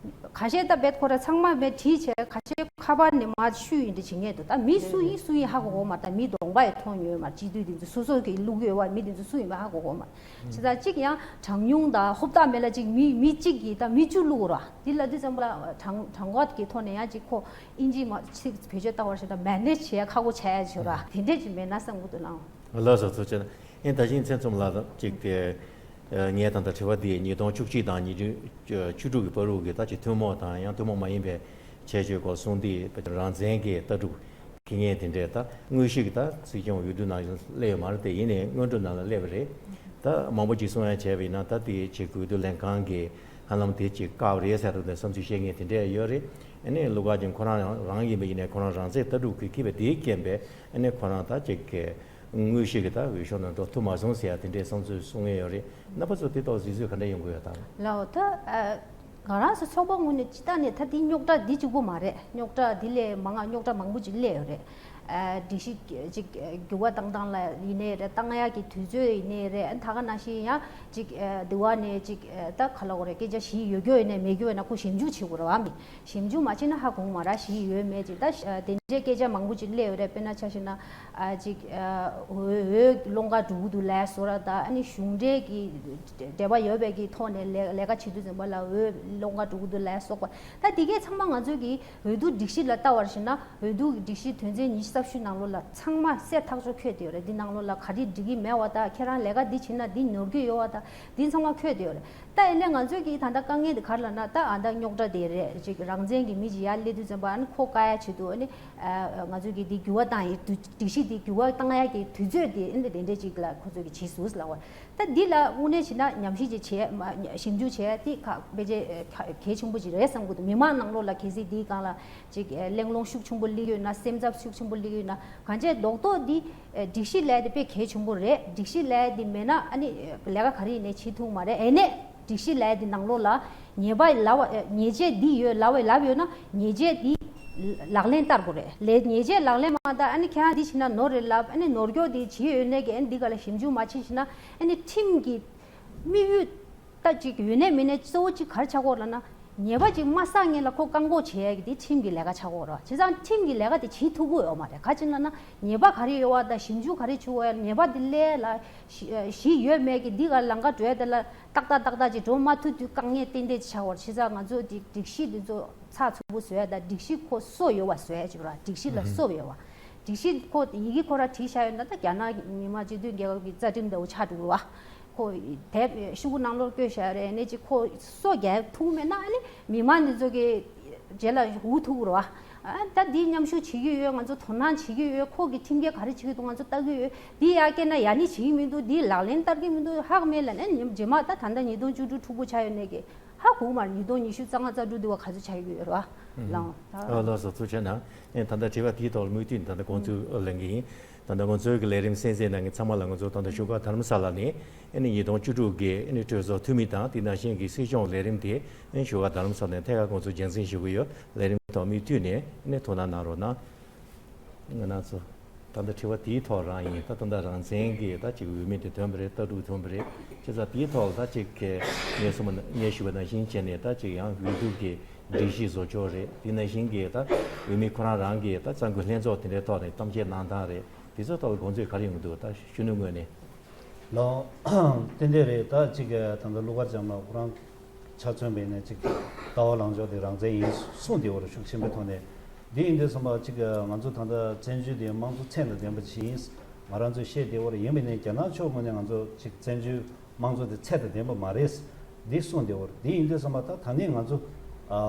ཁ་ཤས་ད་བེད་ཁོ་ར་ཚང་མ་བེད་བྲིས་བྱས་ཁ་ཤས་ཁ་པར་ནས་མར་བཤུས་ཡིན་འདྲ་བྱེད་ངེས་འདུག་ད་མི་སུ་ཡིན་སུ་ཡིན་ཧ་གོ་གོ་མ་ད་མི་གདོང་པ་ཡི་མཐོང་ཡོད་མ་སྤྱི་འཐུས་དེ་ཚོ་སོ་སོ་གི་བླུག་ཡོད་བ་མི་དེ་ཚོ་སུ་ཡིན་པ་ཧ་གོ་གོ་མ་བྱས་ཙང་གཅིག་ཡང་གྲངས་ཉུང་དང་ཧོབ་ཏ་མེད་ལ་གཅིག་མི་མི་གཅིག་གིས་ད་མི་བཅུ་བླུག་ར་དེ་ལ་དུས་ཙམ་པ་ལ་གྲངས་གྲངས་ཀ་གི་ཐོག་ནས་ཡང་གཅིག་ཁོ་ཨིན་ཇི་མ་ཚིག་བེད་སྤྱོད་བཏང་བར་བྱས་ད་མེ་ནེཇ་བྱེད་ཡ་ཁག་པོ་ཆགས་ཡ་ཆོད་ར་དེ་འདྲས་ཅིག་མེད་ན་བསམ་གི་འདུག་ལགས། ལགས་སོ་ཐུགས་རྗེ་ཆེ། ཨེ་ད་ཅིང་མཚན་ཙམ་ལ་གཅིག་དེ། ངས་ད་ལྟ་དྲི་བ་འདི་ཉིས་སྟོང་བཅུ་གཅིག་དང་ཉིས་སྟོང་བཅུ་དྲུག་གི་བར་དུ་གི་ད་ཅིག་ཐུན་མོང་དང་ཡང་ཐུན་མོང་མ་ཡིན་པའི་ཁྱད་ཆོས་སྐོར་གསུངས་དུས་རང་བཙན་གྱི་ལྟ་གྲུབ་ཀྱི་ངས་དེ་འདྲའི་ད་དངོས་གཞི་གི་ད་སྲིད་སྐྱོང་འོས་བསྡུ་ནང་སླེབས་ཡོད་མ་རེད་དེ་ཡིན་ནའི་སྔོན་འགྲོ་ནང་ལ་སླེབས་པ་རེད། ད་མང་པོ་ཅིག་གསུང་ཡ་བྱས་པ་ཡིན་ན་ད་དེ་ཅིག་འོས་བསྡུ་ལྷན་ཁང་གི་ཧ་ལམ་དེ་ཅིག་བཀག་པ་རེད་ཟེར་བསམ་ཚུལ་བཤད་མཁན་དེ་འདྲ་ཡོད་རེད། ཨ་ནི་ལུག་ཁ་ཅིག་ཁོ་རང་རང་ཡིན་པ་ཡིན་ནའི་ཁོ་རང་རང་བཙན་ལྟ་གྲུབ་ཀྱི་ཁེ་ཕན་དེའི་རྐྱེན་པས་ཨ་ནི་ཁོ་རང་ད་ཅིག་གི་དངོས་གཞི་གི་ད་འོས་ཤོག་ནང་འགྲོ་ཐུབ་མ་སོང་ཟེར་ཡ་དེ་འདྲའི་བསམ་ཚུལ་གསུང་ངེས་ཡོད་རེད། རྣམ་པ་ཚོ་དེ་ཐོག་གཟིགས་ཚུལ་ག་འདྲ་ཡོང་གི་ཡོད་དམ། ལའོ་ད་ཨ་ང་རང་ཚོ་ཚོགས་པ་ངོས་ནས་སྤྱི་བཏང་ནས་ད་དེ་རྙོག་དྲ་འདི་གཅིག་པོ་མ་རེད། རྙོག་དྲ་འདི་ལས་མང་ང་རྙོག་དྲ་མང་པོ་ཅིག་སླེབས་ཡོད་རེད། ཨ་སྒྲིག་གཞི་ཅིག་འགྱུར་བ་བཏང་སྟངས་ལ་ཡིན་ནའི་རེད། བཏང་ཡག་གི་དུས་ཚོད་ཡིན་ནའི་རེད། ཨ་ད་ག་ནང་བཞིན་ཡང་ཅིག་ཨ་འདི་བ་ནས་ཅིག་ཨ་ད་ག་ལ་འོ་རེད་སྐད་ཆ་བཞི་ཡོད་རྒྱུ་ཡིན་ནའི་མེད་རྒྱུ་ཡིན་ན་ཁོ་ཞིབ་འཇུག་བྱེད་དགོས་རེད་བ། མི་ཞིབ་འཇུག་མ་བྱས་ན་ཧ་གོ་གི་མ་རེད། བཞི་ཡོད་མེད་ཅིག་ད་ཨ་དེ་འདྲའི་སྐད་ཆ་མང་པོ་ཅིག་སླེབས་ཡོད་རེད། དཔེར་ན་ཆ་བཞག་ན། ཨ་ཅིག་ཨ་འོས་འོས་སློང་ག་འགྲོ་གི་འདུག་ལབ་སོགས་ར་དང་ཨ་ནི་གཞུང་འབྲེལ་གྱི་འབྲེལ་བ་ཡོད་པའི་གི་ཐོག་ནས་ལས་ལས་ཀ་བྱེད་དུས་ཙམ་པ་ལ་འོས་སློང་ག་འགྲོ་གི་འདུག་ལབ་སོགས་པ་ད་དེ་གས་ཚང་མ་ང་ཚོས་ཀྱི་འོས་བསྡུ་སྒྲིག་གཞི་ལ་ལྟ་བར་ཞིག་ན་འོས་བསྡུ་གི་སྒྲིག་གཞི་དོན་ཚན་ཉི་ཤུ་རྩ་བཞི་ནང་ལོགས་ལ་ཚང་མ་གསལ་ཐག་ཆོད་འཁོད་བསྡད་ཡོད་རེད། འདི་ནང་ལོགས་ལ་ག་རེ་འགྲིག་གི་མེད་པ་དང་ཁྱེད་རང་ལས་ཀ་འདི་བྱེད་ན་འདི་ནོར་གྱི་ཡོད་པ་དང་འདི་ཚང་མ་འཁོད་བསྡད་ཡོད་རེད། ད་ཡིན་ནའི་ང་ཚོས་ཀྱི་ད་ལྟ་དཀའ་ངལ་འདི་ག་རེ་ལབ་ན་ད་ཨ་ད་རྙོག་དྲ་དེ་རེད། ཅིག་རང་བཙན་གྱི་མི་ཅིག་ཡར་སླེབས་དུས་ཙམ་པ་ཨ་ནི་ཁོ་བཀག་ཡ་ཆེད་དུ་ཨ་ནི་ཨ་ང་ཚོས་ཀྱི་འདི་འགྱུར་བ་བཏང་ཡི་སྒྲིག་གཞི་འདི་འགྱུར་བ་བཏང་ཡ་གི་དུས་ཚོད་དེ་ཨ་ནི་དེ་འདྲས་ཅིག་ལ་ཁོ་ཚོས་ཀྱི་བྱེད་ཟུག་ལབ་པ། ད་འདི་ལ་དངོས་གནས་བྱས་ན་ཉམས་ཞིབ་ཅིག་བྱས་མ་ཞིབ་འཇུག་བྱས་དེ་ཁ་ཕལ་ཆེར་ཨ་ཁ་གལ་ཆེན་པོ་ཅིག་རེད་བསམ་གི་འདུག་མི་མང་ནང་ལོགས་ལ་གལ་སྲིད་འདིའི་སྒང་ལ་ཅིག་ཨ་གླེང་སློང་ཤུགས་ཆེན་པོ་སླེབས་ཡོད་ན་སེམས་འཚབ་ཤུགས་ཆེན་པོ་སླེབས་ཡོད་ན་གང་བྱས་རྡོག་རྡོག་འདི་ཨ་སྒྲིག་གཞི་ལས་དེ་དཔེ་གལ་ཆེན་པོ་རེད། སྒྲིག་གཞི་ལས་དེ་མེད་ན་ཨ་ནི་ལས་ཀ་ག་རེ་ཡིན་ནའི་བྱེད་ཐུབ་མ་རེད། ཨེ་ནས་སྒྲིག་གཞི་ལས་དེ་ནང་ལོགས་ལ་ཉེས་པ་ལབ་པ་ཉེས་ཆད་འདི་ཡོད་ལབ་པ་ལབ་ཡོད་ན་ཉེས་ཆད་འདི་ལག་ལེན་བསྟར་དགོས་རེད། ལས་ཉེས་ཆད་ལག་ལེན་མ་བསྟར་ཨ་ནི་ཁྱེད་རང་འདི་བྱས་ན་ནོར་རེད་ལབ་ཨ་ནི་ནོར་སྐྱོར་འདི་བྱེད་ཡོད་ནས་ཀྱི་ཨ་ནི་འདི་ག་ལ་ཞིབ་འཇུག་མ་བྱེད་བྱས་ན་ཨ་ནི་ཁྲིམས་ཀྱི་དམིགས་ཡུལ་ད་ཅིག་ཡོད་ནས་མེད་ནས་གཙོ་བོ་ཅིག་ག་རེ་ཆགས་ཀྱི་ཡོད་ལབ་ན། ཉེས་པ་ཅིག་མ་བསགས་སྔོན་ལ་ཁོ་བཀག་འགོག་བྱེད་ཡ་གི་དེ་ཁྲིམས་ཀྱི་ལས་ཀ་ཆགས་ཀྱི་ཡོད་རེད་བ། བྱས་ཙང་ཁྲིམས་ཀྱི་ལས་ཀ་དེ་བྱེད་ཐུབ་ཀྱི་ཡོད་མ་རེད། ག་ཅི་ལབ་ན་ཉེས་པ་ག་རེ་ཡོད་པ་དང་ཞིབ་འཇུག་ག་རེ་བྱེད་དགོས་ཡ་ཉེས་པ་དེ་ལས་ལ་ཞི་ཞི་ཡོད་མེད་ཀྱི་འདི་ག་ལམ་ཁ་བགྲོད་དེ་ལ་ཏག་ཏག་ཏག་ཏག་ཅིག་འགྲོ་མ་ཐུབ་དུས་དཀའ་ངལ་ཏན་ཏན་ཅིག་ཆགས་ཀྱི་ཡོད་རེད། བྱས་ཙང་ང་ཚོ་དེ་སྒྲིག་གཞི་དེ་ཚོ་ཚགས་ཚུད་པོ་བཟོ་ཡ་དང་སྒྲིག་གཞི་ཁོ་སྲོལ་ཡོད་པ་བཟོ་ཡ་ཅིག་ར། སྒྲིག་གཞི་ལ་སྲོལ་ཡོད་པ། སྒྲིག་གཞི་ཁོ་ཡི་གེ་ཁོ་ར་བྲིས་བཞག་ཡོད་ན་ད་རྒྱ་ནག་མི་དམངས་སྤྱི་མཐུན་རྒྱལ་ཁབ་ཀྱི་རྩ་ཁྲིམས་ལྟ་བུ་ཆགས་འགྲོ་གི་རེད་བ། ཁོ་དེབ་ཤོག་གུ་ནང་ལོགས་བཀོད་བཞག་རེད། ནས་ཅིག་ཁོ་སོ་རྒྱག་ཐུབ་མེད་ན་ཨ་ནི་མི་མང་འདི་ཚོ་གི་རྗེས་ལ་འུ་ཐུག་རོ། ཨ་ད་འདི་མཉམ་ཞུགས་བྱེད་ཀྱི་ཡོད། ང་ཚོ་དོ་སྣང་བྱེད་ཀྱི་ཡོད། ཁོ་གི་ཁྲིམས་འགལ་ག་རེ་བྱེད་ཀྱི་འདུག་ང་ཚོ་ལྟ་གི་ཡོད། འདི་ཡར་བསྐྱལ་ན་ཡ་ནི་བྱེད་ཀྱི་མི་འདུག་འདི་ལག་ལེན་བསྟར་གྱི་མི་འདུག་ཧ་གོ་མེད་ལབ་ནས་རྗེས་མ་ད་ད་ལྟ་ཉིས་སྟོང་བཅུ་དྲུག་འཁྲུག་པོ་ཆགས་ཡོད་ནས་གི་ཧ་གོ་མ་རེད། ཉིས་སྟོང་ཉི་ཤུ་རྩ་ལྔ་རྩ་དྲུག་འདི་བ་ག་ཚོད་ཆགས་ཀྱི་ཡོད་རེད་བ། ལགས་ད། ཨ་ལགས་སོ་ཐུགས་རྗེ་གནང་། ཨེ་ད་ལྟ་དྲི་བ་དེའི་ཐོག་ལ་མུ་མཐུད་ད་ལྟ་དགོངས་ཚུལ་ལེན་གྱི་ཡིན། ད་ལྟ་ང་ཚོའི་གི་ལས་རིམ་གསན་གཟིགས་གནང་མཁན་ཚང་མ་ལ་ང་ཚོ་ད་ལྟ་བཞུགས་སྒར་རྡ་རམ་ས་ལ་ནས་ཨ་ནི་ཉིས་སྟོང་བཅུ་དྲུག་གི་ཨ་ནི་གྲོས་ཚོགས་འཐུས་མི་དང་དེ་ནང་བཞིན་གྱི་སྲིད་སྐྱོང་ལས་རིམ་དེ་ཨ་ནི་བཞུགས་སྒར་རྡ་རམ་ས་ལ་ནས་ཐད་ཀར་ང་ཚོ་རྒྱང་སྲིང་ཞུ་གི་ཡོད། ལས་རིམ་ཐོག་མུ་མཐུད་ནས་ཨ་ནི་ཐུགས་སྣང་གནང་རོགས་གནང་། ང་རང་ཚོ་ད་ལྟ་དྲི་བ་དེའི་ཐོག་རང་ཡིན། ད་ད་ལྟ་རང་བཙན་གྱི་ད་ཅིག་འོས་མི་དེ་ཐོན་པ་རེད། ལྟ་གྲུབ་ཐོན་པ་རེད། བྱས་ཙང་དེའི་ཐོག་ལ་ད་ཅིག་གི་ངས་གསུངས་པ་ནང་བཞིན་བྱས་ནས་ད་ཅིག་ཡང་འོས་བསྡུ་གི་སྒྲིག་གཞི་བཟོ་ཕྱོགས་རེད། དེ་ནང་བཞིན་གྱི་ད་འོས་མི་ཁོ་རང་རང་གི་ད་གཙང་ཁུལ་ལྷན་ཚོགས་དེ་འདྲའི་ཐོག་ནས་གཏམ་བཤད་གནང་སྟངས་རེད། དེ་ཚོ་ལྟ་བུ་དགོངས་ཚུལ་ག་རེ་ཡོང་གི་འདུག་ད་གཞོན་ནུ་ངོས་ནས། ལགས། ཏན་ཏན་རེད། ད་ཅིག་ད་ལྟ་ཀླུ་མཁར་བྱམས་ལགས་ཁོ་རང་ཆ་མཚོན་པ་ཡིན་ན་ཅིག་ལྟ་བ་ལངས་ཕྱོགས་དེ་རང་བཙན་ཡིན་གསུངས་བསྡད་ཡོད་རེད། ཤུགས་ཆེན་པོའི་ཐོག་ནས། འདི་ཡིན་དུས་ཙམ་པ་ཅིག་ང་ཚོ་ད་ལྟ་བཙན་བྱོལ་དེ་དམངས་གཙོ་ཚད་དང་ལྡན་པ་ཅིག་ཡིན། ང་རང་ཚོས་བཤད་བསྡད་ཡོད་རེད། ཡིན་པ་ཡིན་ནའི་རྒྱ་ནག་ཕྱོགས་ངོས་ནས་ང་ཚོ་ཅིག་བཙན་བྱོལ་དམངས་གཙོ་དེ་ཚད་དང་ལྡན་པ་མ་རེད། འདི་གསུངས་བསྡད་ཡོད་རེད། འདི་ཡིན་དུས་ཙམ་པ་ད་ད་ནི་ང་ཚོ་ཨ།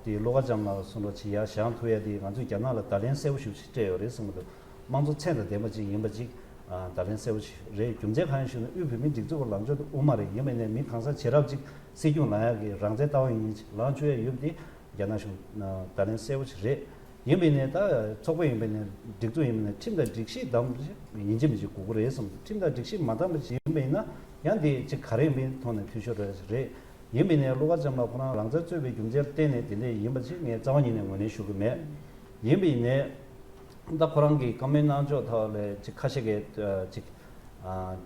དེ་ཀླུ་མཁར་བྱམས་ལགས་གསུངས་པ་ཅིག་ཡར་བཞེངས་ཐུབ་ཡ་དེ་ང་ཚོས་རྒྱ་ནག་ལ་བརྡ་ལན་གསལ་པོ་ཞེ་པོ་ཅིག་སྤྲད་ཡོད་རེད་གསུངས་འདུག་དམངས་གཙོ་ཚད་དང་ལྡན་པ་ཅིག་ཡིན་པ་ཅིག་ཨ། བརྡ་ལན་གསལ་པོ་ཅིག་རེད། རྒྱུ་མཚན་གང་ཡིན་ཞུས་ན་དབུས་བོད་མིའི་སྒྲིག་འཛུགས་ལངས་ཕྱོགས་དེ་དབུ་མ་རེད། ཡིན་པ་ཡིན་ནའི་མི་གང་ཟག་བྱེ་བྲག་ཅིག་སྲིད་སྐྱོང་ལངས་ཡག་གི་རང་བཙན་ལྟ་བ་ཡིན་ཅིག་ལངས་ཆོག་ཡ་ཡོད་པ་དེ་རྒྱ་ནག་གཞུང་བརྡ་ལན་གསལ་པོ་ཅིག་རེད། ཡིན་པ་ཡིན་ནའི་ད་ཚོགས་པ་ཡིན་པ་ཡིན་ནའི་སྒྲིག་འཛུགས་ཡིན་པ་ཡིན་ནའི་ཁྲིམས་དང་སྒྲིག་གཞི་བདམས་ཡིན་གཅིག་མིན་གཅིག་དགོས་ཀྱི་རེད་བསམ། ཁྲིམས་དང་སྒྲིག་གཞི་མ་བདམས་པ་ཅིག་ཡིན་པ་ཡིན་ན་ཡང་དེ་ཅིག་ག་རེ་ཡིན་པའི་ཐོག་ནས་འཐུས་ཤོར་རེད། ཡིན་པ་ཡིན་ནའི་ཀླུ་མཁར་བྱམས་ལགས་ཁོ་རང་རང་བཙན་རྩོད་པའི་རྒྱུ་མཚན་ལ་བརྟེན་ནས་དེ་འདྲ་ཡིན་པ་ཅིག་ངས་རྩ་བ་ཉིད་ནས་ངོས་ལེན་ཞུ་གི་མེད། ཡིན་པ་ཡིན་ནའི་ད་ཁོ་རང་གི་བཀའ་མོལ་གནང་ཕྱོགས་ཐོག་ལ་ཅིག་ཁ་ཤས་ཀྱིས་ཅིག་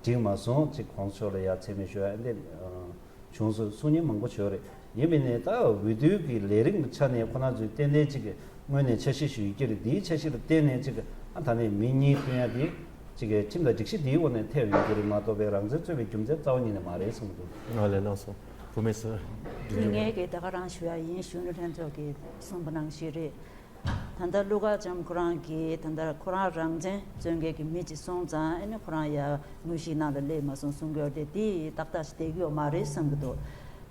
འགྲིག་མ་སོང་། ཅིག་གོང་ས་མཆོག་ལ་ཡ་མཚན་སྨད་ཞུ་ཡ་འདི་བྱུང་སོང་གསུང་མཁན་མང་པོ་བྱུང་རེད། ཡིན་པ་ཡིན་ནའི་ད་འོས་བསྡུའི་གི་ལས་རིམ་གྱི་ཆ་ནས་ཁོ་རང་ཚོས་ཏན་ཏན་ཅིག་སྔོན་ནས་འཆར་གཞི་ཞིག་ཡོད་ཀྱི་རེད། འདིའི་འཆར་གཞི་ལ་བརྟེན་ནས་ཅིག་ཨ་ད་ནས་མི་གཉིས་བཏོན་ཡ་དེ་ཅིག་ཁྲིམས་དང་སྒྲིག་གཞི་འདིའི་འོག་ནས་ཐེབས་ཡོང་གི་རེད་མ་གཏོགས་པའི་རང་བཙན་རྩོད་པའི་རྒྱུ་མཚན་རྩ་བ་ཉིད་ནས་མ་རེད་གསུངས་འདུག་ང་ལས་གནང་སོང་བུ་མེད་སོ། དེ་ངས་ཀྱི་ད་ག་རང་ཞུ་ཡ་ཡིན། གཞོན་ནུ་ལྷན་ཚོགས་ཀྱིས་གསུངས་པ་ནང་བཞིན་རེད། ད་ལྟ་ཀླུ་མཁར་བྱམས་ཁོ་རང་གིས་ད་ལྟ་ཁོ་རང་རང་བཙན་རྩོད་མཁན་གྱི་མི་གཅིག་སོང་ཙང་ཨ་ནི་ཁོ་རང་ཡ་དངོས་གཞིའི་ནང་ལ་སླེབས་མ་སོང་གསུང་གི་ཡོད་དེ། དེ་ཏག་ཏག་ཞིག་བསྡད་ཀྱི་ཡོད་མ་རེད་བསམ་གྱི་འདུག་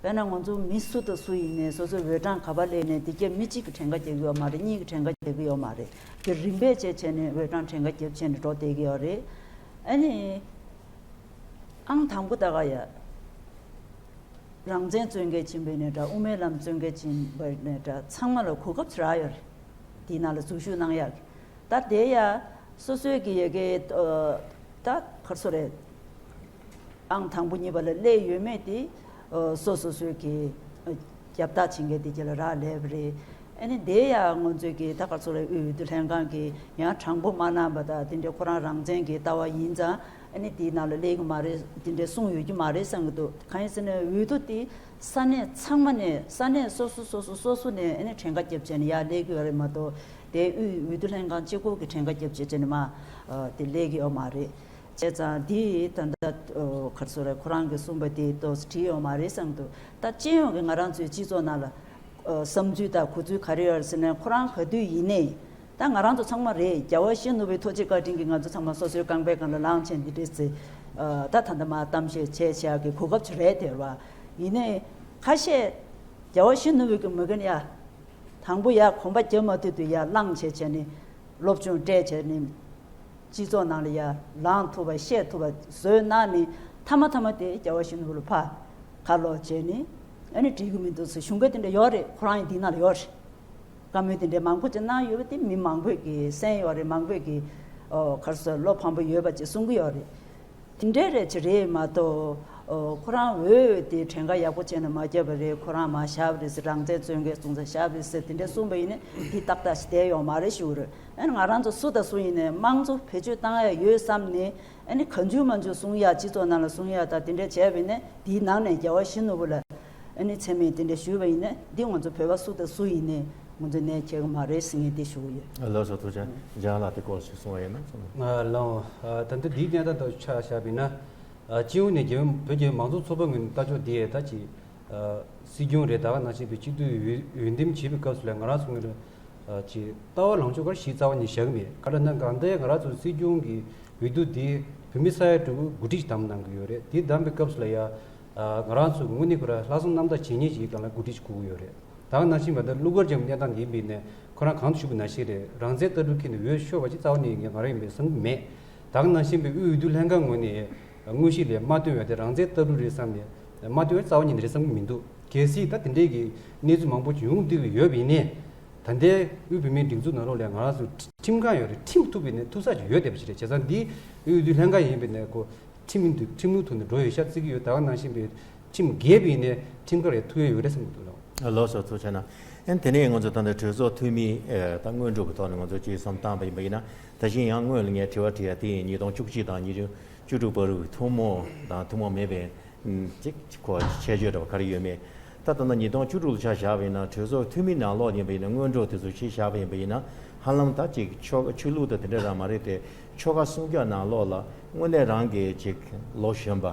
དཔེར་ན་ང་ཚོ་མི་སུ་དང་སུ་ཡིན་ནའི་སོ་སོའི་འོས་གྲངས་ག་པར་སླེབས་ནའི་དེ་གྱད་མི་གཅིག་གིས་གྲངས་ཀ་རྒྱག་གི་ཡོད་མ་རེད། གཉིས་ཀྱིས་གྲངས་ཀ་རྒྱག་གི་ཡོད་མ་རེད། དེ་རིམ་པས་བྱས་བྱས་ནས་འོས་གྲངས་གྲངས་ཀ་རྒྱབ་བྱས་ནས་འགྲོ་བསྡད་ཀྱི་ཡོད་རེད། ཨ་ནི་ཨང་དང་པོ་ད་ག་ཡ། རང་བཙན་རྩོད་མཁན་ཕྱིན་པ་ཡིན་ནའི་འདྲ། དབུ་མའི་ལམ་རྩོད་མཁན་ཕྱིན་པ་ཡིན་ནའི་འདྲ། ཚང་མ་ལ་གོ་སྐབས་ཅིག་རག་ཡོད་རེད། དེའི་ནང་ལ་འཛུལ་ཞུགས་གནང་ཡག་གི། ད་དེ་ཡ་སོ་སོའི་གི་ཡ་གི་ཨ། ད་ག་རེ་ཟེར་རེད། ཨང་དང་པོ་གཉིས་པ་ལ་སླེབས་ཡོད་མེད་དེ་ཨ། སོ་སོ་སོའི་གི་ཨ། རྒྱབ་རྟགས་བྱེད་མཁན་དེ་གྱད་ལ་རག་ལས་པ་རེད། ཨ་ནི་དེ་ཡང་ང་ཚོས་ཀྱི་ད་ག་རེ་ཟེར་རེད། དབུས་འོས་བསྡུ་ལྷན་ཁང་གིས་ཡང་དྲང་པོ་མ་གནང་པ་དང་དེ་འདྲའི་ཁོ་རང་རང་བཙན་གྱི་ལྟ་བ་ཡིན་ཙང་ཨ་ནི་དེའི་ནང་ལ་སླེབས་ཀྱི་མ་རེད། དེ་འདྲའི་གསུངས་ཡོད་ཀྱི་མ་རེད་བསམ་གྱི་འདུག་གང་ཡིན་ཟེར་ན་འོས་བསྡུ་དེ་ས་གནས་ཚང་མ་ནས། ས་གནས་སོ་སོ་སོ་སོ་སོ་སོ་ནས་ཨ་ནི་གྲངས་ཀ་བརྒྱབ་བྱས་ནས་ཡར་སླེབས་ཀྱི་ཡོད་རེད་མ་གཏོགས། དེ་དབུས་འོས་བསྡུ་ལྷན་ཁང་གཅིག་པོ་གིས་གྲངས་ཀ་བརྒྱབ་བྱས་བྱས་ནས་མར་ཨ། དེ་སླེབས་ཀྱི་ཡོད་མ་རེད། བྱས་ཙང་འདི་ད་ལྟ་ཨ། ག་རེ་ཟེར་རེད། ཁོ་རང་གིས་གསུངས་པ་དེ་ཏོག་ཙམ་འགྲིག་ཡོད་མ་རེད་བསམ་གྱི་འདུག་ད་སྤྱི་ཡོངས་ཀྱི་ང་རང་ཚོའི་སྤྱི་ཚོགས་ནང་ལ་ཨ། བསམ་ཚུལ་དང་གོ་ཚུལ་ག་རེ་ཡོད་རེད་ཟེར་ན། ཁོ་རང་ག་དུས་ཡིན་ནའི་ད་ང་རང་ཚོ་ཚང་མ་རེད། རྒྱལ་བ་ཡིད་བཞིན་ནོར་བུའི་ཐུགས་རྗེ་བཀའ་དྲིན་གྱིས་ང་ཚོ་ཚང་མ་སོ་སོའི་རྐང་པའི་སྒང་ལ་ལངས་བྱས་འདི་འདྲས་ཟེར། ཨ། ད་ད་ལྟ་མར་གཏམ་བཤད་བྱས་བྱས་ཀྱི་གོ་སྐབས་ཅིག་རེད་དེ་རེད་བ། ཡིན་ནའི་ཁ་ཤས་རྒྱལ་བ་ཡིད་བཞིན་ནོར་བུ་གིས་མ་གིན་ཡ། དང་པོ་ཡར་གོམ་པ་རྒྱབ་མ་ཐུབ་དུས་ཡར་ལངས་བྱས་བྱས་ནས་སློབ་སྦྱོང་སྤྲད་བྱས་ནས་སྤྱི་ཚོགས་ནང་ལ་ཡར་ལངས་ཐུབ་པ། བཤད་ཐུབ་པ་བཟོས་གནང་ནས་མཐའ་མ་མཐའ་མ་དེ་རྒྱལ་བ་ཡིད་བཞིན་ནོར་བུ་ལ་ཕར་ཁ་ལོག་བྱས་ནས་ཨ་ནི་འགྲིག་གི་མི་འདུག་ཟེར་ཞུ་མཁན་དེ་འདྲ་ཡོད་རེད། ཁོ་རང་ཡང་འདི་ནང་ལ་ཡོད་རེད། བཀའ་མོལ་དེ་འདྲའི་མང་པོ་ཅིག་གནང་ཡོད་པ་དེ་མི་མང་པོས་ཀྱིས་གསན་ཡོད་རེད། མང་པོས་ཀྱིས་ཨོ་ག་རེ་ཟེར། བློ་ཕམ་པོ་ཡོད་པ་ཅིག་གསུང་གི་ཡོད་རེད། དེ་འདྲའི་རེད་ཅིག་རེད་མ་གཏོགས། ཨོ་ཁོ་རང་འོས་དེ་གྲངས་ཀ་ཡག་པོ་བྱས་ནས་མ་བརྒྱབ་པ་རེད། ཁོ་རང་མར་བཞག་པ་རེད་ཟེར། རང་བཙན་རྩོད་མཁན་གསུང་ས་བཞག་པ་རེད་ཟེར་དེ་འདྲ་གསུངས་པ་ཡིན་ན་དེ་ཏག་ཏག་ཞིག་བསྡད་ཡོད་མ་རེད་ཞུ་གི་རེད། ཨ་ནི་ང་རང་ཚོ་སུ་དང་སུ་ཡིན་ནའི་དམངས་གཙོ་བེད་སྤྱོད་བཏང་ཡ་ཡོད་བསམ་ནས་ཨ་ནི་གང་བྱུང་མང་བྱུང་གསུང་ཡ། སྤྱི་ཚོགས་ནང་ལ་གསུང་ཡ་དང་དེ་འདྲ་བྱས་པ་ཡིན་ན་དེའི་ནང་ནས་རྒྱལ་བ་ཡིད་བཞིན་ནོར་བུ་ལ་ཨ་ནི་མཚན་སྨད་དེ་འདྲ་ཞུས་པ་ཡིན་ན་འདི་ང་ཚོ་བོད་པ་སུ་དང་སུ་ཡིན་ནའི་ང་ཚོ་ནས་ཁྱེད་ཀྱི་མ་རེད་ཟེར་ངས་འདི་ཞུ་གི་ཡོད། ལགས་སོ། ཐུགས་རྗེ་ཆེ། འཇམ་དབྱངས་ལགས་དེ་སྐོར་ཞིག་གསུང་བ་ཡིན་ན་གསུང་། ལགས། ད་ལྟ་འདིའི་གནས་སྟངས་དང་ཆ་བཞག་པ་ཡིན་ན། སྤྱི་ཡོངས་ནས་རྒྱལ་ཡོངས་བོད་རྒྱལ་ཡོངས་མང་གཙོ་ཚོགས་པ་ངོས་ནས་ལྟ་ཕྱོགས་འདི་ཡས་ད་ཅིག་སྲིད་སྐྱོང་རེད། ད་ག་ནང་བཞིན་པའི་སྤྱི་འཐུས་འོས་འོས་འདེམས་བྱེད་པའི་སྐབས་སུ་ལ་ང་རང་ཚོ་ངོས་ནས་ཅིག་ལྟ་བ་ལངས་ཕྱོགས་ག་རེ་ཞིག་རྩ་བ་ནས་བཞག་གི་མེད། ག་རེ་ན་གང་ལྟར་ང་རང་ཚོ་སྲིད་སྐྱོང་གི་འོས་བསྡུ་འདི་བོད་མི་ས་ཡ་དྲུག་གོ་སྒྲིག་བདམས་གནང་གི་ཡོད་རེད། འདི་བདམས་པའི་སྐབས་སུ་ལ་ཡ། ང་རང་ཚོ་དངོས་གནས་ཁོ་ར་ལྷག་བསམ་རྣམ་དག་བྱེད་མཁན་ཞིག་སྒང་ལ་གོ་སྒྲིག་ཞིག་དགོས་ཀྱི་ཡོད་རེད། ད་ག་ནང་བཞིན་པ་ད་ཀླུ་མཁར་བྱམས་གནས་སྟངས་ཡིན་པ་ཡིན་ནའི་ཁོ་རང་གོང་དུ་ཞུས་པ་ནང་བཞིན་རེད། རང་བཙན་ལྟ་གྲུབ་འཁྱེར་ནས་འོས་ཤོར་བ་ཅིག་རྩ་བ་ནས་ངས་ང་རང་ཡིན་པའི་བསམ་གྱི་མེད། ད་ག་ནང་བཞིན་པའི་དབུས་འོས་བསྡུ་ལྷན་ཁང་ངོས་ནས་དངོས་གཞི་ལས་མ་བཏོན་ཡ་དེ་རང་བཙན་ལྟ་གྲུབ་རེད་བསམ་ནས་མ་བཏོན་ཡ་རྩ་བ་ཉིད་ནས་རེད་བསམ་གྱི་མི་འདུག་གལ་སྲིད་ད་དེ་འདྲའི་གི་གནས་ཚུལ་མང་པོ་ཅིག་ཡོང་བསྡད་ཀྱི་ཡོད་པ་ཡིན་ནའི། ད་ལྟའི་དབུས་བོད་མིའི་སྒྲིག་འཛུགས་ནང་ལོགས་ལ་ང་རང་ཚོ་ཁྲིམས་ཁང་ཡོད་རེད། ཁྲིམས་ཐུག་པ་ཡིན་ནའི་ཐུག་ས་ཅིག་ཡོད་བསྡད་པ་ཞིག་རེད། བྱས་ཙང་འདི་དབུས་འོས་བསྡུ་ལྷན་ཁང་ཡིན་པ་ཡིན་ནའི་ཁོ། ཁྲིམས་ཡིན་དུས་ཁྲིམས་ལུགས་ཐོག་ནས་འགྲོ་ཡོད་ཤག་བརྩི་གི་ཡོད། ད་ག་ནང་བཞིན་པའི་ཁྲིམས་འགལ་བ་ཡིན་ནའི་ཁྲིམས་ཁང་ལ་ཐུག་ཡ་ཡོད་རེད་བསམ་གྱི་འདུག་ལགས། ལགས་སོ། ཐུགས་རྗེ་གནང་། ཨན་དེ་ནས་ང་ཚོ་ད་ལྟ་གྲོས་ཚོགས་འཐུས་མི་ད་སྔོན་འགྲོ་གི་ཐོག་ནས་ང་ཚོ་ཅིག་བསམ་བཏང་པ་ཡིན་པ་ཡིན་ན། ད་གཞན་ཡང་སྔོན་ལ་ངས་དྲི་བ་དྲིས་ཡ་དེ་ཡིན། ཉིས་སྟོང་བཅུ་གཅིག་དང་ཉིས་སྟོང་བཅུ་དྲུག་བར་དུ་ཐུན་མོང་དང་ཐུན་མོང་མེད་པའི་ཅིག་ཁོ་ཆད་གཅོད་འདྲ་བ་ག་རེ་ཡོད་མེད། ད་ལྟ་ན་ཉིས་སྟོང་བཅུ་དྲུག་ལ་ཆ་བཞག་པ་ཡིན་ན་གྲོས་ཚོགས་འཐུས་མི་ནང་ལོགས་ཡིན་པ་ཡིན་ན་སྔོན་འགྲོ་དེ་ཚོ་ཆ་བཞག་པ་ཡིན་པ་ཡིན་ན་ ཧ་ལམ་ད་ཅིག་ཆོ་ཆོས་ལུགས་དང་དེ་འདྲ་རང་མ་རེད་དེ། ཆོལ་ཁ་སྲུང་སྐྱོབ་ནང་ལོགས་ལ་དངོས་གནས་རང་གི་ཅིག་ལོ་གཞོན་པ་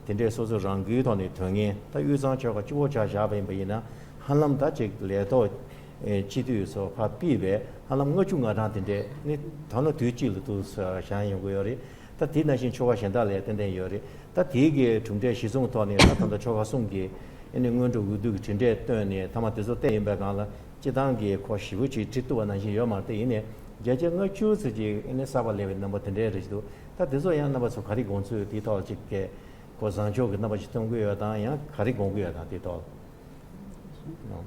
དེ་འདྲས་སོ་སོ་རང་འགུལ་ཐོག་ནས་དོན་ངན་ད་དབུས་གཙང་ཆོལ་ཁ་གཅིག་པོ་ཆགས་བཞག་པ་ཡིན་པ་ཡིན་ན། ཧ་ལམ་ད་ཅིག་ལས་ཐོག་སྤྱི་འཐུས་སོགས་ཕར་ཕུད་པས་ཧ་ལམ་ལྔ་བཅུ་ང་གྲངས་དེ་འདྲས་ནི་ད་ནི་དུས་གཅིག་ལ་ཐུག་བཞག་ཡོང་གི་ཡོད་རེད། ད་དེ་ནང་བཞིན་ཆོལ་ཁ་གཞན་དག་ལ་ཏན་ཏན་ཡོད་རེད། ད་དེའི་གི་གྲུབ་འབྲས་གཞི་བཟུང་ཐོག་ནས་ད་ད་ལྟ་ཆོལ་ཁ་གསུམ་གྱི་ཨ་ནི་སྔོན་འགྲོ་འོས་བསྡུ་གི་གྲུབ་འབྲས་བཏོན་ནས་མཐའ་མ་དེ་ཚོ་བལྟས་ཡིན་པའི་སྒང་ལ་སྤྱི་བཏང་གི་ཁོ་ཞེ་པོ་ཅིག་ཁྲིད་ཐུབ་པ་ནང་བཞིན་ཡོད་མ་རེད། དེ་ཡིན་ནའི་བརྒྱ་ཆ་ལྔ་བཅུ་ཙམ་ཅིག་ཨ་ནི་གསར་པ་སླེབས་པའི་རྣམ་པ་དེ་འདྲའི་རེད་ཅིག་འདུག་ད་དེ་ཚོ་ཡང་རྣམ་པ་ཚོ་ག་རེ་དགོངས་ཚུལ་དེའི་ཐོག་ལ་ཅིག་གི་ཁོ་བཟང་ཕྱོགས་ཀྱི་རྣམ་པ་ཅིག་སྟོན་གི་ཡོད་དང་། ཡང་ག་རེ་དགོངས་གི་ཡོད་དང་དེའི་ཐོག་ལ།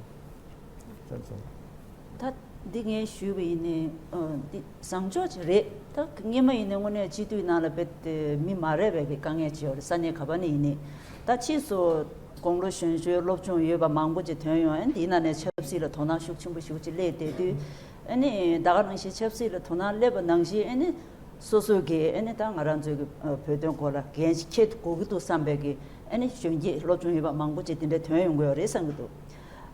ད་འདི་ངས་ཞུས་པ་ཡིན་ནའི་འདི་བཟང་ཕྱོགས་ཅིག་རེད། ད་སྔོན་མ་ཡིན་ནའི་དངོས་གནས་སྤྱི་འཐུས་ནང་ལ་རྦད་དེ་མི་མ་རེད་པའི་གི་དཀའ་ངལ་ཅིག་ཡོད་རེད། ས་གནས་ག་པ་ནས་ཡིན་ནའི། ད་ཕྱིས་སུ་དགུང་ལོ་གཞོན་གཞོན་སློབ་སྦྱོང་ཡོད་པ་མང་པོ་ཅིག་ཐོན་ཡོང་། ཨ་ནི་འདིའི་ནང་ནས་ཆབ་སྲིད་ལ་དོ་སྣང་ཤུགས་ཆེན་པོ་ཞེ་པོ་ཅིག་སླེབས་བསྡད་དུས། ཨ་ནི་ད་ག་ནང་བཞིན་ཆབ་སྲིད་ལ་དོ་སྣང་སླེབས་པ་ནང་བཞིན་ཨ་ནི། སོ་སོ་གིས་ཨ་ནི་ད་ང་རང་ཚོའི་གི་བོད་དོན་སྐོར་ལ་འགན་ཞིག་འཁྱེར་དགོས་ཀྱི་འདུག་བསམ་པའི་གི་ཨ་ནི་གཞོན་སྐྱེས་སློབ་སྦྱོང་ཡོད་པ་མང་པོ་ཅིག་དེ་འདྲའི་ཐོན་ཡོང་གི་ཡོད་རེད་བསམ་གྱི་འདུག་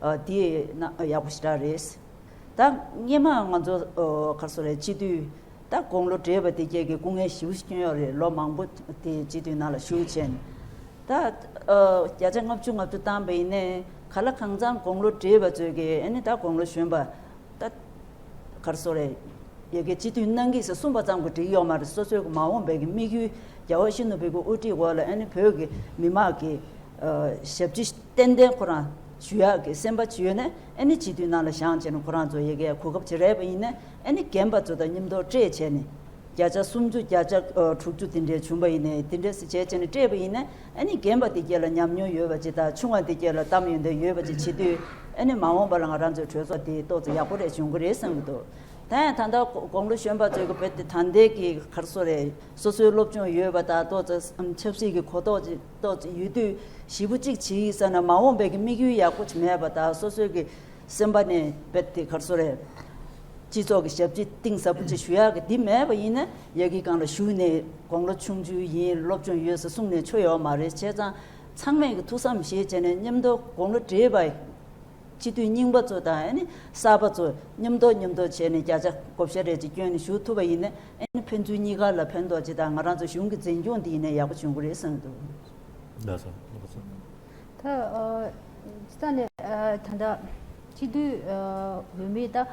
ཨ་དེ་ན་ཡག་པོ་ཞེ་དྲག་རེད། ད་སྔོན་མ་ང་ཚོ་ཨ་ག་རེ་ཟེར་རེད། སྤྱི་འཐུས་ད་དགུང་ལོ་བགྲེས་པ་དེ་གྱད་ཀྱི་སྐུ་ངལ་ཞེ་པོ་ཞིག་བསྐྱོན་ཡོད་རེད། ལོ་མང་པོ་དེ་སྤྱི་འཐུས་ནང་ལ་བཞུགས་བྱས་ནས། ད་ཨ་བརྒྱ་ཆ་ལྔ་བཅུ་ལྔ་བཅུ་བཏང་པ་ཡིན་ནའི་གང་ལ་གང་འཚམ་དགུང་ལོ་བགྲེས་པ་ཚོས་ཀྱི་ཨ་ནི་ད་དགུང་ལོ་གཞོན་པ། ད་ག་རེ་ཟེར་རེད། ཡ་གི་སྤྱི་འཐུས་གནང་གི་ཟེར་གསུངས་པ་ཙམ་གྱིས་འགྲིག་ཡོད་མ་རེད། སོ་སོའི་གི་མ་འོངས་པའི་གི་དམིགས་ཡུལ། རྒྱལ་བ་ཡིད་བཞིན་ནོར་བུའི་གི་དབུ་ཁྲིད་འོག་ལ་ཨ་ནི་བོད་ཀྱི་མི་མང་གི་ཨ་ཞབས་ཕྱི་ཏན་ཏན་ཁོ་རང་ཞུ་ཡག་གི་སེམས་པ་ཅིག་ཡོད་ནས་ཨ་ནི་སྤྱི་འཐུས་ནང་ལ་བཞེངས་བྱས་ནས་ཁོ་རང་ཚོ་ཡ་གི་གོ་སྐབས་ཅིག་རག་པ་ཡིན་ན་ཨ་ནི་རྒན་པ་ཚོ་དང་མཉམ་དུ་སྤྲད་བྱས་ནས། བརྒྱ་ཆ་སུམ་ཅུ་བརྒྱ་ཆ་ཨ་དྲུག་ཅུ་དེ་འདྲའི་བྱུང་པ་ཡིན་ནའི་དེ་འདྲས་སེ་བྱས་བྱས་ནས་སྤྲད་པ་ཡིན་ན་ཨ་ནི་རྒན་པ་དེ་གྱད་ལ་ཉམས་མྱོང་ཡོད་པ་ཅིག་དང་ཆུང་བ་དེ་གྱད་ལ་གཏམ་ཡོན་ཏན་ཡོད་པ་ཅིག་བྱེད་དུས་ཨ་ནི་མ་འོངས་པ་ལ་ང་རང་ཚོའི་གྲོས་ཚོགས་དེ་ཏོག་ཙམ་ཡག་པོ་རེ་བྱུང་གི་རེད་བསམ་གྱི་འདུག་ད་ཡང་ད་ལྟ་དགུང་ལོ་གཞོན་པ་ཚོའི་གི་བོད་དེ་ད་ལྟའི་གི་ག་རེ་ཟེར་རེད། སོ་སོའི་སློབ་སྦྱོང་ཡོད་པ་དང་ཏོག་ཙམ་ཆབ་སྲིད་ཀྱི་གོ་རྟོགས་ཅིག་ཏོག་ཙམ་ཡོད་དུས་ཞེ་པོ་ཅིག་བྱེད་ཡིན་ཟེར་ན་མ་འོངས་པའི་གི་དམིགས་ཡུལ་ཡག་པོ་ཅིག་མེད་པ་དང་སོ་སོའི་གི་སེམས་པ་ནས་རྦད་དེ་ག་རེ་ཟེར་རེད། སྤྱི་ཚོགས་ཀྱི་ཞབས་ཕྱི་གཏིང་ཟབ་པོ་ཅིག་ཞུ་ཡག་གི་འདི་མེད་པ་ཡིན་ན་ཡ་གི་སྒང་ལ་བཞུགས་ནས་དགུང་ལོ་ཆུང་ཆུང་ཡིན་སློབ་སྦྱོང་ཡོད་ཟེར་གསུངས་ནས་ཆོ་ཡོད་མ་རེད། བྱས་ཙང་ཚང་མས་ཀྱི་ཐུགས་བསམ་བཞེས་བྱས་ནས་མཉམ་དུ་དགུང་ལོ་བགྲེས་པ་སྤྱི་འཐུས་རྙིང་པ་ཚོ་དང་ཨ་ནི་གསར་པ་ཚོ་མཉམ་དུ་མཉམ་དུ་བྱས་ནས་བརྒྱ་ཆ་བགོ་བཤའ་རེ་ཅིག་བསྐྱོན་ནས་བཞུགས་ཐུབ་པ་ཡིན་ན་ཨ་ནི་ཕན་ཚུན་གཉིས་ཀ་ལ་ཕན་ཐོགས་ཅིག་དང་ང་རང་ཚོ་གཞུང་གི་འཛིན་སྐྱོང་འདི་ཡིན་ན་ཡག་པོ་བྱུང་གི་རེད་བསམ་གྱི་འདུག་ལགས་སོ། ལགས་སོ། ད་ཨ་ད་ནི་ཨ་ད་ལྟ་སྤྱི་འཐུས་ཨ་འོས་མི་ད་ད་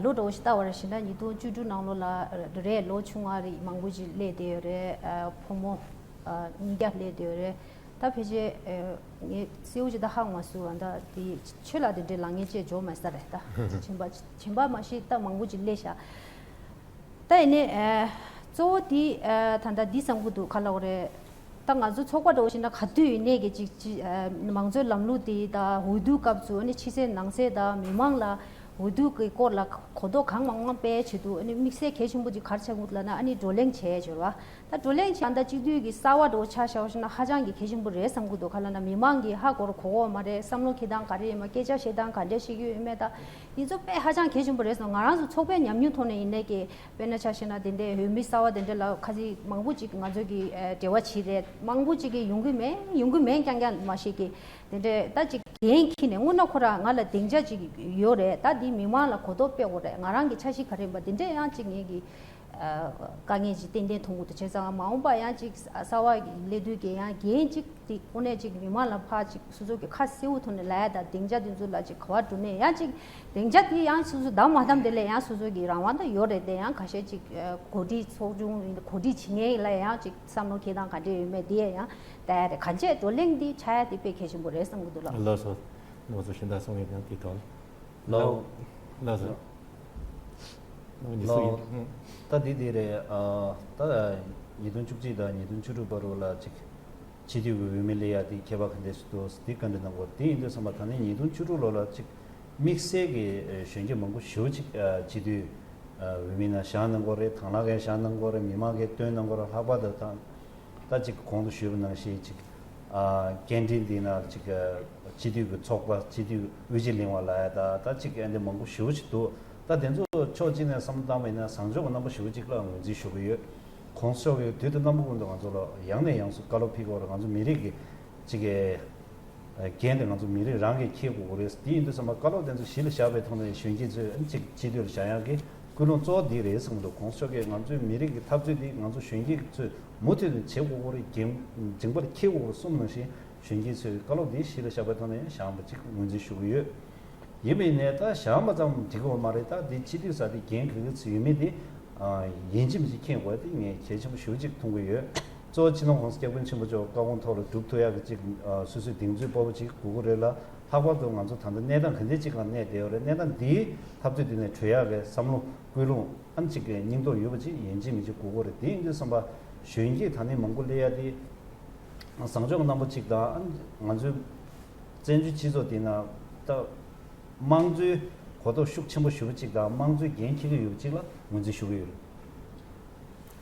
ལོ་འདྲ་བོ་ཞིག་ལྟ་བ་རེད་ཞེ་ན་ཉིས་སྟོང་བཅུ་དྲུག་ནང་ལོགས་ལ་རེད། ལོ་ཆུང་བ་རིགས་མང་པོ་ཅིག་སླེབས་བསྡད་ཡོད་རེད། ཨ་ཕོ་མོ་ཨ་ཉིས་བརྒྱ་སླེབས་བསྡད་ཡོད་རེད། ད་ཕལ་ཆེར་ཨ་ངས་གསལ་བོ་ཅིག་ད་ཧ་གོ་མ་སོང་། ད་དེ་ཆོས་ལ་དེ་འདྲའི་ལངས་མཁན་བཅས་འབྱོར་མ་ས་རེད། ད་བྱིན་པ་བྱིན་པ་མ་ཤེས་ད་མང་པོ་ཅིག་སླེབས་ཤག་ད་ཡིན་ནའི་ཨ་གཙོ་བོ་དེ་ཨ་ད་ལྟ་འདི་བསམ་གྱི་འདུག་ག་ལབ་དགོས་རེད། ད་ང་ཚོ་ཚོགས་པ་འདྲ་བོ་ཞིག་ན་ག་དུས་ཡིན་ནའི་གི་ཅིག་ཅིག་ཨ་མང་གཙོའི་ལམ་ལུགས་དེ་དང་འོས་བསྡུ་སྐབས་སུ་ཨ་ནི་ཕྱི་གསལ་ནང་གསལ་དང་མི་མང་ལ་འོས་བསྡུ་གི་སྐོར་ལ་གོ་རྟོགས་གང་མང་མང་སྤེལ་ཆེད་དུ་ཨ་ནི་དམིགས་བསལ་གལ་ཆེན་པོ་ཅིག་ག་རེ་ཆགས་ཀྱི་འདུག་ལབ་ན་ཨ་ནི་བགྲོ་གླེང་བྱས་བྱས་ར། ད་བགྲོ་གླེང་བྱས་ད་ལྟ་སྤྱི་འཐུས་ཀྱི་གསར་བ་འདྲ་བོ་ཆ་བཞག་པ་ཞིག་ན་ཧ་ཅང་གི་གལ་ཆེན་པོ་རེད་བསམ་གྱི་འདུག་ག་ལབ་ན་མི་མང་གིས་ཧ་གོ་ར་གོ་གོ་མ་རེད། བསམ་བློ་འཁྱེར་སྟངས་ག་རེ་ཡིན་མ། སྐད་ཆ་བཤད་སྟངས་ག་འདྲས་བཤད་ཀྱི་ཡོད་མེད། ད་འདི་ཚོ་དཔེ་ཧ་ཅང་གལ་ཆེན་པོ་རེད་བསམ། ང་རང་ཚོ་ཚོགས་པའི་ཉམས་མྱོང་ཐོག་ནས་ཡིན་ནའི་གི་དཔེར་ན་ཆ་བཞག་ན་དེ་འདྲའི་འོས་མི་གསར་བ་དེ་འདྲ་ལ་ཁ་ཚིག་མང་པོ་ཅིག་ང་ཚོ་གི་ཨ་འབྲེལ་བ་བྱེད་རེད། མང་པོ་ཅིག་གིས་ཡོང་གི་མེད་ཡོང་གི་མེད་རྐྱང་རྐྱང་མ་ཤེས་ཀི་དེ་འདྲའི་ད་ཅིག་འགན་འཁྱེར་ནས་དངོས་གནས་ཁོ་རང་ང་ལ་སྡིངས་ཆ་ཅིག་ཡོད་རེད། ད་འདི་མི་མང་ལ་གོ་རྟོགས་སྤེལ་དགོས་རེད། ང་རང་གི་འཆར་གཞི་ག་རེ་ཡིན་པ་དེ་འདྲས་ཡང་ཅིག་ངེད་ཀྱི་ཨ་དཀའ་ངལ་ཅིག་ཏན་ཏན་མཐོང་གི་འདུག་བྱས་ཙང་མ་འོངས་པ་ཡང་ཅིག་གསར་བ་སླེབས་དུས་ཀྱི་ཡང་འགན་ཅིག་དེ་དངོས་གནས་ཅིག་མི་མང་ལ་ཕར་ཅིག་སོ་སོ་གི་ཁ་གསལ་པོ་ཐོག་ནས་ལབ་ཡ་དང་སྡིངས་ཆ་དེ་ཚོ་ལ་ཅིག་ག་པར་འགྲོ་ནས་ཡང་ཅིག་སྡིངས་ཆ་དེ་ཡང་སོ་སོ་བདམས་མ་བདམས་དེ་ལས་ཡང་སོ་སོ་གི་རང་དབང་ད་ཡོད་རེད། དེ་ཡང་ཁ་ཤས་ཅིག་ཨ་གོ་སྒྲིག་ཚོགས་ཆུང་གོ་སྒྲིག་བྱེད་མཁན་ལ་ཡང་ཅིག་བསམ་བློ་འཁྱེར་སྟངས་ག་འདྲས་ཡོད་མེད་དེ་ཡང་ལྟ་ཡ་རེད། གང་བྱས་བགྲོ་གླེང་འདི་ཆགས་ཡ་དེ་དཔེ་གལ་ཆེན་པོ་རེད་བསམ་གྱི་འདུག་ལགས། ལགས་སོ། ང་ཚོ་གཞན་དག་གསུང་ཡས་ཀྱང་དེ་ཐོག་ལ། ལགས། ལགས་སོ། ལགས་སོ། ད་འདི་འདི་རེད། ཨ་ད་ཉིས་སྟོང་བཅུ་གཅིག་དང་ཉིས་སྟོང་བཅུ་དྲུག་བར་ལ་ཅིག་སྤྱི་འཐུས་ཀྱི་འོས་མི་སླེབས་ཡ་དེ་ཁྱད་པར་ག་འདྲས་སུ་འདུག་འདི་བཀའ་འདྲི་གནང་དགོས། དེ་ཡིན་དུས་ཙམ་པ་ད་ནི་ཉིས་སྟོང་བཅུ་དྲུག་ལོ་ལ་ཅིག་དམིགས་བསལ་གྱི་གཞོན་སྐྱེས་མང་པོ་ཞེ་པོ་ཅིག་སྤྱི་འཐུས་འོས་མི་ནང་བཞེངས་གནང་དགོས་རེད། དང་བླངས་ཀྱིས་བཞེངས་གནང་དགོས་རེད། མི་མང་གིས་བཏོན་གནང་དགོས་རེད། ལྷག་པར་དུ་ད་ད་ཅིག་གོང་དུ་ཞུས་པ་ནང་བཞིན་ཅིག་ཨ་སྐད་འཕྲིན་འདི་ན་ཅིག་ཨ་སྤྱི་འཐུས་ཀྱི་ཚོགས་པ་སྤྱི་འཐུས་དབུ་འབྱེད་གླེང་བ་ལ་ཡ་ད་ད་ཅིག་ཨ་འདི་མང་པོ་ཞེ་པོ་ཅིག་འདུག་ད་དེ་ཚོ་ཕྱོགས་གཅིག་ནས་བསམ་བློ་བཏང་བ་ཡིན་ན་བཟང་ཕྱོགས་ཀྱི་རྣམ་པ་ཞེ་པོ་ཅིག་ལ་ངོས་འཛིན་ཞུ་གི་ཡོད། གོང་ས་མཆོག་གིས་དུས་དང་རྣམ་པ་ཀུན་ཏུ་ང་ཚོ་ལ་ཡང་ནས་ཡང་སུ་བཀའ་སློབ་ཕེབས་ཀྱི་ཡོད་རེད། ང་ཚོ་མི་རིགས་ཀྱི་ཅིག་གི་འགན་དེ་ང་ཚོ་མི་རིགས་རང་གིས་འཁྱེར་དགོས་ཀྱི་རེད། དེ་ཡིན་དུས་ཙམ་པ་བཀའ་སློབ་དེ་ཚོ་གཞི་ལ་བཞག་པའི་ཐོག་ནས་གཞོན་སྐྱེས་ཚོས་ཅིག་སྤྱི་འཐུས་ལ་བཞེངས་ཡག་གི་ ཀུན་སློང་གཙོ་བོ་འདི་རེད་བསམ་འདུག ༸གོང་ས་མཆོག་གིས་ང་ཚོའི་མི་རིགས་ཀྱི་འཐབ་རྩོད་འདི་ང་ཚོ་གཞོན་སྐྱེས་ཚོས་མུ་མཐུད་ནས་བྱེད་དགོས་ཀྱི་རེད། འགན་མཇིང་པར་འཁྱེར་དགོས་ཀྱི་རེད་གསུངས་ནང་བཞིན། གཞོན་སྐྱེས་ཚོས་བཀའ་སློབ་འདི་གཞི་ལ་བཞག་པའི་ཐོག་ནས་བཞེངས་པ་ཅིག་ངོས་འཛིན་ཞུ་གི་ཡོད། ཡིན་པའི་ནས་ད་བཞེངས་པ་ཙམ་འགྲིག་གི་མ་རེད། ད་འདི་སྤྱི་འཐུས་ས་དེ་འགན་ག་གི་ཚོད་ཡོད་མེད་དེ་ཡིན་གཅིག་མིན་གཅིག་མཁྱེན་དགོས་དེ་ངས་གལ་ཆེན་པོ་ཞེ་པོ་ཅིག་མཐོང་གི་ཡོད། གཙོ་བོ་སྤྱི་ནོར་༸གོང་ས་༸སྐྱབས་མགོན་ཆེན་པོ་མཆོག་བཀའ་དགོངས་ཐོག་ལ་སྒྲུབ་ཐུབ་ཡག་གི་ཅིག་སོ་སོའི་གདེང་ཚོད་སྤོབས་པ་ཅིག་དགོས་ཀྱི་རེད་ལ། ལྷག་པར་དུ་ང་ཚོ་ད་ལྟ་གནས་སྟངས་ག་འདྲ་ཅིག་སྒང་གནས་བསྡད་ཡོད་རེད། གནས་སྟངས་འདིའི་འཐབ་རྩོད་འདི་ནས་གྲོལ་ཡག་གི་བསམ་བློ་ཀུན་སློང་ཨ་ཅིག་གི་སྙིང་སྟོབས་ཡོད་པ་ཅིག་ཡིན་གཅིག་མིན་གཅིག་དགོས་ཀྱི་རེད། དེ་ཡིན་དུས་ཙམ་པ་གཞོན་སྐྱེས་ད་ནི་མང་པོ་སླེབས་ཡག་དེ་བཟང་ཕྱོགས་རྣམ་པ་ཅིག་དང་ང་ཚོའི་བཙན་བྱོལ་སྤྱི་ཚོགས་འདི་ན་ད་དམངས་གཙོའི་གོ་རྟོགས་ཤུགས་ཆེན་པོ་ཞུ་བ་ཅིག་དང་དམངས་གཙོའི་འགན་འཁྱེར་གྱི་ཡོད་པ་ཅིག་ལ་ངོས་འཛིན་ཞུ་གི་ཡོད།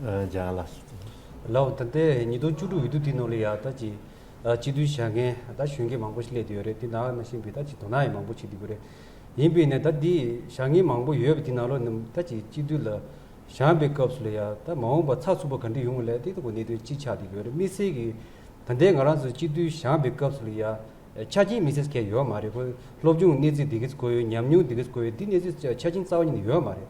ཨ། ལགས་ལགས། ལགས། ད་ལྟའི་ཉིས་སྟོང་བཅུ་དྲུག་འོས་བསྡུ་དེ་ནང་ལ་ཡ་ད་ཅིག་ཨ། སྤྱི་འཐུས་བཞེངས་མཁན་ད་གཞོན་སྐྱེས་མང་པོ་ཞིག་སླེབས་བསྡད་ཡོད་རེད། དེ་ནང་ནང་བཞིན་པའི་ད་ཅིག་དོ་སྣང་ཡང་མང་པོ་བྱེད་བསྡད་ཀྱི་རེད། ཡིན་པས་ནས་ད་འདི་བཞེངས་མཁན་མང་པོ་ཡོད་པ་དེ་ནང་ལོགས་ནས་ད་ཅིག་སྤྱི་འཐུས་ལ་བཞེངས་པའི་སྐབས་སུ་ལ་ཡ་ད་མ་འོངས་པ་ཚགས་ཚུད་པོ་ག་འདྲ་ཡོང་ལས་དེ་ད་གོ་གནད་དོན་གཅིག་ཆགས་བསྡད་ཀྱི་ཡོད་རེད། དམིགས་བསལ་གྱི་ད་ལྟའི་ང་རང་ཚོ་སྤྱི་འཐུས་བཞེངས་པའི་སྐབས་སུ་ལ་ཡ་ཆ་རྐྱེན་དམིགས་བསལ་གང་ཡང་ཡོད་མ་རེད། ཁོ་སློབ་སྦྱོང་གནས་ཚད་དེ་གས་དགོས་ཡོད། ཉམས་མྱོང་དེ་གས་དགོས་ཡོད། འདི་གནས་ཚད་ཆ་རྐྱེན་རྩ་བ་ཉིད་ནས་ཡོད་མ་རེད།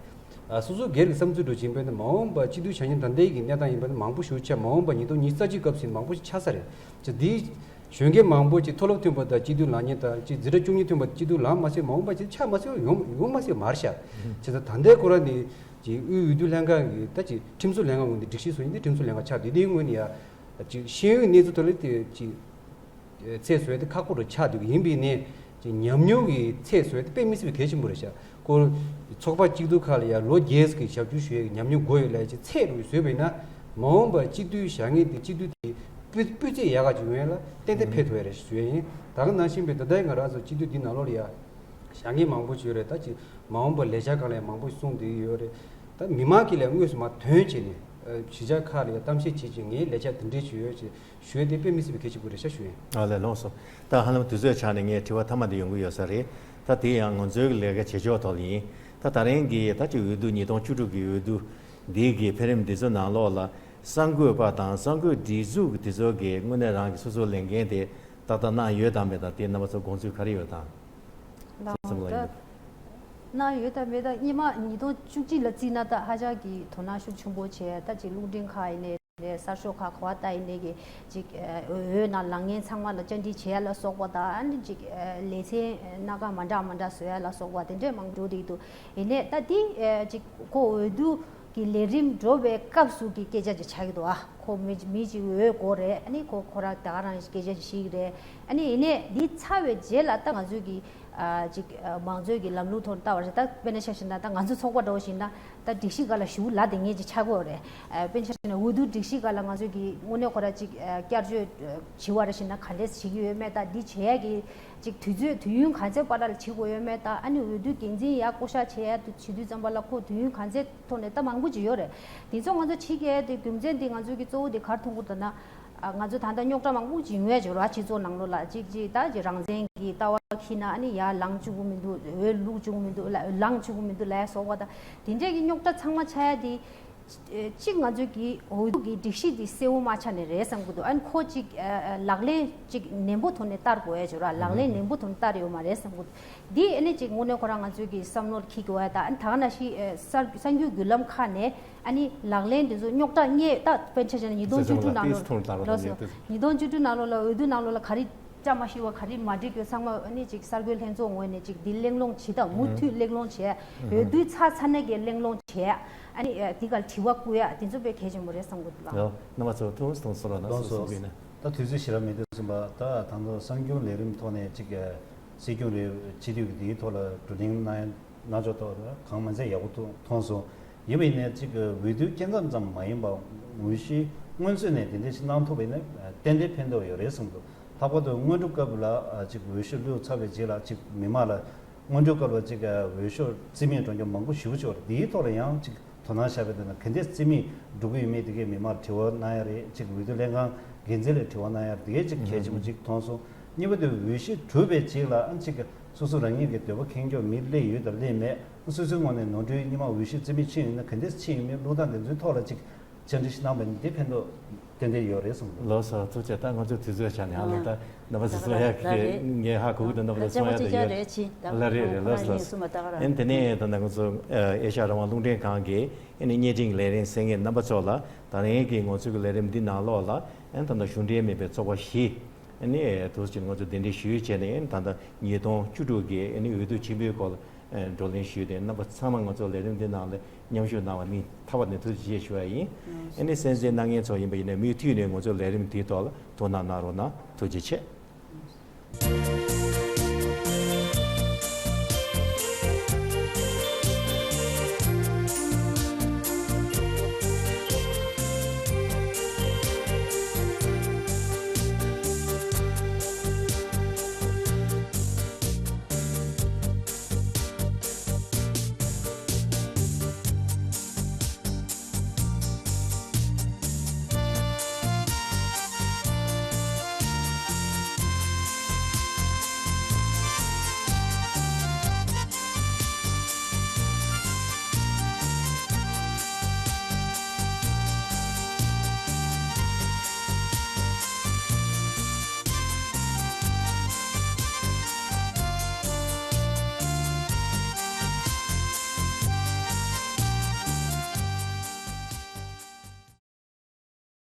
ཨ། སོ་སོ་སྒེར་གྱི་བསམ་ཚུལ་འདྲ་བྱིན་པས་ན་མ་འོངས་པ་སྤྱི་འཐུས་བཞེངས་མཁན་ད་ལྟའི་གི་གནས་སྟངས་ཡིན་པ་ན་མང་པོ་ཞེ་པོ་ཆེ་མ་འོངས་པ་ཉིས་སྟོང་ཉི་ཤུ་རྩ་གཅིག་སྐབས་སུ་མང་པོ་ཞིག་ཆགས་ས་རེད། ཅེས་འདི་གཞོན་སྐྱེས་མང་པོ་ཅིག་མཐོ་སློབ་ཐོན་པ་དང་སྤྱི་འཐུས་ལངས་མཁན་དང་ཅིག་འཛིན་གྲྭ་བཅུ་གཉིས་ཐོན་པ་སྤྱི་འཐུས་ལངས་མ་སོང་། མ་འོངས་པ་ཅིག་ཆགས་མ་སོང་། ཡོང་ཡོང་མ་སོང་མ་རེད་ཤག་བྱས་ཙང་ད་ལྟའི་ཁོ་རང་ནི་ཅིག་དབུས་འོས་བསྡུ་ལྷན་ཁང་གི་ད་ཅིག་ཁྲིམས་བཟོ་ལྷན་ཁང་ངོས་ནས་སྒྲིག་གཞི་བཟོ་ཡིན་ཏེ་ཁྲིམས་བཟོ་ལྷན་ཁང་ཆགས་བསྡད་དེའི་ངོས་ནས་ཡ་ཅིག་ཤེས་ཡོན་གནས་ཚུལ་ཐོག་ལ་དེ་ཅིག་ཚད་བཟོ་ཡ་དེ་ཁག་པོ་རུ་ཆགས་འདུག་ཡིན་པའི་ནས་ཀྱི་ཉམས་མྱོང་གི་ཚད་བཟོ་ཡ་དེ་དཔེ་མི་སྲིད་པའི་གལ་ཆེན་པོ་རེད་ཤག་ཁོ་ཚོགས་པ་གཅིག་སྡུད་ཁག་ལ་ཡང་ལོ་བརྒྱད་ཀྱི་ཞབས་ཞུ་ཞུ་ཡའི་ཉམས་མྱོང་དགོས་ཡོད་ལས་ཀྱི་ཚད་རུ་བཟོས་པས་ན་མ་འོངས་པར་སྤྱི་འཐུས་བཞེངས་མཁན་དེ་སྤྱི་འཐུས་དེ་སྤུས་སྤུས་ཚད་ཡག་ག་ཅིག་ཡོང་ཡ་ལ་ཏན་ཏན་ཕན་ཐོགས་ཡ་རེད་ཞུ་ཡ་ཡིན། ད་ག་ནང་བཞིན་པའི་ད་ལྟའི་ང་རང་ཚོ་སྤྱི་འཐུས་འདི་ནང་ལོགས་ལ་ཡ་བཞེངས་མཁན་མང་པོ་ཞིག་ཡོད་རེད། ད་ཅིག་མ་འོངས་པར་ལས་འཆར་སྒང་ལ་ཡང་མང་པོ་ཞིག་གསུངས་བསྡད་ཡོད་རེད། ད་མི་མང་གིས་ལས་དངོས་སུ་མར་ཐོན་བྱས་ནས་གཞིས་ཆགས་ཁག་ལ་ཡང་གཏམ་བཤད་བྱེད་ཅིང་ངའི་ལས་འཆར་འདི་འདྲས་ཞིག་ཡོད་ཅེས། ཞུ་ཡ་དེ་དཔེ་མི་སྲིད་པའི་གལ་ཆེན་པོ་རེད་ཤག་ཞུ་ཡིན། ཨ་ལས། ལགས་སོ། ད་ཧ་ལམ་དུས་ཚོད་ཆགས་ནས་ངས་དྲི་བ་མཐའ་མ་འདི་ཡོང་གི་ཡོད་ས་རེད། ད་དེ་ཡང་ང་ཚོའི་ལས་ཀ་བྱེད་ཕྱོགས་ཐོག་ལ་ཡིན། ད་ད་རིང་གི་ད་ཅིག་འོས་བསྡུ་ཉིས་སྟོང་བཅུ་དྲུག་གི་འོས་བསྡུ་འདི་གི་འཕེལ་རིམ་འདི་ཚོ་ནང་ལོགས་ལ་གསར་འགོད་པ་དང་གསར་འགོད་སྒྲིག་འཛུགས་ཀྱི་དེ་ཚོ་གི་དངོས་གནས་རང་གི་སོ་སོའི་ལས་འགན་དེ་ཏག་ཏག་གནང་ཡོད་དམ་མེད་དང་དེ་རྣམ་པ་ཚོ་དགོངས་ཚུལ་ག་རེ་ཡོད་དམ། ད་གནང་ཡོད་དམ་མེད་དང་སྔོན་མ་ཉིས་སྟོང་བཅུ་གཅིག་ལ་བརྩིས་ན་ད་ཧ་ཅང་གི་དོ་སྣང་ཤུགས་ཆེན་པོ་བྱས། ད་ཅིག་རླུང་འཕྲིན་ཁག་ཡིན་ནའི་རེད། གསར་ཤོག་ཁག་ག་བ་ལྟ་ཡིན་ནའི་གི་ཅིག་ཨ་འོས་ནང་ལངས་མཁན་ཚང་མ་ལ་བཅར་འདྲི་བྱེད་ཡ་ལ་སོགས་པ་དང་། ཨ་ནི་ཅིག་ཨ་ལེ་ཚན་སྣ་ཁ་མ་འདྲ་མ་འདྲ་བཟོ་ཡ་ལ་སོགས་པ་དེ་འདྲས་མང་འགྲོ་བསྡད་འདུག་ཡིན་ནའི་ད་འདི་ཨ་ཅིག་ཁོ་འོས་བསྡུ་གི་ལས་རིམ་འགྲོ་བའི་སྐབས་སུ་གི་སྐད་ཆ་ཅིག་ཆགས་ཀྱི་འདུག་ཨ་ཁོ་མི་མི་ཅིག་འོས་དགོས་རེད། ཨ་ནི་ཁོ་ཁོ་རང་ད་ག་རང་སྐད་ཆ་ཅིག་བཤད་ཀྱི་རེད། ཨ་ནི་ཡིན་ནའི་འདི་ཚར་བའི་རྗེས་ལ་ད་ང་ཚོས་ཀྱི་ཨ་ཅིག་ཨ་མང་གཙོའི་གི་ལམ་ལུགས་ཐོག་ནས་ལྟ་བ་རེད། ད་དཔེར་ན་ཆ་བཞག་ན་ད་ང་ཚོ་ཚོགས་པ་འདྲ་བོ་ཞིག་ན་ད་སྒྲིག་གཞི་སྒང་ལ་ཞུགས་ལ་དེ་ངེས་ཅིག་ཆགས་ཀྱི་ཡོད་རེད། ཨ་དཔེར་ན་ཆ་བཞག་ན་འོས་བསྡུ་སྒྲིག་གཞི་སྒང་ལ་ང་ཚོས་ཀྱི་དངོས་གནས་ཁོ་ར་ཅིག་ཨ་བསྐྱར་བཅོས་ཨ་བྱེད་པ་རེད་ཞིག་ན་ག་འདྲས་བྱེད་ཀྱི་ཡོད་མེད། ད་འདི་བྱེད་ཡ་གི་ཅིག་དུས་ཚོད་དུས་ཡུན་ག་ཚད་བར་ལ་བྱེད་དགོས་ཡོད་མེད། ད་ཨ་ནི་འོས་བསྡུ་འགན་འཛིན་ཡ་བསྐོ་བཞག་བྱེད་ཡ་དུ་བྱེད་དུས་ཙམ་པ་ལ་ཁོ་དུས་ཡུན་ག་ཚད་ཐོག་ནས་ད་མང་པོ་ཅིག་ཡོད་རེད། དེ་ཚོ་ང་ཚོ་ཕྱི་རྒྱལ་དེ་རྒྱུ་མཚན་དེ་ང་ཚོའི་གི་གཙོ་བོ་དེ་ག་རེ་མཐོང་གི་འདུག་ན། ཨ་ང་ཚོ་ད་ལྟ་རྙོག་དྲ་མང་པོ་ཅིག་ཡོང་ཡ་ཅིག་ཡོད་རེད་སྤྱི་ཚོགས་ནང་ལོགས་ལ། གཅིག་གཅིག་ད་ཅིག་རང་བཙན་གྱི་ལྟ་བ་འཁྱེར་ན་ཨ་ནི་ཡར་ལངས་བཅུག་གི་མི་འདུག་འོས་བླུག་བཅུག་གི་མི་འདུག་ལ་ལངས་བཅུག་གི་མི་འདུག་ལ་སོགས་པ་དང་དེ་འདྲས་ཀྱི་རྙོག་དྲ་ཚང་མ་ཆགས་ཡ་དེ། ཨ་གཅིག་ང་ཚོའི་གི་འོས་བསྡུ་གི་སྒྲིག་གཞི་དེ་གསལ་བོ་མ་ཆགས་ནས་རེད་བསམ་གི་འདུག་ཨ་ནི་ཁོ་གཅིག་ཨ་ཨ་ལག་ལེན་གཅིག་ནན་པོ་ཐོག་ནས་བསྟར་དགོས་ཡ་ཅིག་ཡོད་རེད། ལག་ལེན་ནན་པོ་ཐོག་ནས་བསྟར་ཡོད་མ་རེད་བསམ་གི་འདུག་འདི་ཨ་ནི་ཅིག་དངོས་གནས་ཁོ་རང་ང་ཚོའི་གི་བསམ་བློར་འཁྱེར་དགོས་ཡ་དང་། ཨ་ནི་ད་ག་ནང་བཞིན་ཨ་གསར་གསར་འགྱུར་བརྒྱུད་ལམ་ཁག་ནས་ཨ་ནི་ལག་ལེན་དེ་ཚོ་རྙོག་དྲ་རྙེད། ད་དཔེར་ན་ཆ་བཞག་ན་ཉིས་སྟོང་བཅུ་དྲུག་ནང་ལོགས་ལགས་སོ། ཉིས་སྟོང་བཅུ་དྲུག་ནང་ལོགས་ལ་འོས་བསྡུ་ནང་ལོགས་ལ་ག་རེ་བཅའ་མ་ཤེས་པ་ག་རེ་མ་འགྲིག་ཡོད་ཚང་མ་ཨ་ནི་ཅིག་གསར་འགོད་ལྷན་ཚོགས་ངོས་ནས་ཅིག་འདི་གླེང་སློང་བྱེད་དང་། མུ་མཐུད་གླེང་སློང་བྱས། འོས་བསྡུ་ཚར་ཚར་ནས་ཀྱི་གླེང་སློང་བྱས། ཨ་ནི་ཨ་འདི་ག་ལ་དྲི་བ་བསྐུར་ཡ་དེ་ཚོ་དཔེ་གལ་ཆེན་པོ་རེད་བསམ་གི་འདུག་ལགས། ཡོ། རྣམ་པ་ཚོ་ཐུགས་གཏོང་སོ་ར་ན་སོ་སོ་གིན། ད་དུས་ཚོད་ཞེ་དྲག་མེད་དུས་ཙམ་པ་ད་ད་དུང་གསར་འགྱུར་ལས་རིམ་ཐོག་ནས་ཅིག་སྲིད་སྐྱོང་རེད། སྤྱི་འཐུས་ཀྱི་དེའི་ཐོག་ལ་བགྲོ་གླེང་གནང་ཡ་གནང་ཕྱོགས་ཐོག་ལ་གང་མ་ཚད་ཡག་པོ་མཐོང་མཐོང་སོང་། ཡིན་པ་ཡིན་ནའི་ཅིག་འོས་བསྡུའི་སྐབས་ཙམ་ཙམ་མ་ཡིན་པར་འོས་གཞི་སྔོན་ཚུད་ནས་དེ་འདྲ་ཞིག་གནང་ཐུབ་པ་ཡིན་ན་ཏན་ཏན་ཕན་ཐོགས་ཡོད་རེད་བསམ་འདུག་ལྷག་པར་དུ་སྔོན་འགྲོ་སྐབས་ལ་ཅིག་འོས་ཤོག་བླུགས་ཚར་བའི་རྗེས་ལ་ཅིག་མི་མང་ལ་སྔོན་འགྲོ་སྐབས་ལ་ཅིག་འོས་ཤོག་རྩིས་མེད་འགྲོ་མཁན་མང་པོ་ཞེ་པོ་ཅིག་ཡོད་རེད། དེའི་ཐོག་ལ་ཡང་ཅིག་དོ་སྣང་བྱས་པ་དེ་ན་ག་འདྲས་རྩིས་མེད་འགྲོ་གི་ཡོད་མེད་དེ་གས་མི་མང་ལ་དྲི་བ་གནང་ཡ་རེད། ཅིག་འོས་བསྡུ་ལྷན་ཁང་འགན་འཛིན་ལ་དྲི་བ་གནང་ཡ་རེད། དེ་གས་ཅིག་གལ་ཆེན་པོ་ཅིག་མཐོང་སོང་། གཉིས་པ་དེ་འོས་གཞི་གྲུབ་པའི་རྗེས་ལ་ཨ་ཅིག་སོ་སོ་རང་ཉིད་ཀྱི་འདོད་པ་ཁེངས་ཀྱོག་མི་སླེབས་ཡོད་དང་སླེབས་མེད། སོ་སོའི་ངོས་ནས་ནོར་འཁྲུལ་སྔོན་མ་འོས་གཞི་རྩིས་མེད་ཕྱིན་ཡོད་ན་ག་འདྲས་ཕྱིན་ཡོད་མེད་བློ་ཐག་འདི་ཚོའི་ཐོག་ལ་ཅིག་ བཅར་འདྲི་ཞིག་གནང་བ་ནི་འདི་ཕན་ཐོགས་ཏན་ཏན་ཡོད་རེད་གསུངས་འདུག་ལགས་སོ། ཐུགས་རྗེ་ཆེ། ད་ང་ཚོའི་དུས་ཚོད་ཆགས་ནས་ཨ་ལོ། ད་རྣམ་པ་ཚོ་གསུང་ཡག་གི་ངས་ཧ་གོ་གི་འདུག་རྣམ་པ་ཚོ་གསུང་ཡག་ད་ཡོད། ལ་རེད་རེད། ལགས་སོ། ཨེ་འདི་ནས་ད་ང་ཚོ་ཨེ་ཤ་ཡ་རང་དབང་རླུང་འཕྲིན་ཁང་གི་ཨེ་ནི་བརྙན་འཕྲིན་ལས་རིམ་གསན་མཁན་རྣམ་པ་ཚོ་ལ་ད་རིང་གི་ང་ཚོའི་གི་ལས་རིམ་འདི་ནང་ལོགས་ལ་ཨེ་ད་ལྟ་གཞུང་འབྲེལ་མིན་པའི་ཚོགས་པ་བཞི་ཨེ་ནི་ཐུགས་རྗེ་ཆེ་ང་ཚོ་གདན་འདྲེན་ཞུས་བྱས་ནས་ཨེ་ད་ལྟ་ཉིས་སྟོང་བཅུ་དྲུག་གི་ཨེ་ནི་འོས་བསྡུ་ཆེན་པོའི་སྐོར་ལ་བགྲོ་གླེང་ཞུས་ཏེ་རྣམ་པ་ཚང་མ་ང་ཚོ་ལས་རིམ་འདི་ནང་ལ་མཉམ་ཞུགས་གནང་བ་ནི་ཐག་པ་ནས་ཐུགས་རྗེ་ཆེ་ཞུ་བ་ཡིན། ཨེ་ནི་གསན་གཟིགས་གནང་མཁན་ཚོ་ཡིན་པ་ཡིན་ན་མུ་མཐུད་ནས་ང་ཚོ་ལས་རིམ་དེའི་ཐོག་ལ་དོ་སྣང་གནང་རོགས་གནང་། ཐུགས་རྗེ་ཆེ།